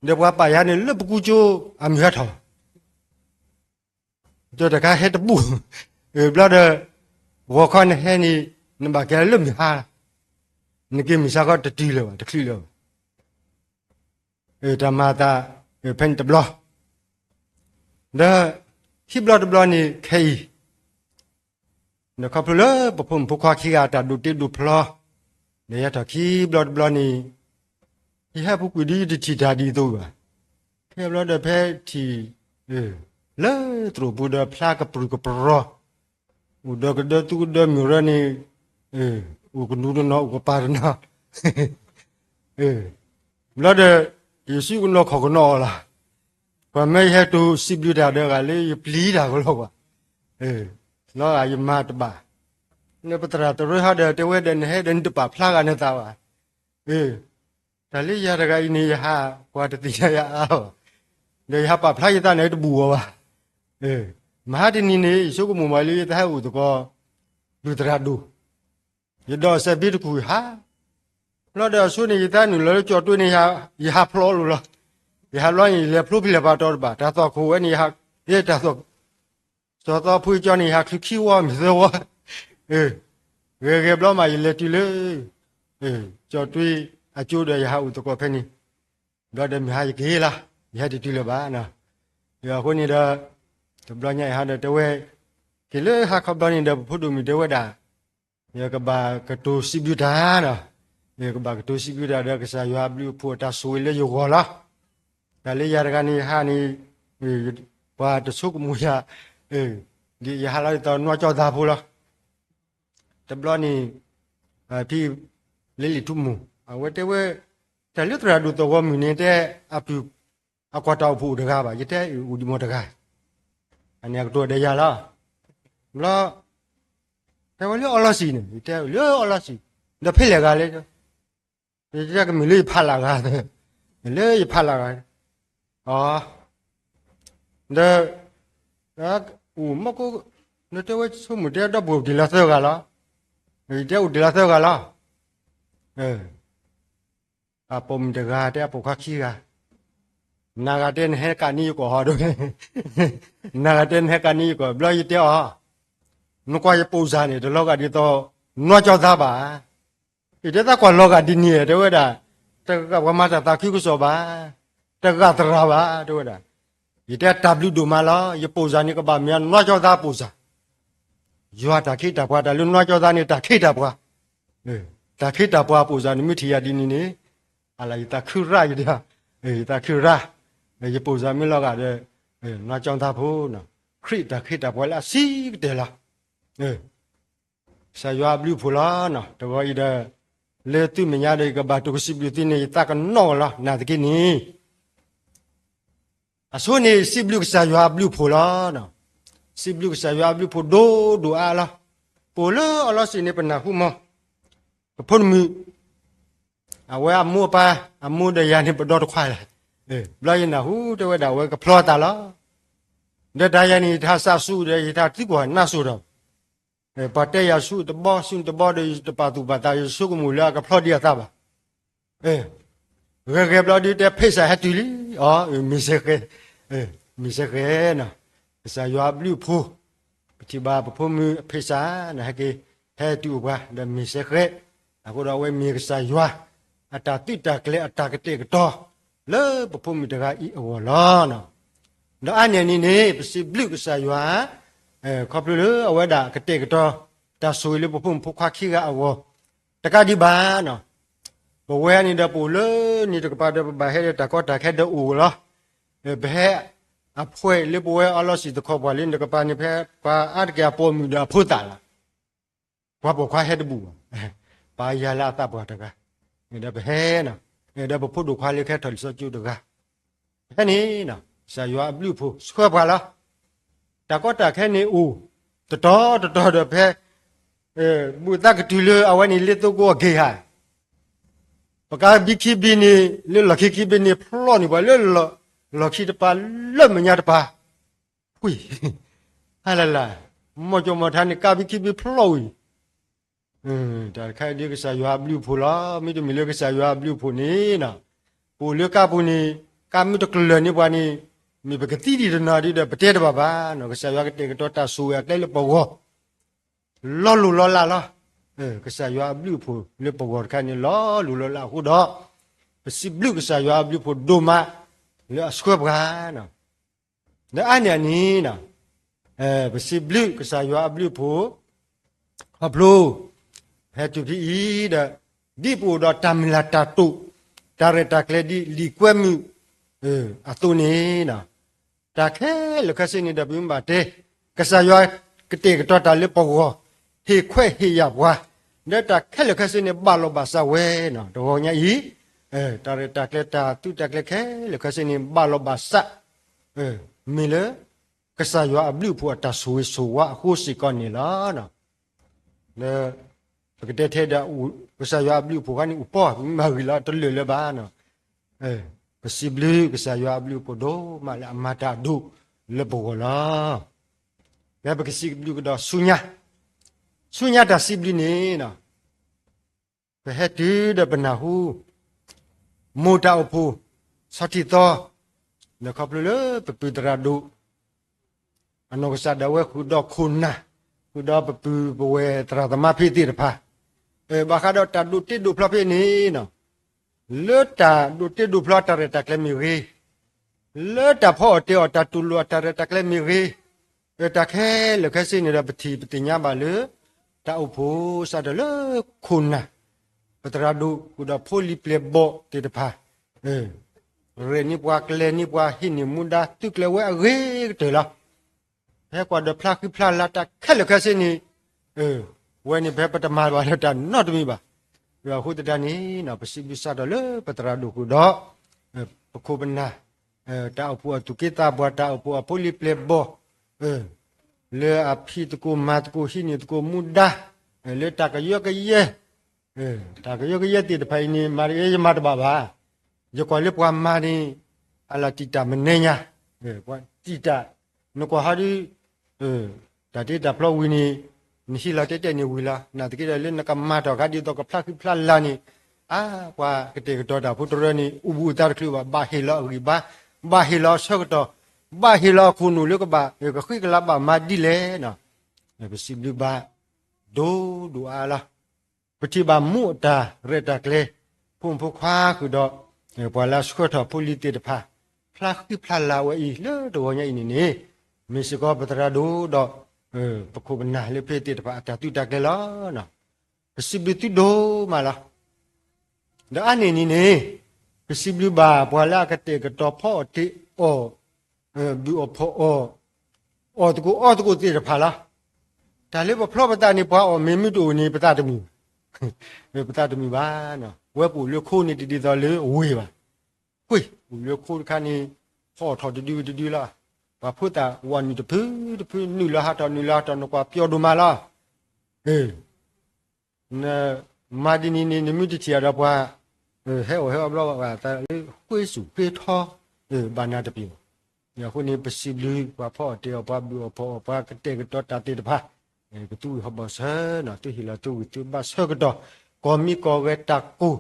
ဒီးပှၤပာ်ယၤန့ၣ်လၢပကူကၠိအမုၢ်ဟါထီၣ် ဒီးတခါဟဲတဘူၣ်, ဘျီဒီး ဂီၤခီနဟဲန့ၣ် နဘၣ်ကဲလၢမုၢ်ဟါ, နက့ၤမုၢ်ဆါခီတတုၤလၢၤဘၣ် တချုးလၢၤဘၣ်. တၢ်မၤအသး ဖဲန့ၣ်တဘျီ, ဒီးခံဘျီတဘျီန့ၣ်ခဲအံၤ, ဒီးခီဖျိလၢပဖိမုၣ်ဖိခွါခံဂၤအတၢ်ဒိးတ့ဒိးဖျီ, ဒီးယဟဲထီၣ်ခံဘျီတဘျီန့ၣ်, ယဟဲပူၤကွံာ်ဒီးယတထံၣ်တၢ်ဒ်သိးဘၣ်, ခဲဘျီဒီးဖဲထံၣ် လၢသရိာ်ပူၤဒီးဖျါကပြုၢ်ကပြီၤ, အိၣ်ဒီးကဒၢသူကဒၢမုၢ်ရၢန့ၣ်, အိၣ်ကနူၤတနီၤ အိၣ်ကပၤတနီၤ, ဘျီဒီး ယစုကနီၤခီၣ်ကနီၤအီၤလီၤ. ပှၤမၢယဟဲတိၢ်စံးဘျုးတၢ်ဒီးဂၤလၢယပျံၤတၢ်ကလီၤပှၤ, လီၤဂာ်ယမၤတဘၣ်, နပသရၣ်တရၢဟီဒီး တဲဝဲဒီးနဟဲဒီးနတပာ်ဖျါဂာ်နသးဘၣ်, တၢ်လၢယၤတဂၤအံၤန့ၣ် ယဟးကွၢ်တသ့ၣ်ညါယၤအါဘၣ်, ဒီးယဟးပာ်ဖျါယသးန့ၣ်တဘူၣ်အီၤဘၣ်. မဟါတနံၤန့ၣ် ယဆိကမိၣ်မးလၢယသးဟဲအိၣ်သကိး ဒူၣ်သရၣ်ဒိၣ်, ယဒီးစဲးဘ့တကူၣ်ယဟး, ဘျီဒီးအဆိန့ၣ် ယသးနုာ်လီၤလၢကၠီၣ်တွ့န့ၣ် ယဟးဖျိးလိာ်လီၤ. ယဟးဘျီန့ၣ် ယလဲၤဖျိဖဲလဲၣ်ပာ်တီတဘၣ်, တၢ်သီၣ်ခိၣ်ဝဲန့ၣ် ယဟး, တၢ်သီၣ်, စီၤသီဖိကၠီန့ၣ် ယဟးချုးခံဝီမ့ၢ်သၢဝီ, ဂဲၤဂဲၤဘျီမးယလဲၤတုၤလၢ ကၠီၣ်တွ့အကၠိဒီးယဟးအိၣ်သကိးဖဲန့ၣ်, ဘျီဒီးမုၢ်ဟါယက့ၤလီၤ, ယဟဲတတုၤလၢၤဘၣ်. အဃိန့ၣ်ဒီး တဘျီညါအံၤဟီဒီးတဲဝဲ, က့ၤလၢဟါခီဘျီန့ၣ်ဒီး ပဖိဒိၣ်မုၣ်တဲဝဲဒၣ်, ယကဘၣ်ကတိၤစံးဘျုးတၢ်ဒီး, ယကဘၣ်ကတိၤစံးဘျုးတၢ်ဒီး ကစၢ်ယွၤအဘျုးအဖှိၣ်အတၢ်ဆိၣ်ဂ့ၤလၢယဂီၢ်လီၤ. တၢ်လၢယၤတဂၤန့ၣ် ယဟးန့ၣ်, ပှၤတဆိကမိၣ်ယၤ, ဒ်ယဟးလီၤဒ်သိးနွံကၠီသးဖိလီၤ. တဘျီန့ၣ် ဖဲ လၢလံာ်ထူမိၢ် အဝဲတဲဝဲ, တၢ်လၢသရၣ်ဒိၣ်သဝီမုၢ်န့ၣ် တဲအပုၢ်, အကွၢ်တၢ်အိၣ်ဖှိၣ်အိၣ်တဂၤဘၣ်, ယတဲအိၣ်ဒံးမ့ၢ်တဂၤ, အန့ၣ်အကတိၤဒီးယၤလီၤ. ဘျီ တဲဝဲလၢအီလီၤစံးန့ၣ်, ယတဲလၢအီလီၤစံး, ဒီးဖဲလဲၣ်ဂၤလဲၣ်, ယတဲကမ့ၢ်လၢယဖးလၢ်ဂၤ, လၢယဖးလၢ်ဂၤ, အ ဒီး အိၣ်မ့ၢ်ကိး, နတဲဝဲဆိကမိၣ်တဲဒီပုၢ်ဝဲၢ်အိၣ်တ့ၢ်လီၤသၢဂၤလီၤ, ယတဲအိၣ်တ့ၢ်လီၤသၢဂၤလီၤ. အပိာ်မုၣ်တဂၤ တဲအပိာ်ခွါခံဂၤ, နဂၤတဲနဟဲကးန့ၢ်ယကီၢ်ဟီဒီး, နဂၤတဲနဟဲကးန့ၢ်ယကီၢ်, ဘျီယတဲအီၤ, နကွၢ်ယပိာ်စၢ်န့ၣ် တလီၤဂာ်ဒ်သိး နွံကၠီသးဘၣ် ယတဲသးကွၢ်လီၤဂာ်ဒ်န့ၣ် တဲဝဲဒၣ်, တဂၤပှၤမၤတၢ်သးခုကစီၣ်ဘၣ်, တဂၤသရၣ်ဘၣ် တဲဝဲဒၣ်, ယတဲတၢ်ဘျုးဒိၣ်မးလီၤ, ယပိာ်စၢ်န့ၣ်ကဘၣ်မ့ၢ်နွံကၠီသးပိာ်စၢ်, ယွၤတၢ်ခ့တၢ်ပှၤ တၢ်လၢနွံကၠီသးန့ၣ် တၢ်ခ့တၢ်ပှၤ, တၢ်ခ့တၢ်ပှၤပိာ်စၢ်န့ၣ် မ့ၢ်ထံၣ်ယၤဒ်န့ၣ်န့ၣ်, အလၢယသးခုရၣ်ယဒၣ်, ယသးခုရၣ်, ယပိာ်စၢ်မ့ၢ်လီၤဂာ်ဒီး နွံကၠီသးဖိ, ခရံာ်တၢ်ခ့တၢ်ပှၤလၢအစံၣ်ကတၢၢ်လီၤ. ကစၢ်ယွၤအဘျုးအဖှိၣ်လီၤ. တဂီၤအံၤဒီး လၢသုမဲာ်ညါဒီး ယကဘၣ်တိၢ်ကစံးဘျုးသုန့ၣ် ယသးကနီၣ်လီၤ နာ်သက့န့ၣ်, အဆိန့ၣ် စံးဘျုးကစၢ်ယွၤအဘျုးအဖှိၣ်လီၤ. စံးဘျုးကစၢ်ယွၤအဘျုးအဖှိၣ်ဒိၣ်ဒိၣ်အါလီၤ. ပအိၣ်လၢအီလီၤစံးန့ၣ် ပနၢ်ဟူမး, ပဖိမုၣ် အဝဲအမိၢ်အပၢ်, အမိၢ်ဒီးယၤန့ၣ် ပဒီတခွါလဲၣ်. ဘျီယနၢ်ဟူတဲဝဲဒၣ် အဝဲကဖျီသးလီၤ. ဒီးတၢ်ယၤန့ၣ် ယတၢ်စၢ်ဆူၣ်ဒီး ယတၢ်သံကွၢ်နါစိၤဒီး, ပှၤတဲယၤဆူၣ်တဘီ ဆူၣ်တဘီဒီး ယတပာ်သူၣ်ပာ်သး ယဆိကမိၣ်လၢအကဖျီဒံးအသးဘၣ်. ဂဲၤဂဲၤဘျီဒုးတဲဖ့ၣ်စၢ်ဟဲတုၤလံ, အီ မ့ၢ်စဲဃဲ, မ့ၢ်စဲဃဲနီၤ, ကစၢ်ယွၤအဘျုးအဖှိၣ်, ပထံၣ်ဘၣ်ပဖိမုၣ်အဖ့ၣ်စၢ်န့ၣ် ဟဲက့ၤ ဟဲတုၤအိၣ်ပှၤ ဒီးမ့ၢ်စဲဃဲ အဃိဒီးအဝဲမ့ၢ်ကစၢ်ယွၤ အတၢ်သုးတၢ်ကျဲၤအတၢ်ကတဲာ်ကတီၤ လၢပဖိမုၣ်တဂၤအံၤအဂီၢ်လီၤ. ဒီးအါန့ၢ်အန့ၣ်န့ၣ် ပစံးဘျုးကစၢ်ယွၤ ခီဖျိလၢအဝဲဒၣ်ကတဲာ်ကတီၤ တၢ်ဆိၣ်ဂ့ၤလၢပဖိမုၣ်ဖိခွါခံဂၤအဂီၢ် တကးဒံးဘၣ် ပဝဲန့ၣ်ဒီးပအိၣ်လၢန့ၣ်တကပၤဒီး ပဘၣ်ဟဲဒီးတၢ်ကီတၢ်ခဲဒီးအိၣ်လီၤ. ပဟဲအဖှဲးလၢပဝဲအလီၤစံၣ်တခီပှၤလၢန့ၣ်တကပၤန့ၣ် ဖဲပှၤအါတက့ၢ်အပိာ်မုၣ်ဒီးအဖိသၣ်လီၤ. ပှၤပိာ်ခွါဟဲတဘူၣ်ဘၣ်, ပှၤယၤလၢအသးပှၢ်တဂၤ, ဒီးပဟဲ, ဒီးပဖိဒိၣ်ခွါလၢကဟဲထီၣ်လံာ်စီဆှံကၠိတဂၤ, ဖဲန့ၣ် ကစၢ်ယွၤအဘျုးအဖှိၣ်ဆှၢပှၤလီၤ. တၢ်ကီတၢ်ခဲန့ၣ်အိၣ် တတီၤတတီၤဒီးဖဲ ဘူးသးကတုၤလၢအဝဲန့ၣ်လ့သိကိအက့ၤဧါ, ပကါဘံခံဘ့ၣ်န့ၣ် လၢလီၢ်ခံခံဘ့ၣ်န့ၣ် ဖျီၣ်န့ၢ်ပှၤလၢလီၢ်ခံတပၤ လၢမဲာ်ညါတပၤ, ကွံာ်, ဟါလၢ်လၢ်, မီၢ်ကၠီၣ်မီၢ်ထါန့ၣ် ကါဘံခံဘ့ၣ်ဖျီၣ်ဝံၤ တၢ်တခါအံၤဒ်ကစၢ်ယွၤအဘျုးအဖှိၣ်လီၤ. မ့တမ့ၢ်လၢကစၢ်ယွၤအဘျုးအဖှိၣ်န့ၣ်, ပအိၣ်လၢကါပူၤန့ၣ် ကါမ့ၢ်တကျၢၤန့ၢ်ပှၤန့ၣ် မ့ၢ်ပကသံဒံးတနီၤဒ်ဒီးပတဲတဘၣ်ဘၣ်. ကစၢ်ယွၤကတဲာ်ကတီၤတၢ်ဆိၣ်ဂ့ၤအကျဲလၢပဂီၢ် လီၤလိၢ်လီၤလးလီၤ. ကစၢ်ယွၤအဘျုးအဖှိၣ်လၢပဂီၢ်တခါန့ၣ် လီၤလိၢ်လီၤလးအဃိဒီး ပစံးဘျုးကစၢ်ယွၤအဘျုးအဖှိၣ်ဒိၣ်မး လၢအဆှၢပှၤ ဒီးအါန့ၢ်အန့ၣ်, ပစံးဘျုးကစၢ်ယွၤအဘျုးအဖှိၣ်, ခီဖျိ ဖဲတုၤဖဲအံၤဒီး ဒ်ပအိၣ်ဒီးတၢ်မုၢ်လၢ်တၢ်တိာ်, တၢ်ရဲၣ်တၢ်ကျဲၤဒ်လံာ်ကွဲမုာ်အသိးန့ၣ်, တၢ်ခဲလၢာ်ခဲဆ့န့ၣ်ဒီးပမ့ၢ်ဘၣ်တဲ, ကစၢ်ယွၤကတဲာ်ကတီၤတၢ်လၢပဂီၢ်, ဟ့ၣ်ခွဲးဟ့ၣ်ယာ်ပှၤ, ဒီးတၢ်ခဲလၢာ်ခဲဆ့န့ၣ် ဘၣ်လီၤဘၣ်စးဝဲ, တဂီၤညါအံၤ တၢ်ရဲၣ်တၢ်ကျဲၤတၢ်သုးတၢ်ကျဲၤခဲလၢာ်ခဲဆ့န့ၣ် ဘၣ်လီၤဘၣ်စး, မ့ၢ်လၢ ကစၢ်ယွၤအဘျုးအဖှိၣ်အတၢ်ဆိၣ်ဂ့ၤဆိၣ်ဝါအဃိစ့ၢ်ကီးန့ၣ်လီၤ. ဒီး ပကတဲထဲဒီး ကစၢ်ယွၤအဘျုးအဖှိၣ်ခါန့ၣ်အိၣ်ပီၢ် ပမ့ၢ်မၤဂ့ၤလီၤတလၢာ်လၢၤဘၣ်, ပစံးဘျုးကစၢ်ယွၤအဘျုးအဖှိၣ်ဒိၣ်မးလၢအမၤတၢ်အဒိၣ်လၢပဂီၢ်လီၤ. ဖဲပကစံးဘျုးကဒီးဆူညါ, ဆူညါတၢ်စံးဘျုးန့ၣ် ပဟဲတုၤဒီးပနၢ်ဟူ မိၢ်တၢ်အိၣ်ဖှိၣ် ဆီထံသီ ဒီးခီဖျိလၢပပုၢ်သရၣ်ဒိၣ် အနီၢ်ကစၢ်ဒၣ်ဝဲဃုာ်ဒီးခိၣ်နၢ်, ဃုာ်ဒီးပပုၢ်ပဝဲၢ်သရၣ်သမါဖံးသ့ၣ်တဖၣ်, ဘၣ်ဃးဒီးတၢ်ဒိးတ့ဒိးဖျီဖဲန့ၣ် လၢတၢ်ဒိးတ့ဒိးဖျီအတၢ်ရဲၣ်တၢ်ကျဲၤမ့ၢ်ဂ့ၤ, လၢတၢ်ဖီအီၣ်တဲာ်အီၤတၢ်တူၢ်လိာ်အတၢ်ရဲၣ်တၢ်ကျဲၤမ့ၢ်ဂ့ၤ, တၢ်ခဲလၢာ်ခဲဆ့န့ၣ်ဒီး ပထံၣ်ပသ့ၣ်ညါဘၣ်လၢ တၢ်အိၣ်ဖှိၣ်စးထီၣ်လၢခိၣ်နၢ်, ပသရၣ်ဒိၣ်ဃုာ်ဒီးဖိလံၤပျဲၢ်ဘီၣ်သ့ၣ်တဖၣ်, ရဲၣ်န့ၢ်ပှၤကျဲၤန့ၢ်ပှၤဟံးန့ၢ်မူဒါသုးကျဲၤဝဲအဂ့ၤကတၢၢ်လီၤ. ဟဲကွၢ်ဒီးဖျါဃံဖျါလၤတၢ်ခဲလၢာ်ခဲဆ့န့ၣ်, ဝဲန့ၣ်ဖဲပတမၤဘၣ်လၢတၢ်နီတမံၤဘၣ်. အဃိသတးန့ၣ် ပစံးဘျုးစးထီၣ်လၢပသရၣ်ဒိၣ်ဃုာ်ဒီး ပခိၣ်ပနၢ်, တၢ်အိၣ်ဖှိၣ်အသူၣ်က့သးပှၢ် တၢ်အိၣ်ဖှိၣ်အဖိလံၤပျဲၢ်ဘီၣ်, လၢအဖံးသကိးမၤသကိးဟံးန့ၢ်သကိးမူဒါ, လၢတၢ်ကယၢကယဲ တၢ်ကယၢကယဲသ့ၣ်တဖၣ်အံၤန့ၣ် မၤတဂ့ၤ ယမၤတဘၣ်ဘၣ်. ယကွၢ်လၢပှၤမၤန့ၣ် အလီၤတံာ်တာ်မနုၤညါ, ပှၤတံာ်တာ်, နကွၢ်ဟီဒုး, တၢ်တ့တၢ်ဖျီဝံၤန့ၣ် နဟံးလီၤတဲတဲာ်န့ၣ်ဝံၤလီၤ. နာ်သက့ဒီး လၢနကမၤထီၣ်ကါဒ်သိးကဖျါဃံဖျါလၤန့ၣ်, အါ ပှၤကတဲာ်ကတီၤတၢ်ဖိတရၢန့ၣ် အိၣ်ဘူးအိၣ်သါတချုးဘၣ်, ဘၣ်ဟ့ၣ်လီၤအဂံၢ်ဘါ, ဘၣ်ဟ့ၣ်လီၤအဆၢကတီၢ်, ဘၣ်ဟ့ၣ်လီၤအခိၣ်နူာ်လၢကဘၣ် ကဃံကလၤဘၣ်မၤဒ်လဲၣ်. ပစံးဘျုးဘၣ် ဒိၣ်ဒိၣ်အါအါလီၤ. ပထံၣ်ဘၣ်မူအတၢ်ရဲၣ်တၢ်ကျဲၤ, ဖိမုၣ်ဖိခွါဃုာ်ဒီး ပှၤလၢအဆှၢထီၣ်ဖိလံၤသ့ၣ်တဖၣ်, ဖျါဃံဖျါလၤဝဲအံၤလၢတဂီၤညါအံၤန့ၣ်န့ၣ်, မ့ၢ်စ့ၢ်ကီးပသရၣ်ဒိၣ်ဒီး ပခိၣ်ပနၢ်လၢဖဲသ့ၣ်တဖၣ်အတၢ်သုးတၢ်ကျဲၤလီၤ. ပစံးဘျုးသုဒိၣ်မးလီၤ. ဒီးအါန့ၢ်န့ၣ်န့ၣ်, ပစံးဘျုးဘၣ်ပှၤလၢအကတဲာ်ကတီၤဖီအီၣ်တ့အီၣ်, ဘုၣ်အီၣ်ဖီၣ်အီၣ်, အီၣ်သကိးအီသကိးသ့ၣ်တဖၣ်လီၤ. တၢ်လၢပဖျီပသးန့ၣ် ပှၤအီၣ်မ့ၢ်မ့ၢ်တအိၣ်န့ၣ် ပသးတမုာ်, ပသးတမုာ်ဘၣ်. ဝဲပအိၣ်လၢခိန့ၣ်တဒ်သိးလၢဝ့ၢ်ဘၣ်. ကွ့ၢ်အိၣ်လၢခိတခါန့ၣ်, ဖီအီၣ်ထီၣ်တဒုတဒုလီၤ. ပှၤဖိသၣ်ဝဲနုာ်တဖုတဖု နုာ်လီၤဟးထီၣ် နုာ်လီၤဟးထီၣ် နကွၢ်ပျီဒိၣ်မးလီၤ. မၤဒ်န့ၣ်န့ၣ် နမ့ၢ်တထံၣ်အဒီးပှၤ ဟဲအီၣ်ဟဲအီဘျီဘၣ်သးလၢဃ့စူၣ်ဃ့ထီ ဘၣ်နၤတပျီၤ. အဃိန့ၣ် ပစံးဘျုးပှၤဖီအီၣ်တ့အီၣ် ပှၤဘုၣ်အီၣ်ဖီၣ်အီၣ် ပှၤကတဲာ်ကတီၤတၢ်သ့ၣ်တဖၣ်, ကသူဝံၣ်ဟီၣ်ဘီၣ်ဆၢနီၤ သုဟ့ၣ်လီၤသုဝံၣ်သုဘၣ်ဆၢကတီၢ် ကီၢ်မံကီၢ်ဂဲၤတၢ်ကိၢ်,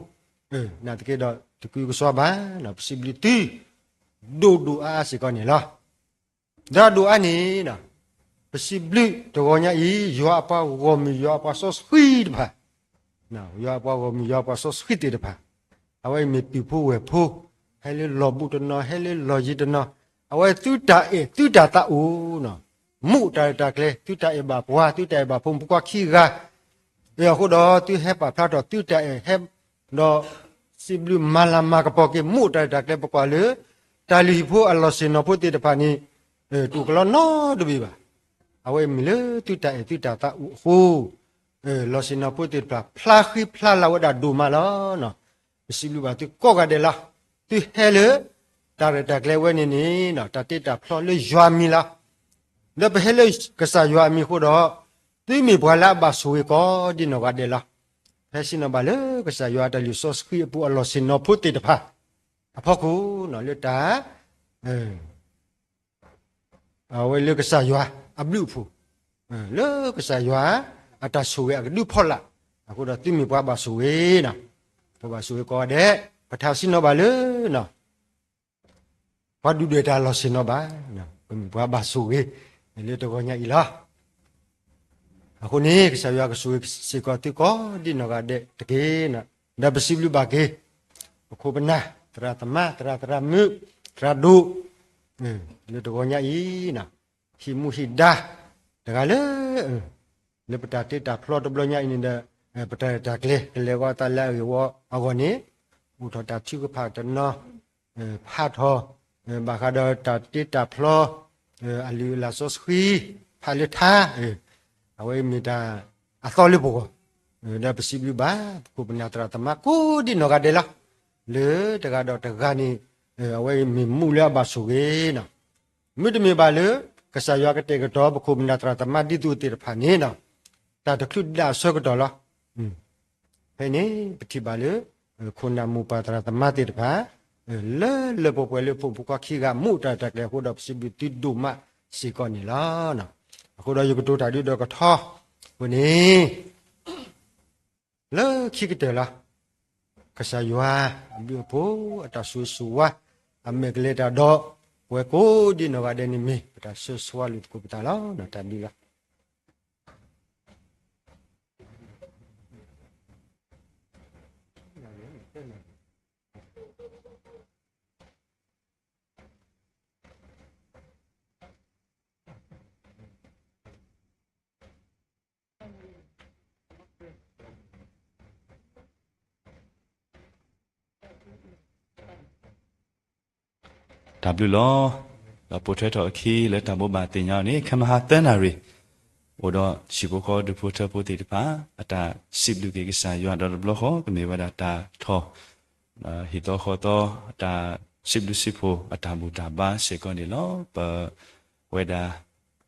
နာ်သက့ဒီးတကုကစွါဘၣ်နီၤ ပစံးဘျုးသု ဒိၣ်ဒိၣ်အါအါစ့ၢ်ကီးန့ၣ်လီၤ. ဒီးဒိၣ်အါန့ၣ်, ပစံးဘျုးတဂီၤညါအံၤ ယွၤအပှၤဂီၢ်မုၢ် ယွၤအပှၤစီဆှံတဖၣ်, ယွၤအပှၤဂီၢ်မုၢ် ယွၤပှၤစီဆှံသ့ၣ်တဖၣ်, အဝဲအံၤမ့ၢ်ပုၢ်ဖိဝဲၢ်ဖိ, ဟဲလၢလီၢ်ဘူးတနီၤ ဟဲလၢလီၢ်ယံၤတနီၤ, အဝဲသုတၢ်အဲၣ်သုတၢ်သးအိၣ်, မူးတၢ်ရဲၣ်တၢ်ကျဲၤ သုတၢ်အဲၣ်ဘၣ်ပှၤ သုတၢ်အဲၣ်ဘၣ်ဖိမုၣ်ဖိခွါခံဂၤ, အဃိဒီးသုဟဲပာ်ဖျါထီၣ်သုတၢ်အဲၣ်ဟဲ, ဒီးစံးဘျုးမၤလၤမၤကပီၤက့ၤ မူးတၢ်ရဲၣ်တၢ်ကျဲၤ ပကွၢ်လၢ တၢ်လုၢ်ဟံၣ်ဖိအလီၢ်ဆ့ၣ်နီၤဖိသ့ၣ်တဖၣ်န့ၣ် တအိၣ်ကလီနီတဘ့ၣ်ဘၣ်. အဝဲအံၤမ့ၢ်လၢသုတၢ်အဲၣ်သုတၢ်သးအိၣ်အဃိ, လီၢ်ဆ့ၣ်နီၤဖိသ့ၣ်တဖၣ် ဖျါဃံဖျါလၤဝဲဒၣ်ဒိၣ်မးလီၤ. ပစံးဘျုးဘၣ်သုကိးဂၤဒဲးလီၤ. သုဟဲလၢ တၢ်ရဲၣ်တၢ်ကျဲၤဝဲန့ၣ်န့ၣ် တၢ်တ့တၢ်ဖျီလၢယွၤမံၤလီၤ. ဒီးပဟဲလၢကစၢ်ယွၤအမံၤအဃိဒီး, သုမ့ၢ်ပှၤလၢအဘၣ်ဆိၣ်ဂ့ၤကိးဒ်နီၢ်ဂၤဒဲးလီၤ. ဟဲဆ့ၣ်နီၤဘၣ်လၢကစၢ်ယွၤတၢ်လုၢ်စီဆှံအပူၤအလီၢ်ဆ့ၣ်နီၤဖိသ့ၣ်တဖၣ် အဖီခိၣ်လၢတၢ် အဝဲလၢကစၢ်ယွၤအဘျုးအဖှိၣ်, လၢကစၢ်ယွၤအတၢ်ဆိၣ်ဂ့ၤအကဒုဖီလာ်, အဃိဒီးသုမ့ၢ်ပှၤဘၣ်ဆိၣ်ဂ့ၤ, ပှၤဘၣ်ဆိၣ်ဂ့ၤကိးဂၤဒဲး, ပထါဆ့ၣ်နီၤဘၣ်လၢ ပှၤဒုၣ်ဒွဲၣ်တၢ်လီၢ်ဆ့ၣ်နီၤဘၣ်, ပမ့ၢ်ပှၤဘၣ်ဆိၣ်ဂ့ၤ လၢတဂီၤညါအံၤလီၤ. အဃိန့ၣ် ကစၢ်ယွၤကဆိၣ်ဂ့ၤစ့ၢ်ကီးသုကိးဒ်နီၢ်ဂၤဒဲးတက့ၢ်. ဒီးပစံးဘျုးဘၣ်က့ၤ ပခိၣ်ပနၢ် သရၣ်သမါ သရၣ်သရၣ်မုၣ် သရၣ်ဒိၣ် လၢတဂီၤညါအံၤ ဟံၣ်မူဟံၣ်ဒါ တဂၤလၢ လၢပတၢ်တ့တၢ်ဖျီတဘျီညါအံၤန့ၣ်ဒီး ပတၢ်ရဲၣ်တၢ်ကျဲၤ ကလဲၤဂီၤအသးလၢအဂ့ၢ်ဝီအဂီၢ်န့ၣ် အိၣ်ထီၣ်တၢ်ထုကဖၣ်တနီၤ ဖးထီၣ် ဘၣ်ဃးဒီးတၢ်တ့တၢ်ဖျီ အလုၢ်အလၢ်စီဆှံ ဖးလၢထါ အဝဲမ့ၢ်တၢ်အသီလၢပဂီၢ် ဒီးပစံးဘျုးဘၣ် ပခိၣ်ပနၢ်သရၣ်သမါကိးဒ်နီၢ်ဂၤဒဲးလီၤ. လၢတဂၤဒီးတဂၤန့ၣ် အဝဲမ့ၢ်မူလၢအဘၣ်ဆိၣ်ဂ့ၤ မ့တမ့ၢ်ဘၣ်လၢ ကစၢ်ယွၤကတဲာ်ကတီၤ ပခိၣ်ပနၢ်သရၣ်သမါဒ်သိးသ့ၣ်တဖၣ်န့ၣ် တၢ်တချုးဒၣ်အဆၢကတီၢ်လီၤ. ဖဲန့ၣ် ပထံၣ်ဘၣ်လၢ ခိၣ်နၢ်မိၢ်ပၢ်သရၣ်သမါသ့ၣ်တဖၣ် လၢလၢပှဲၤပှဲၤလၢဖိမုၣ်ဖိခွါခံဂၤ မူးတၢ်ရဲၣ်တၢ်ကျဲၤအဃိဒီး ပစံးဘျုးသုဒိၣ်မးစ့ၢ်ကီးန့ၣ်လီၤ. အဃိဒီးယကတိၤတၢ်ဒုးဒီးကထီ အဃိန့ၣ် လၢခံကတၢၢ်လီၤ. ကစၢ်ယွၤအဘျုးအဖှိၣ်အတၢ်ဆိၣ်ဂ့ၤဆိၣ်ဝါ အမဲာ်ကလဲၤတၢ်ဒီး ပဝဲကိးဒ်နီၢ်ဂၤဒဲးန့ၣ်မ့ၢ် ပတၢ်ဆၢဆှါလိာ်သကိးပသးလီၤ. တၢ်ဘျုးလီၤ. တၢ်ဘျုးလီၤ. ဒီးပိာ်ထွဲထီၣ်အခံလၢတၢ်ဘိးဘၣ်သ့ၣ်ညါအီၤန့ၣ် ခဲမဟါသၢနၣ်ရံၣ် အိၣ်ဒီးဟံၣ်ဖိဃီဖိဒူၣ်ဖိထၢဖိသ့ၣ်တဖၣ် အတၢ်စံးဘျုးက့ၤကစၢ်ယွၤဒီးတဘျီဃီ ကမ့ၢ်ဝဲဒၣ်တၢ်ထီၣ် ဟံၣ်သီဃီသီ အတၢ်စံးဘျုးစံးဖှိၣ်အတၢ်ဘူၣ်တၢ်ဘါစ့ၢ်ကီးန့ၣ်လီၤ. ပဝဲဒၣ်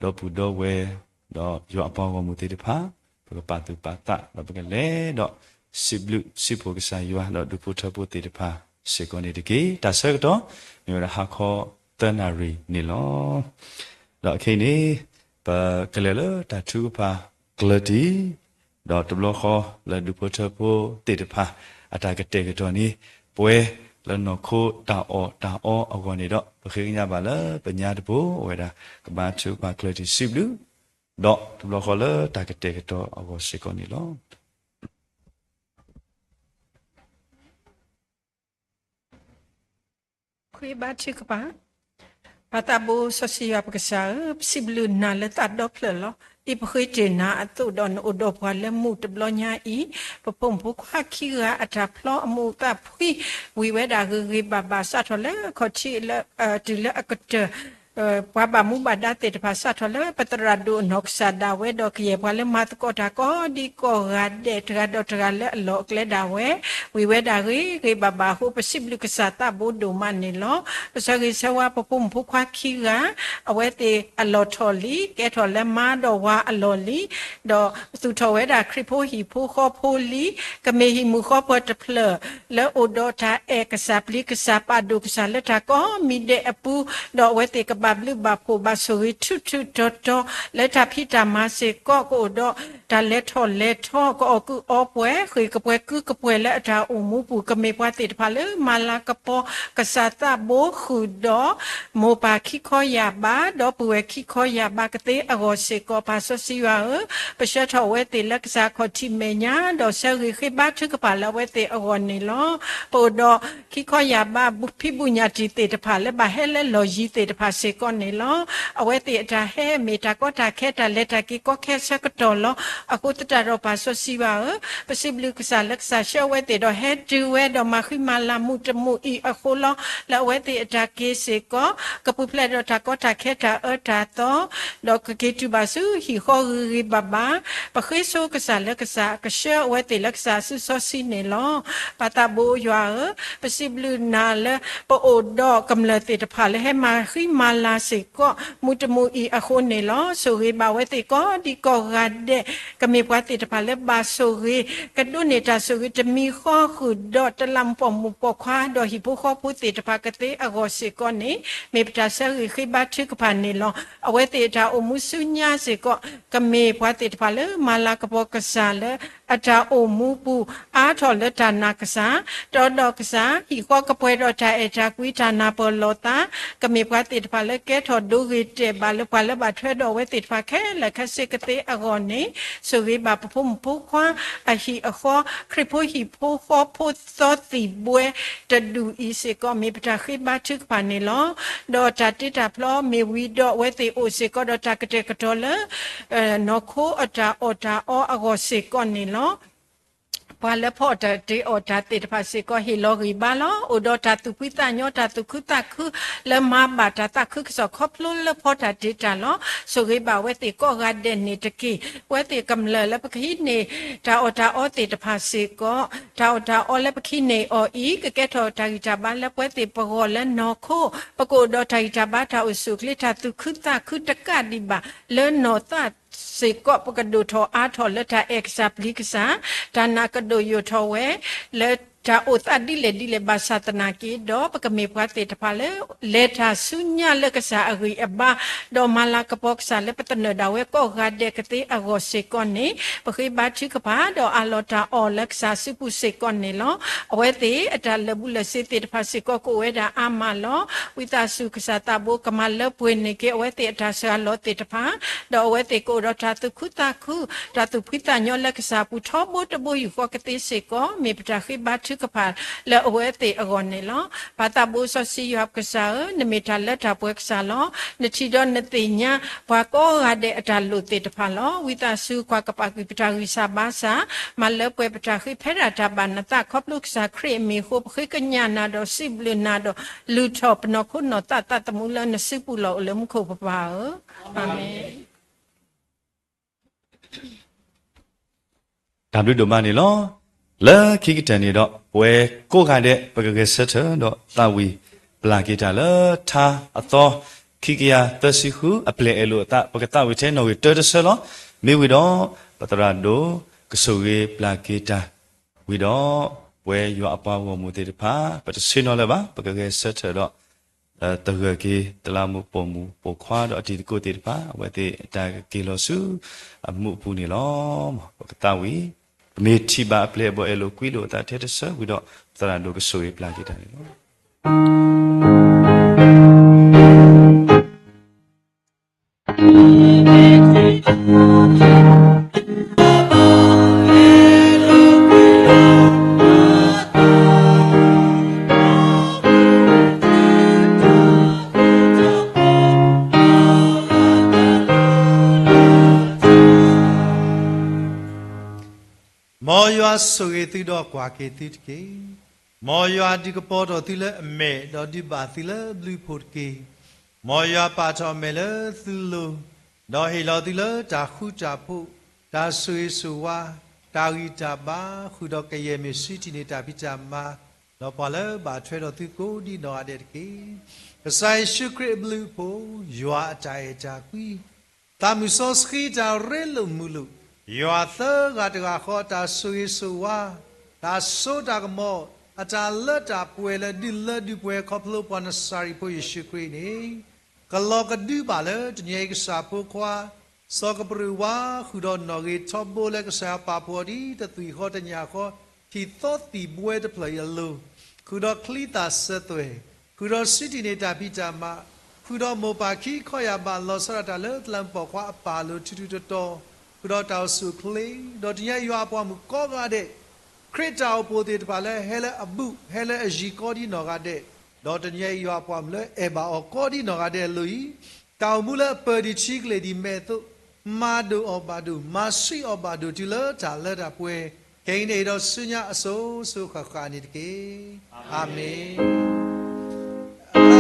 ဒီပုၢ်ဒီဝဲၢ် ဒီးယွၤအပှၤဂီၢ်မုၢ်သ့ၣ်တဖၣ် ပကပာ်သူၣ်ပာ်သး ဒီးပကလဲၤဒီး စံးဘျုးစံးဖှိၣ်ကစၢ်ယွၤ ဒီးဒူၣ်ဖိထၢဖိသ့ၣ်တဖၣ်စ့ၢ်ကီးန့ၣ်တက့ၢ်. တၢ်ဆၢကတီၢ် မ့ၢ်ဝဲဒၣ်ဟါခီသၢနၣ်ရံၣ်န့ၣ်လီၤ. ဒီးခဲအံၤန့ၣ် ပကလဲၤလၢတၢ်ထုကဖၣ်ကျၢၢ်တံၢ် ဒီးတဘျီဃီလၢဒူၣ်ဖိထၢဖိသ့ၣ်တဖၣ် အတၢ်ကတဲာ်ကတီၤန့ၣ် ပှဲၤလၢနီၢ်ခိတၢ်အီၣ်တၢ်အီအဂီၢ်န့ၣ်ဒီး ပဃ့ကညးဘၣ်လၢပညါတဘိ အဝဲဒၣ် ကဘါထုကဖၣ်ကျၢၢ်တံၢ်စံးဘျုး ဒီးတဘျီဃီလၢတၢ်ကတဲာ်ကတီၤအဂီၢ်စ့ၢ်ကီးန့ၣ်လီၤ. ဃ့ဘါထုကဖၣ်. ပၢ်သးဘိစီဆှံယွၤပကစၢ်ဧၢ, ပစံးဘျုးနၤလၢသးဒီဖျၢၣ်လီၤ. ဒ်ပဃ့တ့ၢ်နၤအသိးဒီး နအိၣ်ဒီးပှၤလၢမူးတဘျီညါအံၤ, ပဖိမုၣ်ဖိခွါခံဂၤအတၢ်ဖျီအမူးအသးဖှံ ဝံၤဝဲဒၣ်ဂ့ၤဂ့ၤဘၣ်ဘၣ် စးထီၣ်လၢခီၣ်ထံးလၢ တုၤလၢအကတၢၢ် ပှၤဘၣ်မူဘၣ်ဒါသ့ၣ်တဖၣ် စးထီၣ်လၢပသရၣ်ဒိၣ်အနီၢ်ကစၢ်ဒၣ်ဝဲ ဒီးကယဲၢ်ပှၤလၢမၤသကိးတၢ်ကိးဒံကိးဂၤဒဲး တဂၤဒီးတဂၤလၢအလီၢ်အကျဲဒၣ်ဝဲ ဝံၤဝဲဒၣ်ဂ့ၤဂ့ၤဘၣ်ဘၣ်အဃိ ပစံးဘျုးကစၢ်သးဘိဒိၣ်မးန့ၣ်လီၤ. ပဆၢဂ့ၤဆၢဝါပဖိမုၣ်ဖိခွါခံဂၤ အဝဲသ့ၣ်အလီၢ်ထီၣ်လံ ကဲထီၣ်လၢမါဒီးဝၤအလီၢ်လံ ဒီးသူၣ်ထီၣ်ဝဲဒၣ်ခရံာ်ဖိဟံၣ်ဖိဃီဖိလံ, ကမ့ၢ်ဟံၣ်မုၢ်ဃီပၢၢ်တဖျၢၣ် လၢအိၣ်ဒီးတၢ်အဲၣ်ကစၢ်ပျံၤကစၢ်ပာ်ဒိၣ်ကစၢ်လၢတၢ်ကိးမံၤဒဲးအပူၤ, ဒီးအဝဲသ့ၣ်ကဘၣ် ဘၣ်ဘျုးဘၣ်ဖှိၣ်ဘၣ်ဆိၣ်ဂ့ၤထူထူတီတီ လၢတၢ်ဖံးတၢ်မၤစ့ၢ်ကီး ကအိၣ်ဒီးတၢ်လဲၤထီၣ်လဲၤထီ ကအီၣ်ကုးအီပှဲၤ ဃ့ၢ်ကပှဲၤကုၢ်ကပှဲၤလၢအတၢ်အိၣ်မူပူၤ ကမ့ၢ်ပှၤသ့ၣ်တဖၣ်လၢမၤလၤကပီၤ ကစၢ်သးဘိဃုာ်ဒီး မိၢ်ပၢ်ခံခီယၢ်ဘး ဒီပုၢ်ဝဲၢ်ခံခီယၢ်ဘးကသ့အဂီၢ်စ့ၢ်ကီး ပၢ်စီဆှံယွၤဧၢ, ပဆှၢထီၣ်အဝဲသ့ၣ်လၢကစၢ်ခီၣ်ထံးမဲာ်ညါ ဒီးဆၢဂ့ၤဃ့ဘါထုကဖၣ်လၢအဝဲသ့ၣ်အဂီၢ်န့ၣ်လီၤ. ပအိၣ်ဒီးခံခီယၢ်ဘး ဖံးဘူးညၣ်တံၢ်သ့ၣ်တဖၣ် လၢဘၣ်ဟဲလၢလီၢ်ယံၤသ့ၣ်တဖၣ်စ့ၢ်ကီးန့ၣ်လီၤ. အဝဲသ့ၣ်အတၢ်ဟဲမ့ၢ်တၢ်ကီတၢ်ခဲ တၢ်လဲၤတၢ်က့ၤကီခဲအဆၢကတီၢ်လီၤ. အဃိသတးဒီး ပၢ်စီဆှံယွၤဧၢ, ပစံးဘျုးကစၢ်လၢကစၢ်ဆှၢအဝဲသ့ၣ်ဒီး ဟဲတုၤဝဲဒီးမၤဃံမၤလၤမူးတမူးအံၤအဃိလီၤ. လၢအဝဲသ့ၣ်အတၢ်က့ၤစ့ၢ်ကီး ကပူၤဖျဲးဒီးတၢ်ကီတၢ်ခဲ တၢ်အၢတၢ်သီ ဒီးကက့ၤတုၤဘၣ်ဆူဟံၣ်ဃီဂ့ၤဂ့ၤဘၣ်ဘၣ်, ပဃ့ဆိကစၢ်လၢကစၢ်ကဆှၢအဝဲသ့ၣ်လၢကစၢ်အစုစီဆှံန့ၣ်လီၤ. ပၢ်သးဘိယွၤဧၢ, ပစံးဘျုးနၤလၢ ပအိၣ်ဒီးကမျၢၢ်သ့ၣ်တဖၣ်လၢဟဲမၤဃံမၤလၤစ့ၢ်ကီး မူးတမူးအံၤအဃိန့ၣ်လီၤ. ဆိၣ်ဂ့ၤဘၣ်အဝဲသ့ၣ်ကိးဒံကိးဂၤဒဲး, ကမ့ၢ်ပှၤသ့ၣ်တဖၣ်လၢဘၣ်ဆိၣ်ဂ့ၤ ကဒိးန့ၢ်တၢ်ဆိၣ်ဂ့ၤတမံၤဃီ ဃုာ်ဒီးတလးမူးပိာ်မုၣ်ပိာ်ခွါ ဒီးဟံၣ်ဖိဃီဖိသ့ၣ်တဖၣ်ကသ့အဂီၢ်စ့ၢ်ကီးန့ၣ် မ့ၢ်ပတၢ်ဆၢဂ့ၤဃ့ဘါထုကဖၣ်န့ၣ်လီၤ. အဝဲသ့ၣ်အတၢ်အိၣ်မူဆူညါစ့ၢ်ကီး ကမ့ၢ်ပှၤသ့ၣ်တဖၣ်လၢမၤလၤကပီၤကစၢ်လၢ အတၢ်အိၣ်မူပူၤ အါထီၣ်လၢတၢ်နာ်ကစၢ်, တီဒီးကစၢ်, ဟံၣ်ဃီကပှဲၤဒီးတၢ်အဲၣ်တၢ်ကွံ တၢ်နၢ်ပၢၢ်လိာ်သး, ကမ့ၢ်ပှၤသ့ၣ်တဖၣ်လၢကဲထီၣ်ဒိဂ့ၤတဲာ်ဘၣ်လၢပှၤလၢဘၣ်ထွဲဒီးအဝဲသ့ၣ်တဖၣ်ခဲလၢာ်ခဲဆ့ကသ့အဂီၢ်န့ၣ်, ဆိၣ်ဂ့ၤဘၣ်ပဖိမုၣ်ဖိခွါအဟံၣ်အဃီ, ခရံာ်ဖိဟံၣ်ဖိဃီဖိသီသံၣ်ဘှဲတဒူၣ်အံၤစ့ၢ်ကီး မ့ၢ်ပတၢ်ဃ့ဘါထုကဖၣ်န့ၣ်လီၤ. ဒီးတၢ်တ့တၢ်ဖျီမ့ၢ်ဝံၤဒီးအဝဲသ့ၣ်အိၣ်စ့ၢ်ကီးဒီးတၢ်ကတဲာ်ကတီၤလၢ နီၢ်ခိအတၢ်အီၣ်တၢ်အီအဂီၢ်စ့ၢ်ကီးန့ၣ်လီၤ. ပှၤလၢဖီအီၣ်တၢ်တ့အီၣ်တၢ်သ့ၣ်တဖၣ်စ့ၢ်ကီး ဟ့ၣ်လီၤဂံၢ်ဘါလီၤ. အိၣ်ဒီးတၢ်သူၣ်ဖှံသးညီ တၢ်သူၣ်ခုသးခုလၢမၤဘၣ်တၢ်သးခုကစီၣ် ခီဖျိလၢဖီတၢ်တ့တၢ်လီၤ. ဆိၣ်ဂ့ၤဘၣ်အဝဲသ့ၣ်ကိးဂၤဒဲးန့ၣ်တက့ၢ်. အဝဲသ့ၣ်ကမျၢၢ်လၢပကဟံးန့ၢ် တၢ်အီၣ်တၢ်အီသ့ၣ်တဖၣ်စ့ၢ်ကီး, တၢ်အီၣ်တၢ်အီလၢပကဟံးန့ၢ်အီၤအံၤ ကကဲထီၣ်တၢ်ဂံၢ်တၢ်ဘါလၢပဝဲသ့ၣ်ပဂီၢ်လၢနီၢ်ခိ, ပကအိၣ်ဒီးတၢ်ဂံၢ်တၢ်ဘါ တၢ်အိၣ်ဆူၣ်အိၣ်ချ့ တၢ်သူၣ်ခုသးခုတကးဒံးဘၣ် လၢနီၢ်သးစ့ၢ်ကီး ပကဒိၣ်ထီၣ်အါထီၣ်လၢတၢ်အဲၣ်ကစၢ်ပျံၤကစၢ်, တၢ်နာ်ကဒိၣ်ယိာ်ထီၣ်ဝဲ လၢတၢ်အိၣ်သးဒ်လဲၣ်ဒ်လဲၣ် ဘၣ်ဆၣ်သနာ်က့ဒီး ပကမ့ၢ်ပှၤသ့ၣ်တဖၣ်လၢ လဲၤတၢ်ဆူညါလၢကစၢ်အဂံၢ်အဘါ, ဒီးမၤလၤကပီၤကစၢ်လၢပသနၢၣ်ဒၣ်ဝဲကိးဂၤဒဲးကသ့အဂီၢ်စ့ၢ်ကီးန့ၣ်, ပဃ့ဘါထုကဖၣ် ဒီးအးလီၤတၢ်အီၣ်လၢကစၢ်စုပူၤစ့ၢ်ကီးန့ၣ်လီၤ. အဝဲသ့ၣ်အတၢ်လၢာ်ဘူၣ်လၢာ်စ့ၤသ့ၣ်တဖၣ်စ့ၢ်ကီး ကအိၣ်ဝဲဒၣ်အါမးလီၤ. ဝံသးစူၤကစၢ်သးဘိကမၤလၢပှဲၤန့ၢ်က့ၤ အဝဲသ့ၣ်အတၢ်ဆှၢအလီၢ်သ့ၣ်တဖၣ်, ဒီးအဝဲသ့ၣ်ကအိၣ်ဒီးတၢ်သူၣ်ခုသးခု, တၢ်သူၣ်ဖှံသးညီလၢကစၢ်အပူၤ ထီဘိတဘိယူၢ်ဃီကသ့စ့ၢ်ကီး မ့ၢ်ပတၢ်ဃ့ဘါထုကဖၣ်လၢအဝဲသ့ၣ်အဂီၢ်န့ၣ်လီၤ. ပၢ်သးဘိစီဆှံယွၤပကစၢ်ဧၢ, နမ့ၢ်တၢ်လၢတၢ်ပှဲၤကစၢ်လီၤ. နထံၣ်ဒီးနသ့ၣ်ညါ ပှၤကိးဂၤဒဲးအတၢ်လိၣ်သ့ၣ်တဖၣ်လီၤ. ဝံသးစူၤကွၢ်ကပာ်ကွံာ်ပတၢ်ဂံၢ်စၢ်ဘါစၢ်, မၤလၢပှဲၤပတၢ်ဃ့ဖဲဒၣ်တၢ်ဘၣ်နသး ခီဖျိကစၢ်ခရံာ်အမံၤအဃိ ပဃ့ကညးနၤဒီးစံးဘျုးနၤဒီး လုၢ်ထီၣ်ပနီၢ်ခိနီၢ်သးသးသမူလၢနစုပူၤလီၤအိၣ်လၢမူခိၣ်ပပၢ်ဧၢ, အၤမ့ၣ်. တၢ်ဘျုးဒိၣ်မးန့ၣ်လီၤ. လၢခံကတၢၢ်န့ၣ်ဒီး ပဝဲကိးဂၤဒဲး ပကဂဲၤဆၢထၢၣ်ဒီးသးဝံၣ်ပျၢ်က့ၤတၢ်လၢထါအသီ ခံကယၤသၢဆံဃု အပျဲၢ်အဲၣ်လိာ်အသး ပကသးဝံၣ်ထဲနီၣ်ဂံၢ်တၢတဆၢလီၤ. မ့ၢ်ဝံၤဒီး ပသရၣ်ဒိၣ်ကဆိၣ်ဂ့ၤပျၢ်က့ၤတၢ်ဝံၤဒီး ပဝဲယွၤအပှၤဂီၢ်မုၢ်သ့ၣ်တဖၣ် ပတဆ့ၣ်နီၤလၢၤဘၣ် ပကဂဲၤဆၢထၢၣ်ဒီး သဂၢၢ်က့ၤ တလးမူးပိာ်မုၣ်ပိာ်ခွါဒီးအတံၤသကိးသ့ၣ်တဖၣ် အဝဲသ့ၣ်အတၢ်ကက့ၤလီၤဆူအမူးအပူၤန့ၣ်လီၤ. ပကသးဝံၣ်, ပမ့ၢ်ထံၣ်ဘၣ်အပျဲၢ်အဘီၣ်အဲၣ်လိာ်ကွံလိာ်အသးထဲတဆၢဝံၤဒီး သရၣ်ဒိၣ်ကဆိၣ်ဂ့ၤပျၢ်က့ၤတၢ်န့ၣ်လီၤ. မ်ယွၤဆိၣ်ဂ့ၤသုဒီးကွၢ်က့ၤသုတက့ၢ်. မ်ယွၤဒုးကပီၤထီၣ်သုလၢအမဲာ် ဒီးဒုးဘၣ်သုလၢဘျုးဖှိၣ်တက့ၢ်. မ်ယွၤပာ်ထီၣ်အမဲာ်လၢသုလိၤ, ဒီးဟ့ၣ်လီၤသုလၢတၢ်ဃူတၢ်ဖိး, တၢ်ဆိၣ်ဂ့ၤဆိၣ်ဝါ, တၢ်ဂံၢ်တၢ်ဘါ, ဃုာ်ဒီးကယဲၢ်မ့ၢ်ဆူထံၣ်န့ၢ်တၢ်ဖံးတၢ်မၤ, ဒီးပှၤလၢဘၣ်ထွဲဒီးသုကိးဒံနီၢ်ဂၤဒဲးတက့ၢ်. ကစၢ်ယ့ၣ်ၡူးခရံာ်အဘျုးအဖှိၣ်, ယွၤအတၢ်အဲၣ်တၢ်ကွံ သးမုၢ်စီဆှံတၢ်ရ့လိာ်မုာ်လိာ်, ယွၤသၢဂၤတဂၤဃီအတၢ်ဆိၣ်ဂ့ၤဆိၣ်ဝါ, တၢ်စိတၢ်ကမီၤ, အတၢ်လၢတၢ်ပှဲၤလၢဒုးလၢဒုးပှဲၤခီဖျိပှၤနစၤရ့းဖိယ့ၣ်ၡူးခရံာ်န့ၣ် ကလီၤကဒုဘၣ်လၢတနံၤအံၤ ကစၢ်ဖိခွါ စီၤကပရူၢ်ဝါ ဃုာ်ဒီးနီၣ်ဂံၢ်ထီဘိလၢကစၢ်ယွၤပာ်ဖှိၣ်အီၤဒ်တသွံၣ်ဃီတညၣ်ဃီ ထံၣ်သီသံၣ်ဘှဲတဖျၢၣ်အံၤအလိၤ, ဃုာ်ဒီးချံသၣ်စၢၤသွဲၣ်, ဃုာ်ဒီးစံးတံၢ်န့ၢ်တၢ်ဖံးတၢ်မၤ, ဃုာ်ဒီးမိၢ်ပၢ်ခံခီယာ်ဘၣ်လီၤဆီဒၣ်တၢ်လၢသးလၢမုၣ်ပိာ်ခွါအပၢ်အလိၤထူထူတီတီ, ဃုာ်ဒီးတၢ်အိၣ်ဆူၣ်အိၣ်ချ့, ဒီးတနံၤအံၤယွၤအပှၤမုၣ်ကိးဂၤဒဲး ခရံာ်တၢ်အိၣ်ဖှိၣ်သ့ၣ်တဖၣ်လၢဟဲလၢအဘူး ဟဲလၢအယံၤကိးဒ်နီၢ်ဂၤဒဲး, ဒီးတနံၤအံၤယွၤအပှၤမုၣ်လၢအဲၣ်ဘၣ်အီၤကိးဒ်နီၢ်ဂၤဒဲးအလိၤအံၤ, တၢ်အိၣ်မူလၢအပၢၢ်ဒံးဆံကလ့ၢ်ဒံးမဲာ်အသိး, မၤဒိၣ်အီၤဘၣ်ဒိၣ် မၤဆှံအီၤဘၣ်ဒိၣ်တုၤလၢတၢ်လၢတၢ်ပှဲၤ, ခဲအံၤန့ၣ်ဒီးဆူညါအစိၤစိၤဃၣ်ဃၣ်န့ၣ်တက့ၢ်. အၤမ့ၣ်. တၢ်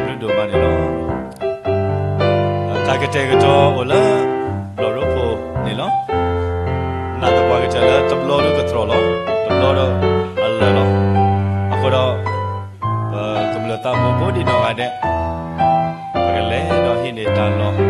ဘျုးဒိၣ်မးန့ၣ်လီၤ. တၢ်ကတဲာ်ကတီၤအိၣ်လၢ လီၢ်ရိဖှိၣ်န့ၣ်လီၤ. နာ်သပှၢ်ကတၢၢ်လၢတဘျီဒီးကတြီၢ်လီၤ, တဘျီဒီးအလၢာ်လီၤ. အဃိဒီး ပကမျၢၢ်သးဘိကိးဒံးနီၢ်ဂၤဒဲး ပကလဲၤဒီးဟံးန့ၢ်တၢ်လီၢ်